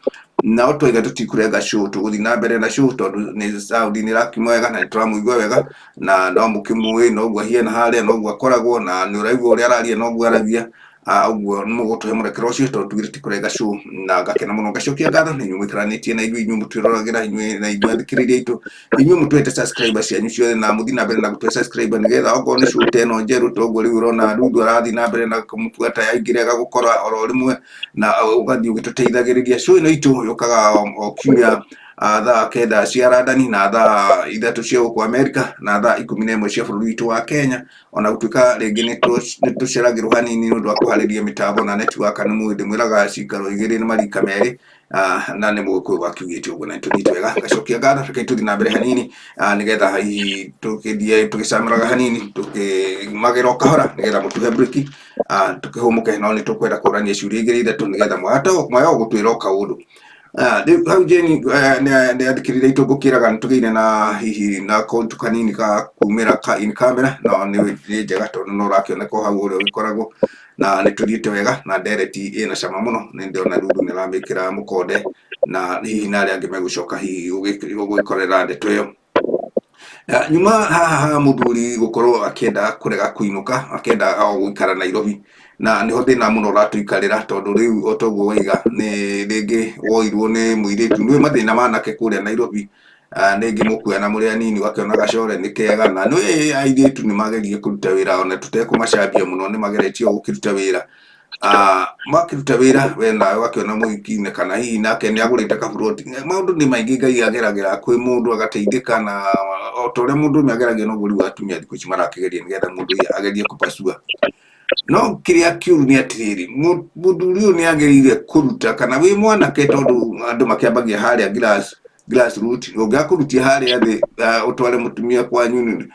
nao twaiga tũtikũrenga show, tũgũthiĩ na mbere na show tondũ nĩ sound nĩ ĩrakiuma wega na nĩ tũramũigua wega na no mũkĩmũĩ noguo ahiana harĩa, noguo akoragwo na nĩ ũraigua ũrĩa araria, noguo aragia. Ũguo nĩ mũgũtũhe mũrekero ũcio tondũ tugire tikũrenga show, na ngakena mũno. Ngacokia ngatho nĩ inyuĩ mũikaranĩtie na ithuĩ, inyuĩ mũtwĩroragĩra, inyuĩ na inyuĩ athikĩrĩria aitũ, inyuĩ mũtũhete subscriber cianyu ciothe, na mũthiĩ na mbere na gũtũhe subscriber nĩgetha okorwo nĩ show ta ĩno njerũ toguo rĩu ũrona Ruthu arathiĩ na mbere na kũmũbuata, yaingĩra ĩgagũkora oro rĩmwe na ũgathiĩ ũgĩtũteithagĩrĩria. Show ĩno itũ yũkaga o kiumia, thaa 9 cia London na thaa 3 cia gũkũ America na thaa 11 cia bũrũri witũ wa Kenya, ona gũtuĩka rĩngĩ nĩ tũceragĩrwo hanini nĩ ũndũ wa kũharĩria mĩtambo na network. Nĩ mũĩ ndĩmwĩraga cikaro igĩrĩ nĩ marika merĩ, na nĩ mũgĩkũyũ wakiugĩte ũguo na nĩtũthiĩte wega. Ngacokia ngatho. Rekei tũthiĩ na mbere hanini, nĩgetha hihi tũkĩthiĩ tũgĩcamũraga hanini, tũkĩmagĩra o kahora nĩgetha mũtũhe break, tũkĩhũmũke, no nĩ tũkwenda kũrania ciũria igĩrĩ ithatũ nĩgetha mwaya gũtwĩra o kaũndũ. Rĩu hau Jane, nĩ athikĩrĩria aitũ ngũkĩraga nĩ tũgĩire na hihi na kaũndũ kanini ka kumĩra ka in camera, no nĩ njega tondũ no ũrakĩoneka o hau ũrĩa ũgĩkoragwo na nĩ tũthiĩte wega na ndereti ĩna cama mũno. Nĩ ndĩrona Ruthu nĩ aramĩkĩra mũkonde na hihi na arĩa angĩ megũcoka hihi gũgĩkorera ndeto ĩyo. Nyuma haha ha mũthuri gũkorwo akĩenda kũrega kũinũka, akĩenda o gũikara Nairobi, na nĩho thĩna mũno ũratũikarĩra tondũ rĩu o toguo waiga nĩ rĩngĩ woirwo nĩ mũirĩtu nĩũĩ mathĩna ma anake kũrĩa Nairobi. Rĩngĩ mũkuona mũrĩ anini ũgakĩona gacore nĩ kega, na nĩũĩ airĩtu nĩ magerie kũruta wĩra ona tũtekũmacambia mũno, nĩ mageretie o gũkĩruta wĩra. Makĩruta wĩra we nawe ũgakĩona mũhiki kana hihi nake nĩ agũrĩte kaburoti. Maũndũ nĩ maingĩ Ngai ageragĩra kwĩ mũndũ agateithĩka, na o ta ũrĩa mũndũ ũmwe ageragia noguo rĩu atumia thikũ ici marakĩgeria nĩgetha mũndũ ũyũ agerie kũpacua. No kĩrĩa kĩũru nĩ atĩrĩrĩ, mũthuri ũyũ nĩ agĩrĩire kũruta kana wĩ mwanake, tondũ andũ makĩambagia harĩa grassroot, ũngĩaga kũrutia harĩa thĩ, ũtware mũtumia kwanyu,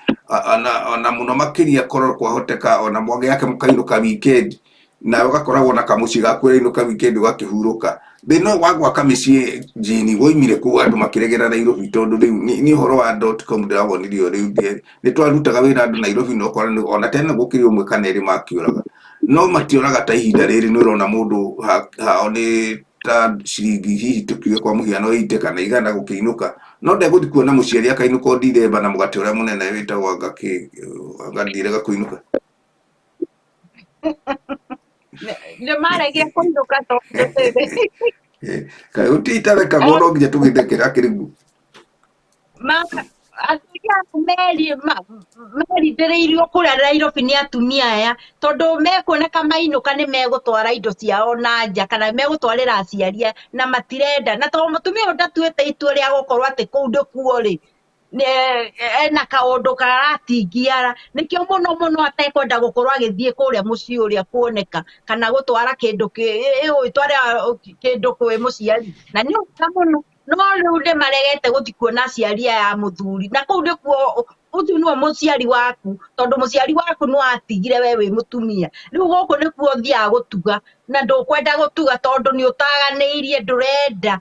ona mũno makĩria korwo kwahoteka ona mwage yake mũkainũka weekend, na ũgakoragwo na kamũciĩ gaku ũrainũka weekend ũgakĩhurũka. Thĩna ũyũ wa gwaka mĩciĩ Jane woimire kũu andũ makĩregera Nairobi, tondũ rĩu nĩ ũhoro wa .com ndĩrawonirio rĩu nĩ twarutaga wĩra andũ Nairobi na ũkora ona tene gũkĩrĩ ũmwe kana erĩ makĩũraga, no matioraga ta ihinda rĩrĩ. Nĩ ũrona mũndũ hao nĩ ta ciringi hihi tũkiuge kwa mũhiano 80 kana 100 gũkĩinũka, no ndegũthiĩ kuona mũciari akainũka o December na mũgate ũrĩa mũnene wĩtagwo anga kĩ anga ndirega kũinũka. Nĩ maregire kũinũka tondũ rĩrĩ Kaĩ ũtitathekagwo no nginya tũgĩthekera kĩrĩgu. Atumia merindĩrĩirio kũrĩa Nairobi nĩ atumia aya tondũ mekuoneka mainũka nĩ megũtwara indo ciao na nja kana megũtwarĩra aciari na matirenda, na tondũ mũtumia ũyũ ndatuĩte itua rĩa gũkorwo atĩ kũu ndĩkuo rĩ ena kaũndũ karatingiara, nĩkĩo mũno mũno atekwenda gũkorwo agĩthiĩ kũrĩa mũciĩ ũrĩa kuoneka kana gũtwara kĩndũ tware kĩndũ kwĩ mũciari, na nĩ wega mũno. No rĩu nĩ maregete gũthiĩ kuona aciari aya a mũthuri, na kũu nĩkuo ũcio nĩwe mũciari waku, tondũ mũciari waku nĩ watigire we wĩ mũtumia. Rĩu gũkũ nĩkuo ũthiaga gũtuga, na ndũkwenda gũtuga tondũ nĩ ũtaganĩirie, ndũrenda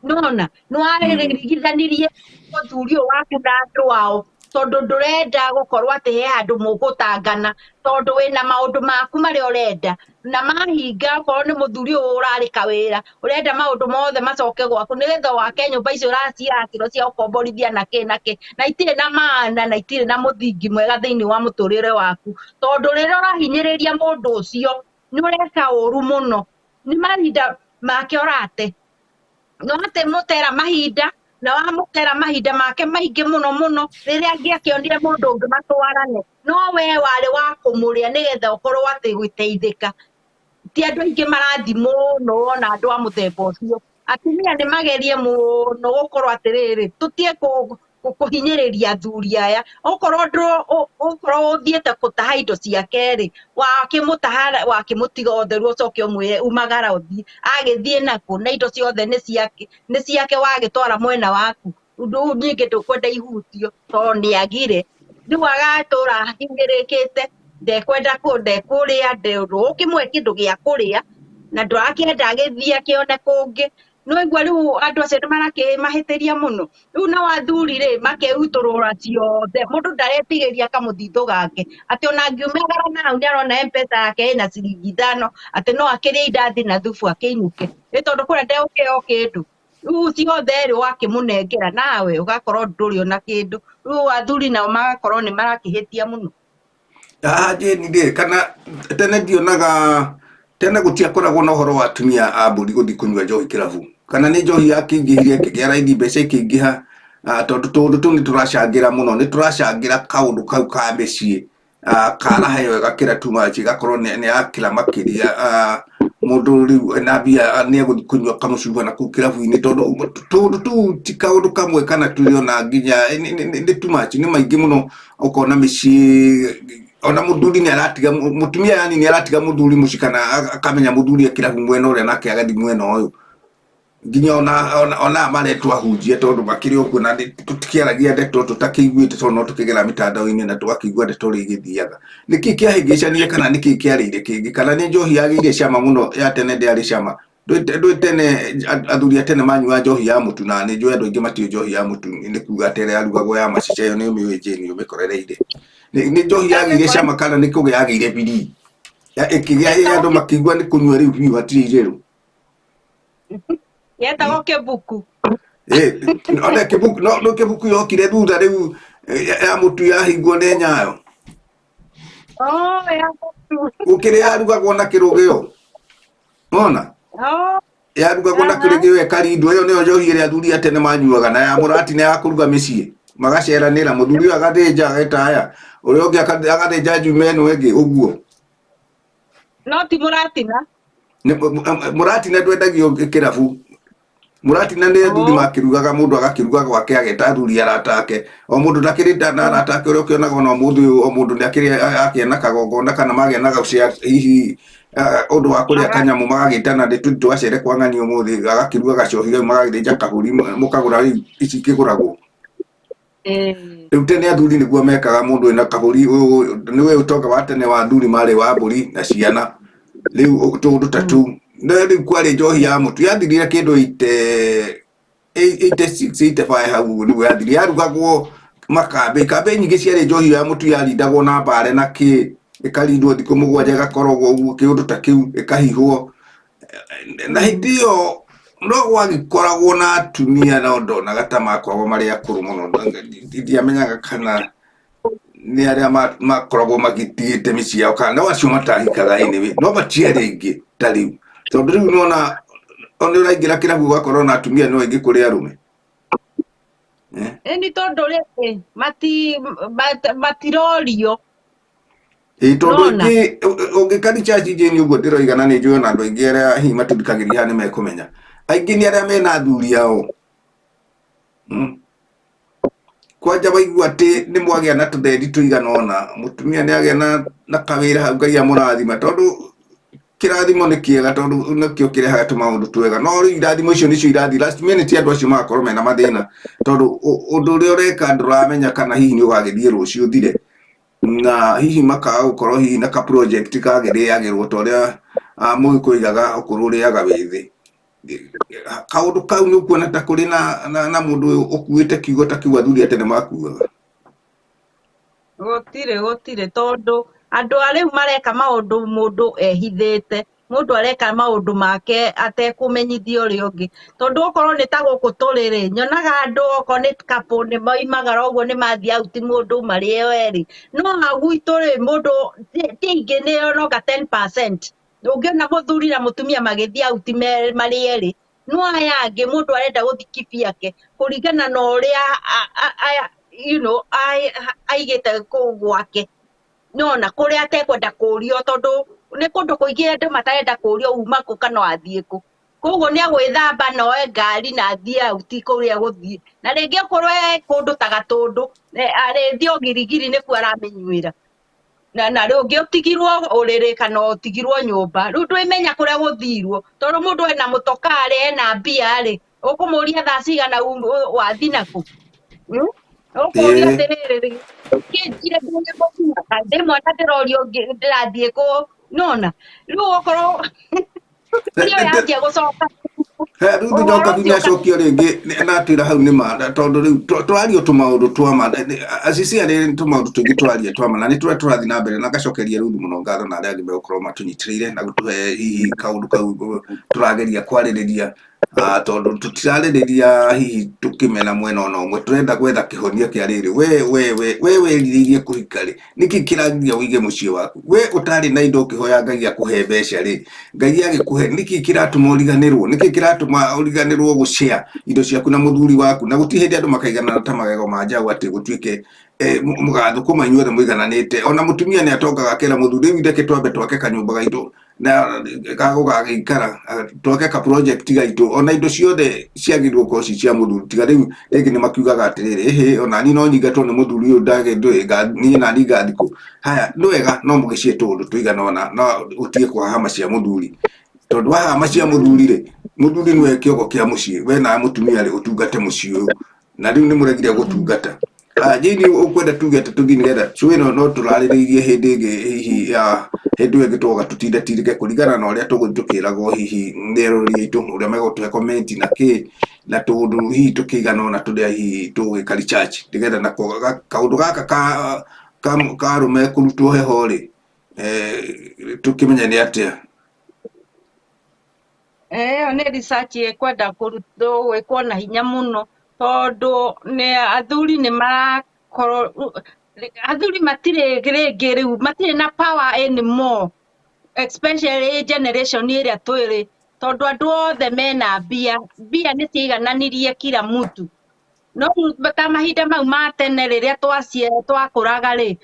nona nĩ warigithanirie mũthuri ũyũ waku na andũ ao, tondũ ndũrenda gũkorwo atĩ he handũ mũgũtangana, tondũ wĩna maũndũ maku marĩa ũrenda na mahinga. Okorwo nĩ mũthuri ũyũ ũrarĩka wĩra, ũrenda maũndũ mothe macoke gwaku nĩgetha wake nyũmba icio ũraciakĩrwo cia gũkomborithia na kĩ na kĩ, na itirĩ na maana na itirĩ na mũthingi mwega thĩinĩ wa mũtũrĩre waku, tondũ rĩrĩa ũrahinyĩrĩria mũndũ ũcio nĩ ũreka ũru mũno. Nĩ mahinda make ũrate, no atĩ mũtera mahinda na wamũtera mahinda make maingĩ mũno mũno rĩrĩa angĩakĩonire mũndũ ũngĩ matwarane, no we warĩ wa kũmũrĩa nĩgetha ũkorwo atĩ gũteithĩka. Ti andũ aingĩ marathiĩ mũno wona andũ a mũthemba ũcio. Atumia nĩ magerie mũno gũkorwo atĩrĩrĩ, tũtige kũhinyĩrĩria athuri aya. Okorwo okorwo ũthiĩte gũtaha indo ciake rĩ, wakĩmũtaha wakĩmũtiga ũtheru, ũcoke ũmwĩre umagara ũthiĩ, agĩthiĩ nakũ na indo ciothe nĩ ciake, nĩ ciake wagĩtwara mwena waku. Ũndũ ũyũ ningĩ ndũkwenda ihutio tondũ nĩ agire. Rĩu agatũra ahinyĩrĩkĩte, ndekwenda ndekũrĩa, ndũkĩmũhe kĩndũ gĩa kũrĩa na ndũrakĩenda agĩthiĩ akĩone kũngĩ. No igua rĩu andũ acio nĩ marakĩmahĩtĩria mũno. Rĩu nao athuri rĩ makerutũrũra ciothe, mũndũ ndaretigĩria kamũthithũ gake, atĩ ona angiumagara na hau nĩ arona M-Pesa yake ĩna ciringi 5, atĩ no akĩrĩe indathi na thubu akĩinũke, nĩ tondũ kũrĩa ndegũkĩheo kĩndũ. Rĩu ciothe rĩ wakĩmũnengera nawe ũgakorwo ndũrĩ ona kĩndũ. Rĩu athuri nao magakorwo nĩ marakĩhĩtia mũno. Haha Jane rĩ, kana tene ndionaga tene gũtiakoragwo na ũhoro wa atumia a mbũri gũthiĩ kũnyua njohi kĩrabu, kana nĩ njohi yakĩingĩhire ĩkĩgĩa raithi, mbeca ikĩingĩha, tondũ tũũndũ tũu nĩ tũracangĩra mũno, nĩ tũracangĩra kaũndũ kau ka mĩciĩ, karaha ĩyo ĩgakĩra too much, ĩgakorwo nĩ yakĩra makĩria, mũndũ rĩu ena mbia nĩ egũthiĩ kũnyua kamũcuba na kũu kĩrabu-inĩ, tondũ tũũndũ tũu ti kaũndũ kamwe kana twĩrĩ ona nginya nĩ too much, nĩ maingĩ mũno. Ũkona mĩciĩ ona mũthuri nĩ aratiga mũtumia, yani nĩ aratiga mũthuri mũciĩ, kana akamenya mũthuri e kĩrabu mwena ũrĩa nake agathiĩ mwena ũyũ, nginya ona aya maretwo ahunjia, tondũ makĩrĩ ũguo na tũtikĩaragia ndeto tũtakĩiguĩte, tondũ no tũkĩgera mĩtandao-inĩ na tũgakĩigua ndeto ũrĩa igĩthiaga. Nĩkĩ kĩahĩngĩcanire, kana nĩkĩ kĩarĩire kĩngĩ, kana nĩ njohi yagĩire cama mũno ya tene ndĩarĩ cama? Ndwĩ tene athuri a tene manyua njohi ya mũtu, na nĩ njũĩ andũ aingĩ matiũĩ njohi ya mũtu, nĩ kuga atĩ ĩrĩa yarugagwo ya macica, ĩyo nĩ ũmĩũĩ Jane, ũmĩkorereire. Nĩ njohi yagĩire cama, kana nĩ kũgĩa yagĩire bidii ĩkĩgĩa ĩ andũ makĩigua nĩ kũnyua rĩu biũ hatirĩ irĩrũ? Yetagwo kĩbuku. Ona kĩbuku no kĩbuku yokire thutha rĩu, ya mũtu yahingwo nĩ nyayo. Oh, ya mũtu. Gũkĩrĩ yarugagwo na kĩrũgĩo, ona yarugagwo na kĩrũgĩo ĩkarindwo, ĩyo nĩyo njohi ĩrĩa athuri a tene manyuaga, na ya mũratina ya kũruga mĩciĩ, magaceranĩra, mũthuri ũyũ agathĩnja agetaya, ũrĩa ũngĩ agathĩnja njume ĩno ĩngĩ ũguo. No ti mũratina. Mũratina ndwendagio kĩrabu, mũratina nĩ athuri makĩrugaga, mũndũ agakĩruga gwake, ageta athuri arata ake, o mũndũ ndakĩrĩ na arata ake ũrĩa ũkĩonaga ona ũmũthĩ ũyũ, o mũndũ nĩ akĩrĩ akĩona na kagongona kana magĩa na gaucia hihi, ũndũ wa kũrĩa kanyamũ, magagĩtana nĩ tũthiĩ tũgacere kwa ng'ani ũmũthĩ, agakĩruga gacohi kau, magagĩthĩnja kabũri, mũkagũra rĩu ici ikĩgũragwo. Rĩu tene athuri nĩguo mekaga, mũndũ wĩna kabũri, nĩwe ũtonga wa tene wa athuri marĩ wa mbũri na ciana, rĩu tũũndũ ta tũu. No rĩu kwarĩ njohi ya mũtu yathirire kĩndũ 86, 85 hau ũguo nĩguo yathirire, yarugagwo makambĩ, kambĩ nyingĩ ciarĩ njohi ya mũtu, yarindagwo na mbare na kĩ, ĩkarindwo thikũ 7, ĩgakorogwo ũguo, kĩũndũ ta kĩu, ĩkahihwo. Na hĩndĩ ĩyo no gwagĩkoragwo na atumia, no ndonaga ta makoragwo marĩ akũrũ mũno, ndiamenyaga kana nĩ arĩa makoragwo magĩtigĩte mĩciĩ yao kana no acio matahikaga, anyway no matiarĩ aingĩ ta rĩu, tondũ rĩu nĩwona ona ũraingĩra kĩrabu ũgakorwo na atumia no aingĩ kũrĩ arũme. Ĩni tondũ rĩrĩ matirorio. Ĩ tondũ aingĩ ũngĩka research Jane ũguo ndĩroiga, na nĩ njũĩ ona andũ aingĩ arĩa hihi matũthikagĩrĩria haha nĩ mekũmenya, aingĩ nĩ arĩa mena athuri ao. Kwanja waigua atĩ nĩ mwagĩa na tũthendi tũigana ũna, mũtumia nĩ agĩa na kawĩra hau, Ngai amũrathima, tondũ kĩrathimo nĩ kĩega, tondũ nĩkĩo kĩrehaga tũmaũndũ twega, no rĩu irathimo icio nĩcio irathiĩ last minute, andũ acio magakorwo mena mathĩna, tondũ ũndũ ũrĩa ũreka ndũramenya kana hihi nĩ ũgagĩthiĩ rũciũ ũthire, na hihi makaga gũkorwo hihi na ka project kagĩrĩagĩrwo ta ũrĩa mũgĩkũyũ oigaga, ũkũrũ ũrĩaga wĩthĩ. Kaũndũ kau nĩ ũkuona ta kũrĩ na mũndũ ũkuĩte kiugo ta kĩu athuri a tene makuaga? Gũtirĩ, gũtirĩ, tondũ andũ a rĩu mareka maũndũ mũndũ ehithĩte, mũndũ areka maũndũ make atekũmenyithia ũrĩa ũngĩ, tondũ okorwo nĩ ta gũkũ tũrĩ rĩ, nyonaga andũ okorwo nĩ couple nĩ moimagara ũguo nĩ mathiĩ out, mũndũ marĩ o erĩ, no haha gwitũ rĩ, mũndũ ti aingĩ, nĩ onoga 10% ũngĩona mũthuri na mũtumia magĩthiĩ out marĩ erĩ, no aya angĩ mũndũ arenda gũthiĩ kibiake kũringana na ũrĩa aigĩte kũu gwake, nona kũrĩa atekwenda kũrio, tondũ nĩ kũndũ kũingĩ andũ matarenda kũrio uma kũ kana wathiĩ kũ, koguo nĩ agwĩthamba na oe ngari na athiĩ out kũrĩa gũthiĩ, na rĩngĩ okorwo e kũndũ ta Gatũndũ, arĩthiĩ o Girigiri nĩkuo aramĩnyuĩra, na rĩngĩ ũtigirwo ũrĩrĩ kana ũtigirwo nyũmba, rĩu ndwĩmenya kũrĩa gũthirwo, tondũ mũndũ ena mũtokarĩ ena mbia rĩ, ũkũmũria thaa cigana wathiĩ nakũ? Ũkũria atĩrĩrĩ, kĩnjire ndĩ mũgima, ndĩ mwana ndĩrorio ndĩrathiĩ kũ, nona rĩu okorwo ĩyo yanjia gũcoka. He rĩu Ũhoro njoka ũcio nĩ acokia rĩngĩ na atwĩra hau nĩ ma tondũ rĩu tũrario tũmaũndũ twa ma acici arĩ tũmaũndũ tũingĩ tũraria twa ma na nĩ tũrĩa tũrathiĩ na mbere na ngacokeria rĩu mũno ngatho na arĩa angĩ megũkorwo matũnyitĩrĩire na gũtũhe hihi kaũndũ kau tũrageria kwarĩrĩria tondũ tũtirarĩrĩria hihi tũkĩmena mwena ona ũmwe tũrenda gwetha kĩhonia kĩa rĩrĩ we werirĩirie kũhika rĩ nĩkĩ kĩragiria ũige mũciĩ waku we ũtarĩ na indo ũkĩhoya Ngai akũhe mbeca rĩ Ngai agĩkũhe nĩkĩ kĩratũma ũriganĩrwo nĩkĩ kĩratũma ũriganĩrwo gũshare indo ciaku na mũthuri waku na gũtirĩ hĩndĩ andũ makaiganana ta magego ma njaũ atĩ gũtuĩke mũgathũkũma inyuothe mũigananĩte ona mũtumia nĩ atongaga akera mũthuri rĩu reke twambe twake kanyũmba gaitũ na gagũgagĩikara twake ka project gaitũ ona indo ciothe ciagĩrĩirwo gũkorwo ci cia mũthuri tiga rĩu rĩngĩ nĩ makiugaga atĩrĩrĩ ĩhĩ ona niĩ no nyingatwo nĩ mũthuri ũyũ ndage ndũĩ niĩ nani ngathikũ haya nĩ wega no mũgĩcie tũũndũ tũigana ũna no ũtige kũhahama cia mũthuri tondũ wahama cia mũthuri rĩ mũthuri nĩwe kĩongo kĩa mũciĩ we nawe mũtumia rĩ ũtungate mũciĩ ũyũ na rĩu nĩ mũregire gũtungata. Jane ũkwenda tuge atĩ tũthiĩ nĩgetha show ĩno no tũrarĩrĩirie hĩndĩ ĩngĩ hihi ya hĩndĩ ĩyo ĩngĩ twoka tũtindatindĩke kũringana na ũrĩa tũgũthiĩ tũkĩragwo hihi nĩ eroreri aitũ ũrĩa megũtũhe comment na kĩ na tũũndũ hihi tũkĩigana ũna tũrĩa hihi tũgwĩka research nĩgetha nako kaũndũ gaka ka arũme kũrutwo heho rĩ tũkĩmenye nĩ atĩa. Ĩyo nĩ research ĩkwenda kũrutwo gwĩkwo na hinya mũno tondũ nĩ athuri nĩ marakorwo athuri matirĩ rĩngĩ rĩu matirĩ na power anymore, especially generation ĩrĩa twĩrĩ tondũ andũ othe mena mbia, mbia nĩ ciaigananirie kila mtu. No rĩu ta mahinda mau ma tene rĩrĩa twakũraga rĩ,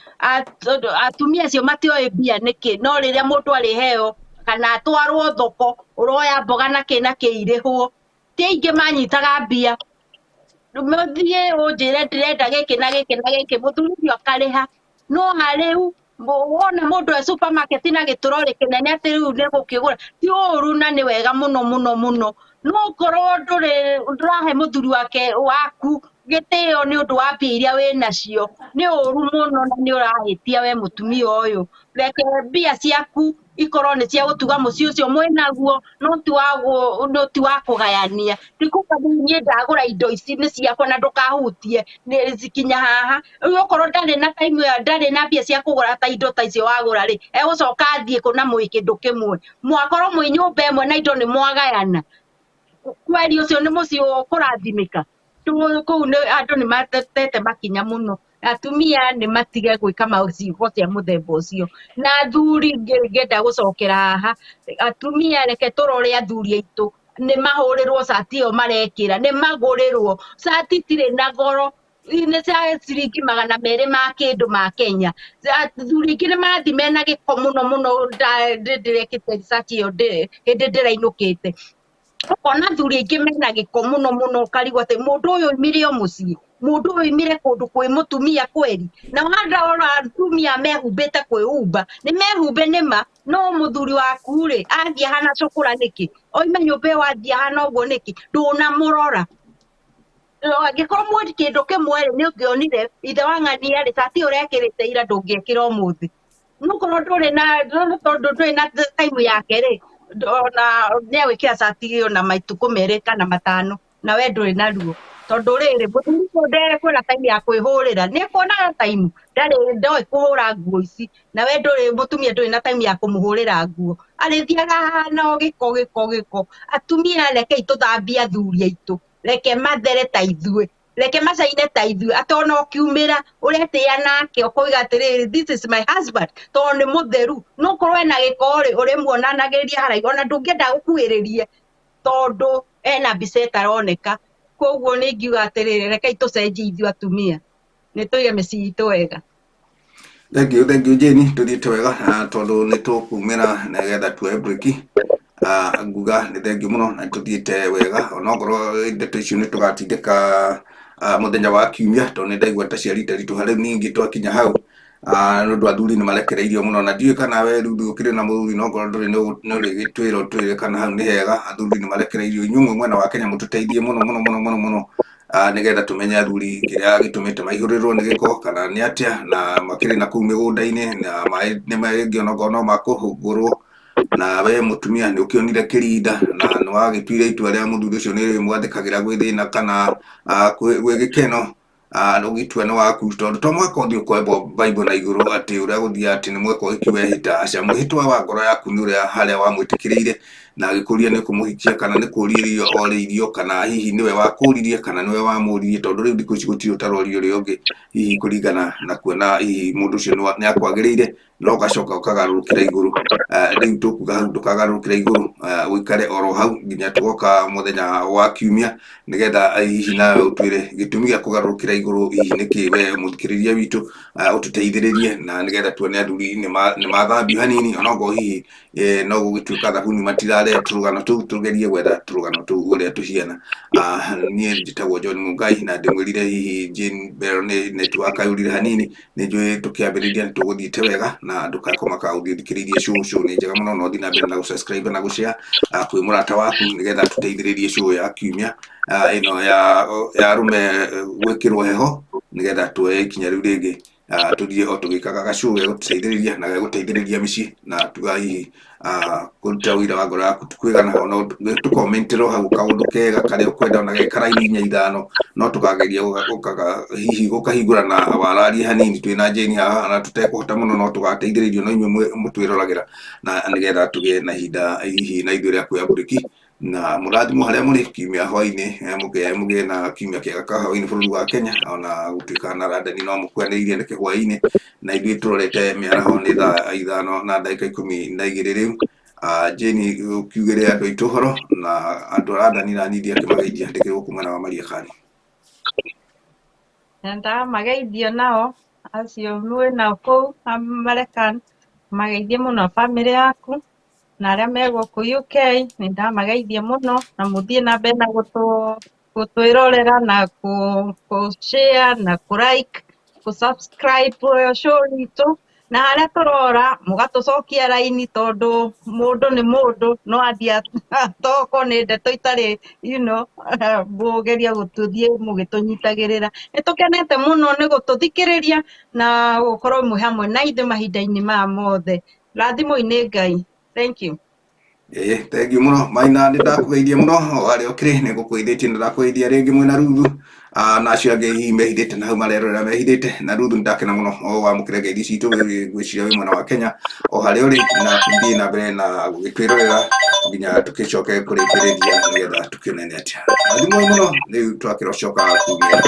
atumia acio matioĩ mbia nĩkĩ, no rĩrĩa mũndũ arĩheo kana atwarwo thoko ũroya mboga na kĩ na kĩ irĩhwo, ti aingĩ manyitaga mbia. Mũthiĩ ũnjĩre ndĩrenda gĩkĩ na gĩkĩ na gĩkĩ, mũthuri ũcio akarĩha. No harĩu wona mũndũ e supermarket na gĩtũrorĩ kĩnene atĩ rĩu nĩ gũkĩgũra, ti ũru na nĩ wega mũno mũno mũno. No ũkorwo ndũrĩ ndũrahe mũthuri wake waku gĩtĩo nĩ ũndũ wa mbia iria wĩ nacio, nĩ ũru mũno na nĩ ũrahĩtia we mũtumia ũyũ. Reke mbia ciaku ikorwo nĩ cia gũtuga mũciĩ ũcio mwĩnaguo, no ti wa kũgayania. Ti kuga rĩu niĩ ndagũra indo ici nĩ ciakwa na ndũkahutie nĩ cikinya haha. Rĩu okorwo ndarĩ na time ĩyo, ndarĩ na mbia cia kũgũra ta indo ta icio wagũra rĩ, egũcoka athiĩ kũ na mwĩ kĩndũ kĩmwe. Mwakorwo mwĩ nyũmba ĩmwe na indo nĩ mwagayana. Kweri ũcio nĩ mũciĩ ũkũrathimĩka. Kũu andũ nĩ matete makinya mũno. Atumia nĩ matige gwĩka ciĩko cia mũthemba ũcio. Na athuri ngĩenda gũcokera haha, atumia reke tũrore athuri aitũ nĩ mahũrĩrwo cati ĩyo marekĩra, nĩ magũrĩrwo. Cati itirĩ na goro, nĩ cia ciringi 200 ma kĩndũ ma Kenya. Athuri aingĩ nĩ marathiĩ mena gĩko mũno mũno, ndĩrekĩte research ĩyo hĩndĩ ndĩrainũkĩte. Ũkona athuri aingĩ mena gĩko mũno mũno, ũkarigwo atĩ mũndũ ũyũ oimire o mũciĩ, mũndũ ũyũ oimire kũndũ kwĩ mũtumia kweri. Na warora atumia mehumbĩte kwĩhumba, nĩ mehumbe nĩma, no mũthuri waku rĩ, athiĩ ahana cũkũra nĩkĩ? Oime nyũmba ĩyo athiĩ ahana ũguo nĩkĩ? Ndũnamũrora. Angĩkorwo mwĩ kĩndũ kĩmwe rĩ, nĩ ũngĩonire ithe wa ng'ania rĩ, cati ũrekĩrĩte ira ndũngĩekĩra ũmũthĩ. No korwo ndũrĩ na, tondũ ndũrĩ na time yake rĩ, ona nĩ egwĩkĩra cati ĩyo na matukũ 2 kana 5 na we ndũrĩ naruo. Tondũ rĩrĩ, mũthuri ũcio ndekwona time ya kwĩhũrĩra, nĩ ekuonaga time, ndarĩ ndoĩ kũhũra nguo ici, na we ndũrĩ mũtumia ndũrĩ na time ya kũmũhũrĩra nguo. Arĩthiaga ahana o gĩko gĩko gĩko. Atumia rekei tũthambie athuri aitũ, reke mathere ta ithuĩ, reke macaine ta ithuĩ, atĩ ona ũkiumĩra ũretĩĩa nake ũkoiga atĩrĩrĩ, this is my husband, tondũ nĩ mũtheru. No ũkorwo ena gĩko rĩ, ũrĩmuonanagĩria haraihu, ona ndũngĩenda gũkuhĩrĩrie tondũ ena mbica ĩtaroneka. Koguo nĩ ingiuga atĩrĩrĩ, rekei tũcenjie ithuĩ atumia, nĩ tũige mĩciĩ itũ wega. Thank you, thank you Jane, tũthiĩte wega tondũ nĩ tũkumĩra nĩgetha tuoe break. Nguga nĩ thank you mũno na tũthiĩte wega onokorwo ndeto icio nĩ tũgatindĩka mũthenya wa kiumia tondũ nĩ ndaigua ta ciarita ritũ harĩ ningĩ twakinya hau. Nĩ ũndũ athuri nĩ marekereirio mũno na ndiũĩ kana we rĩu ũkĩrĩ na mũthuri no ngorwo ndũrĩ nĩ ũrĩgĩtwĩra ũtwĩre kana hau nĩ hega. Athuri nĩ marekereirio, inyuĩ mwĩ mwena wa Kenya mũtũteithie mũno mũno mũno mũno mũno nĩgetha tũmenye athuri kĩrĩa gĩtũmĩte maihũrĩrwo nĩ gĩko kana nĩ atĩa na makĩrĩ na kũu mĩgũnda-inĩ na maĩ nĩ maingĩ onokorwo no makũhũrwo. Na we mutumia nĩ ũkĩonire kĩrinda na nĩ wagĩtuire itua rĩa mũthuri ũcio nĩ rĩmwathĩkagĩra gwĩ thĩna kana gwĩ gĩkeno ũgĩtua nĩ waku tondũ to mũhaka ũthiĩ ũkoe Bible na igũrũ atĩ ũrĩa gũthiĩ atĩ nĩ mweka ũhiki wehĩta aca mwĩhĩtwa wa ngoro yaku nĩ ũrĩa harĩa wamwĩtĩkĩrĩire na agĩkũria nĩ kũmũhikia kana nĩ kũũria orĩirio kana hihi nĩwe wakũririe kana nĩwe wamũririe tondũ rĩu thikũ ici gũtirĩ ũtaroria ũrĩa ũngĩ hihi kũringana na kuona hihi mũndũ ũcio nĩ akwagĩrĩire no ũgacoka ũkagarũrũkĩra igũrũ. Rĩu tũkuga hau ndũkagarũrũkĩra igũrũ, ũikare oro hau nginya tũgoka mũthenya wa kiumia nĩgetha hihi nawe ũtwĩre gĩtũmi gĩa kũgarũrũkĩra igũrũ hihi nĩkĩ we mũthikĩrĩria witũ, ũtũteithĩrĩrie na nĩgetha tuone athuri nĩ mathambio hanini onokorwo hihi no gũgĩtuĩka thabuni matirare tũrũgano tũu tũgerie gwetha tũrũgano tũu ũrĩa tũhiana. Niĩ njĩtagwo John Mungai na ndĩmwĩrire hihi Jane Bell nĩ network yũrire hanini nĩ njũĩ tũkĩambĩrĩria nĩ tũgũthiĩte wega na ndũkakomaka ũthiĩ ũthikĩrĩrie show nĩ njega mũno no ũthiĩ na mbere na gũ-subscribe na gũ-share kwĩ mũrata waku nĩgetha tũteithĩrĩrie show ya kiumia ĩno ya arũme gwĩkĩrwo heho nĩgetha tuoye ikinya rĩu rĩngĩ tũthiĩ o tũgĩkaga gacũũ gegũtũteithĩrĩria na gegũteithĩrĩria mĩciĩ na tuga hihi kũruta wĩra wa ngoro yaku ti kwĩgana ona tũkomenterwo hau kaũndũ kega karĩa ũkwenda ona ge karaini inya ithano no tũkageria hihi gũkahingũra na wararie hanini twĩna Jane haha na tũtekũhota mũno no tũgateithĩrĩrio no inyuĩ mũtwĩroragĩra na nĩgetha tũgĩe na ihinda hihi na ithuĩ rĩa kuoya mburĩki na mũrathimwo harĩa mũrĩ kiumia hwaĩ-inĩ mũgĩe na kiumia kĩega ka hwaĩ-inĩ bũrũri wa Kenya ona gũtuĩka na London no mũkuanĩrĩirie nĩkĩ hwaĩ-inĩ na ithuĩ tũrorete mĩaraho nĩ thaa 5 na ndagĩka 12 rĩu. Jane ũkiugĩre andũ aitũ ũhoro na andũ a London na niĩ ndiakĩmageithia ndĩkĩrĩ gũkũ mwena wa Mariakani. Ndamageithio nao acio mwĩ nao kũu Marekani mageithie mũno bamĩrĩ yaku na arĩa me gũkũ UK nĩ ndamageithia mũno na mũthiĩ na mbere na gũtwĩrorera na kũ share na kũ like kũ subscribe show itũ na harĩa tũrora mũgatũcokia raini tondũ mũndũ nĩ mũndũ no athiĩ atokorwo nĩ ndeto itarĩ mũgeria gũtũthiĩ mũgĩtũnyitagĩrĩra. Nĩ tũkenete mũno nĩ gũtũthikĩrĩria na gũkorwo mwĩ hamwe na ithuĩ mahinda-inĩ maya mothe. Rathimwo-inĩ Ngai. Thank you. Thank you mũno Maina nĩ ndakũgeithia mũno o harĩa ũkĩrĩ nĩ ngũkũgeithĩtie na ndakũgeithia rĩngĩ mwĩna Ruthu na acio angĩ hihi mehithĩte na hau marerorera mehithĩte na Ruthu nĩ ndakena mũno o wamũkĩra ngeithi citũ ngwĩciria wĩ mwena wa Kenya o harĩa ũrĩ na thiĩ na mbere na gũgĩtwĩrorera nginya tũgĩcoke kũrĩkĩrĩria nĩgetha tũkĩonane atĩa. Rathimwo mũno rĩu twakĩrocoka kumia.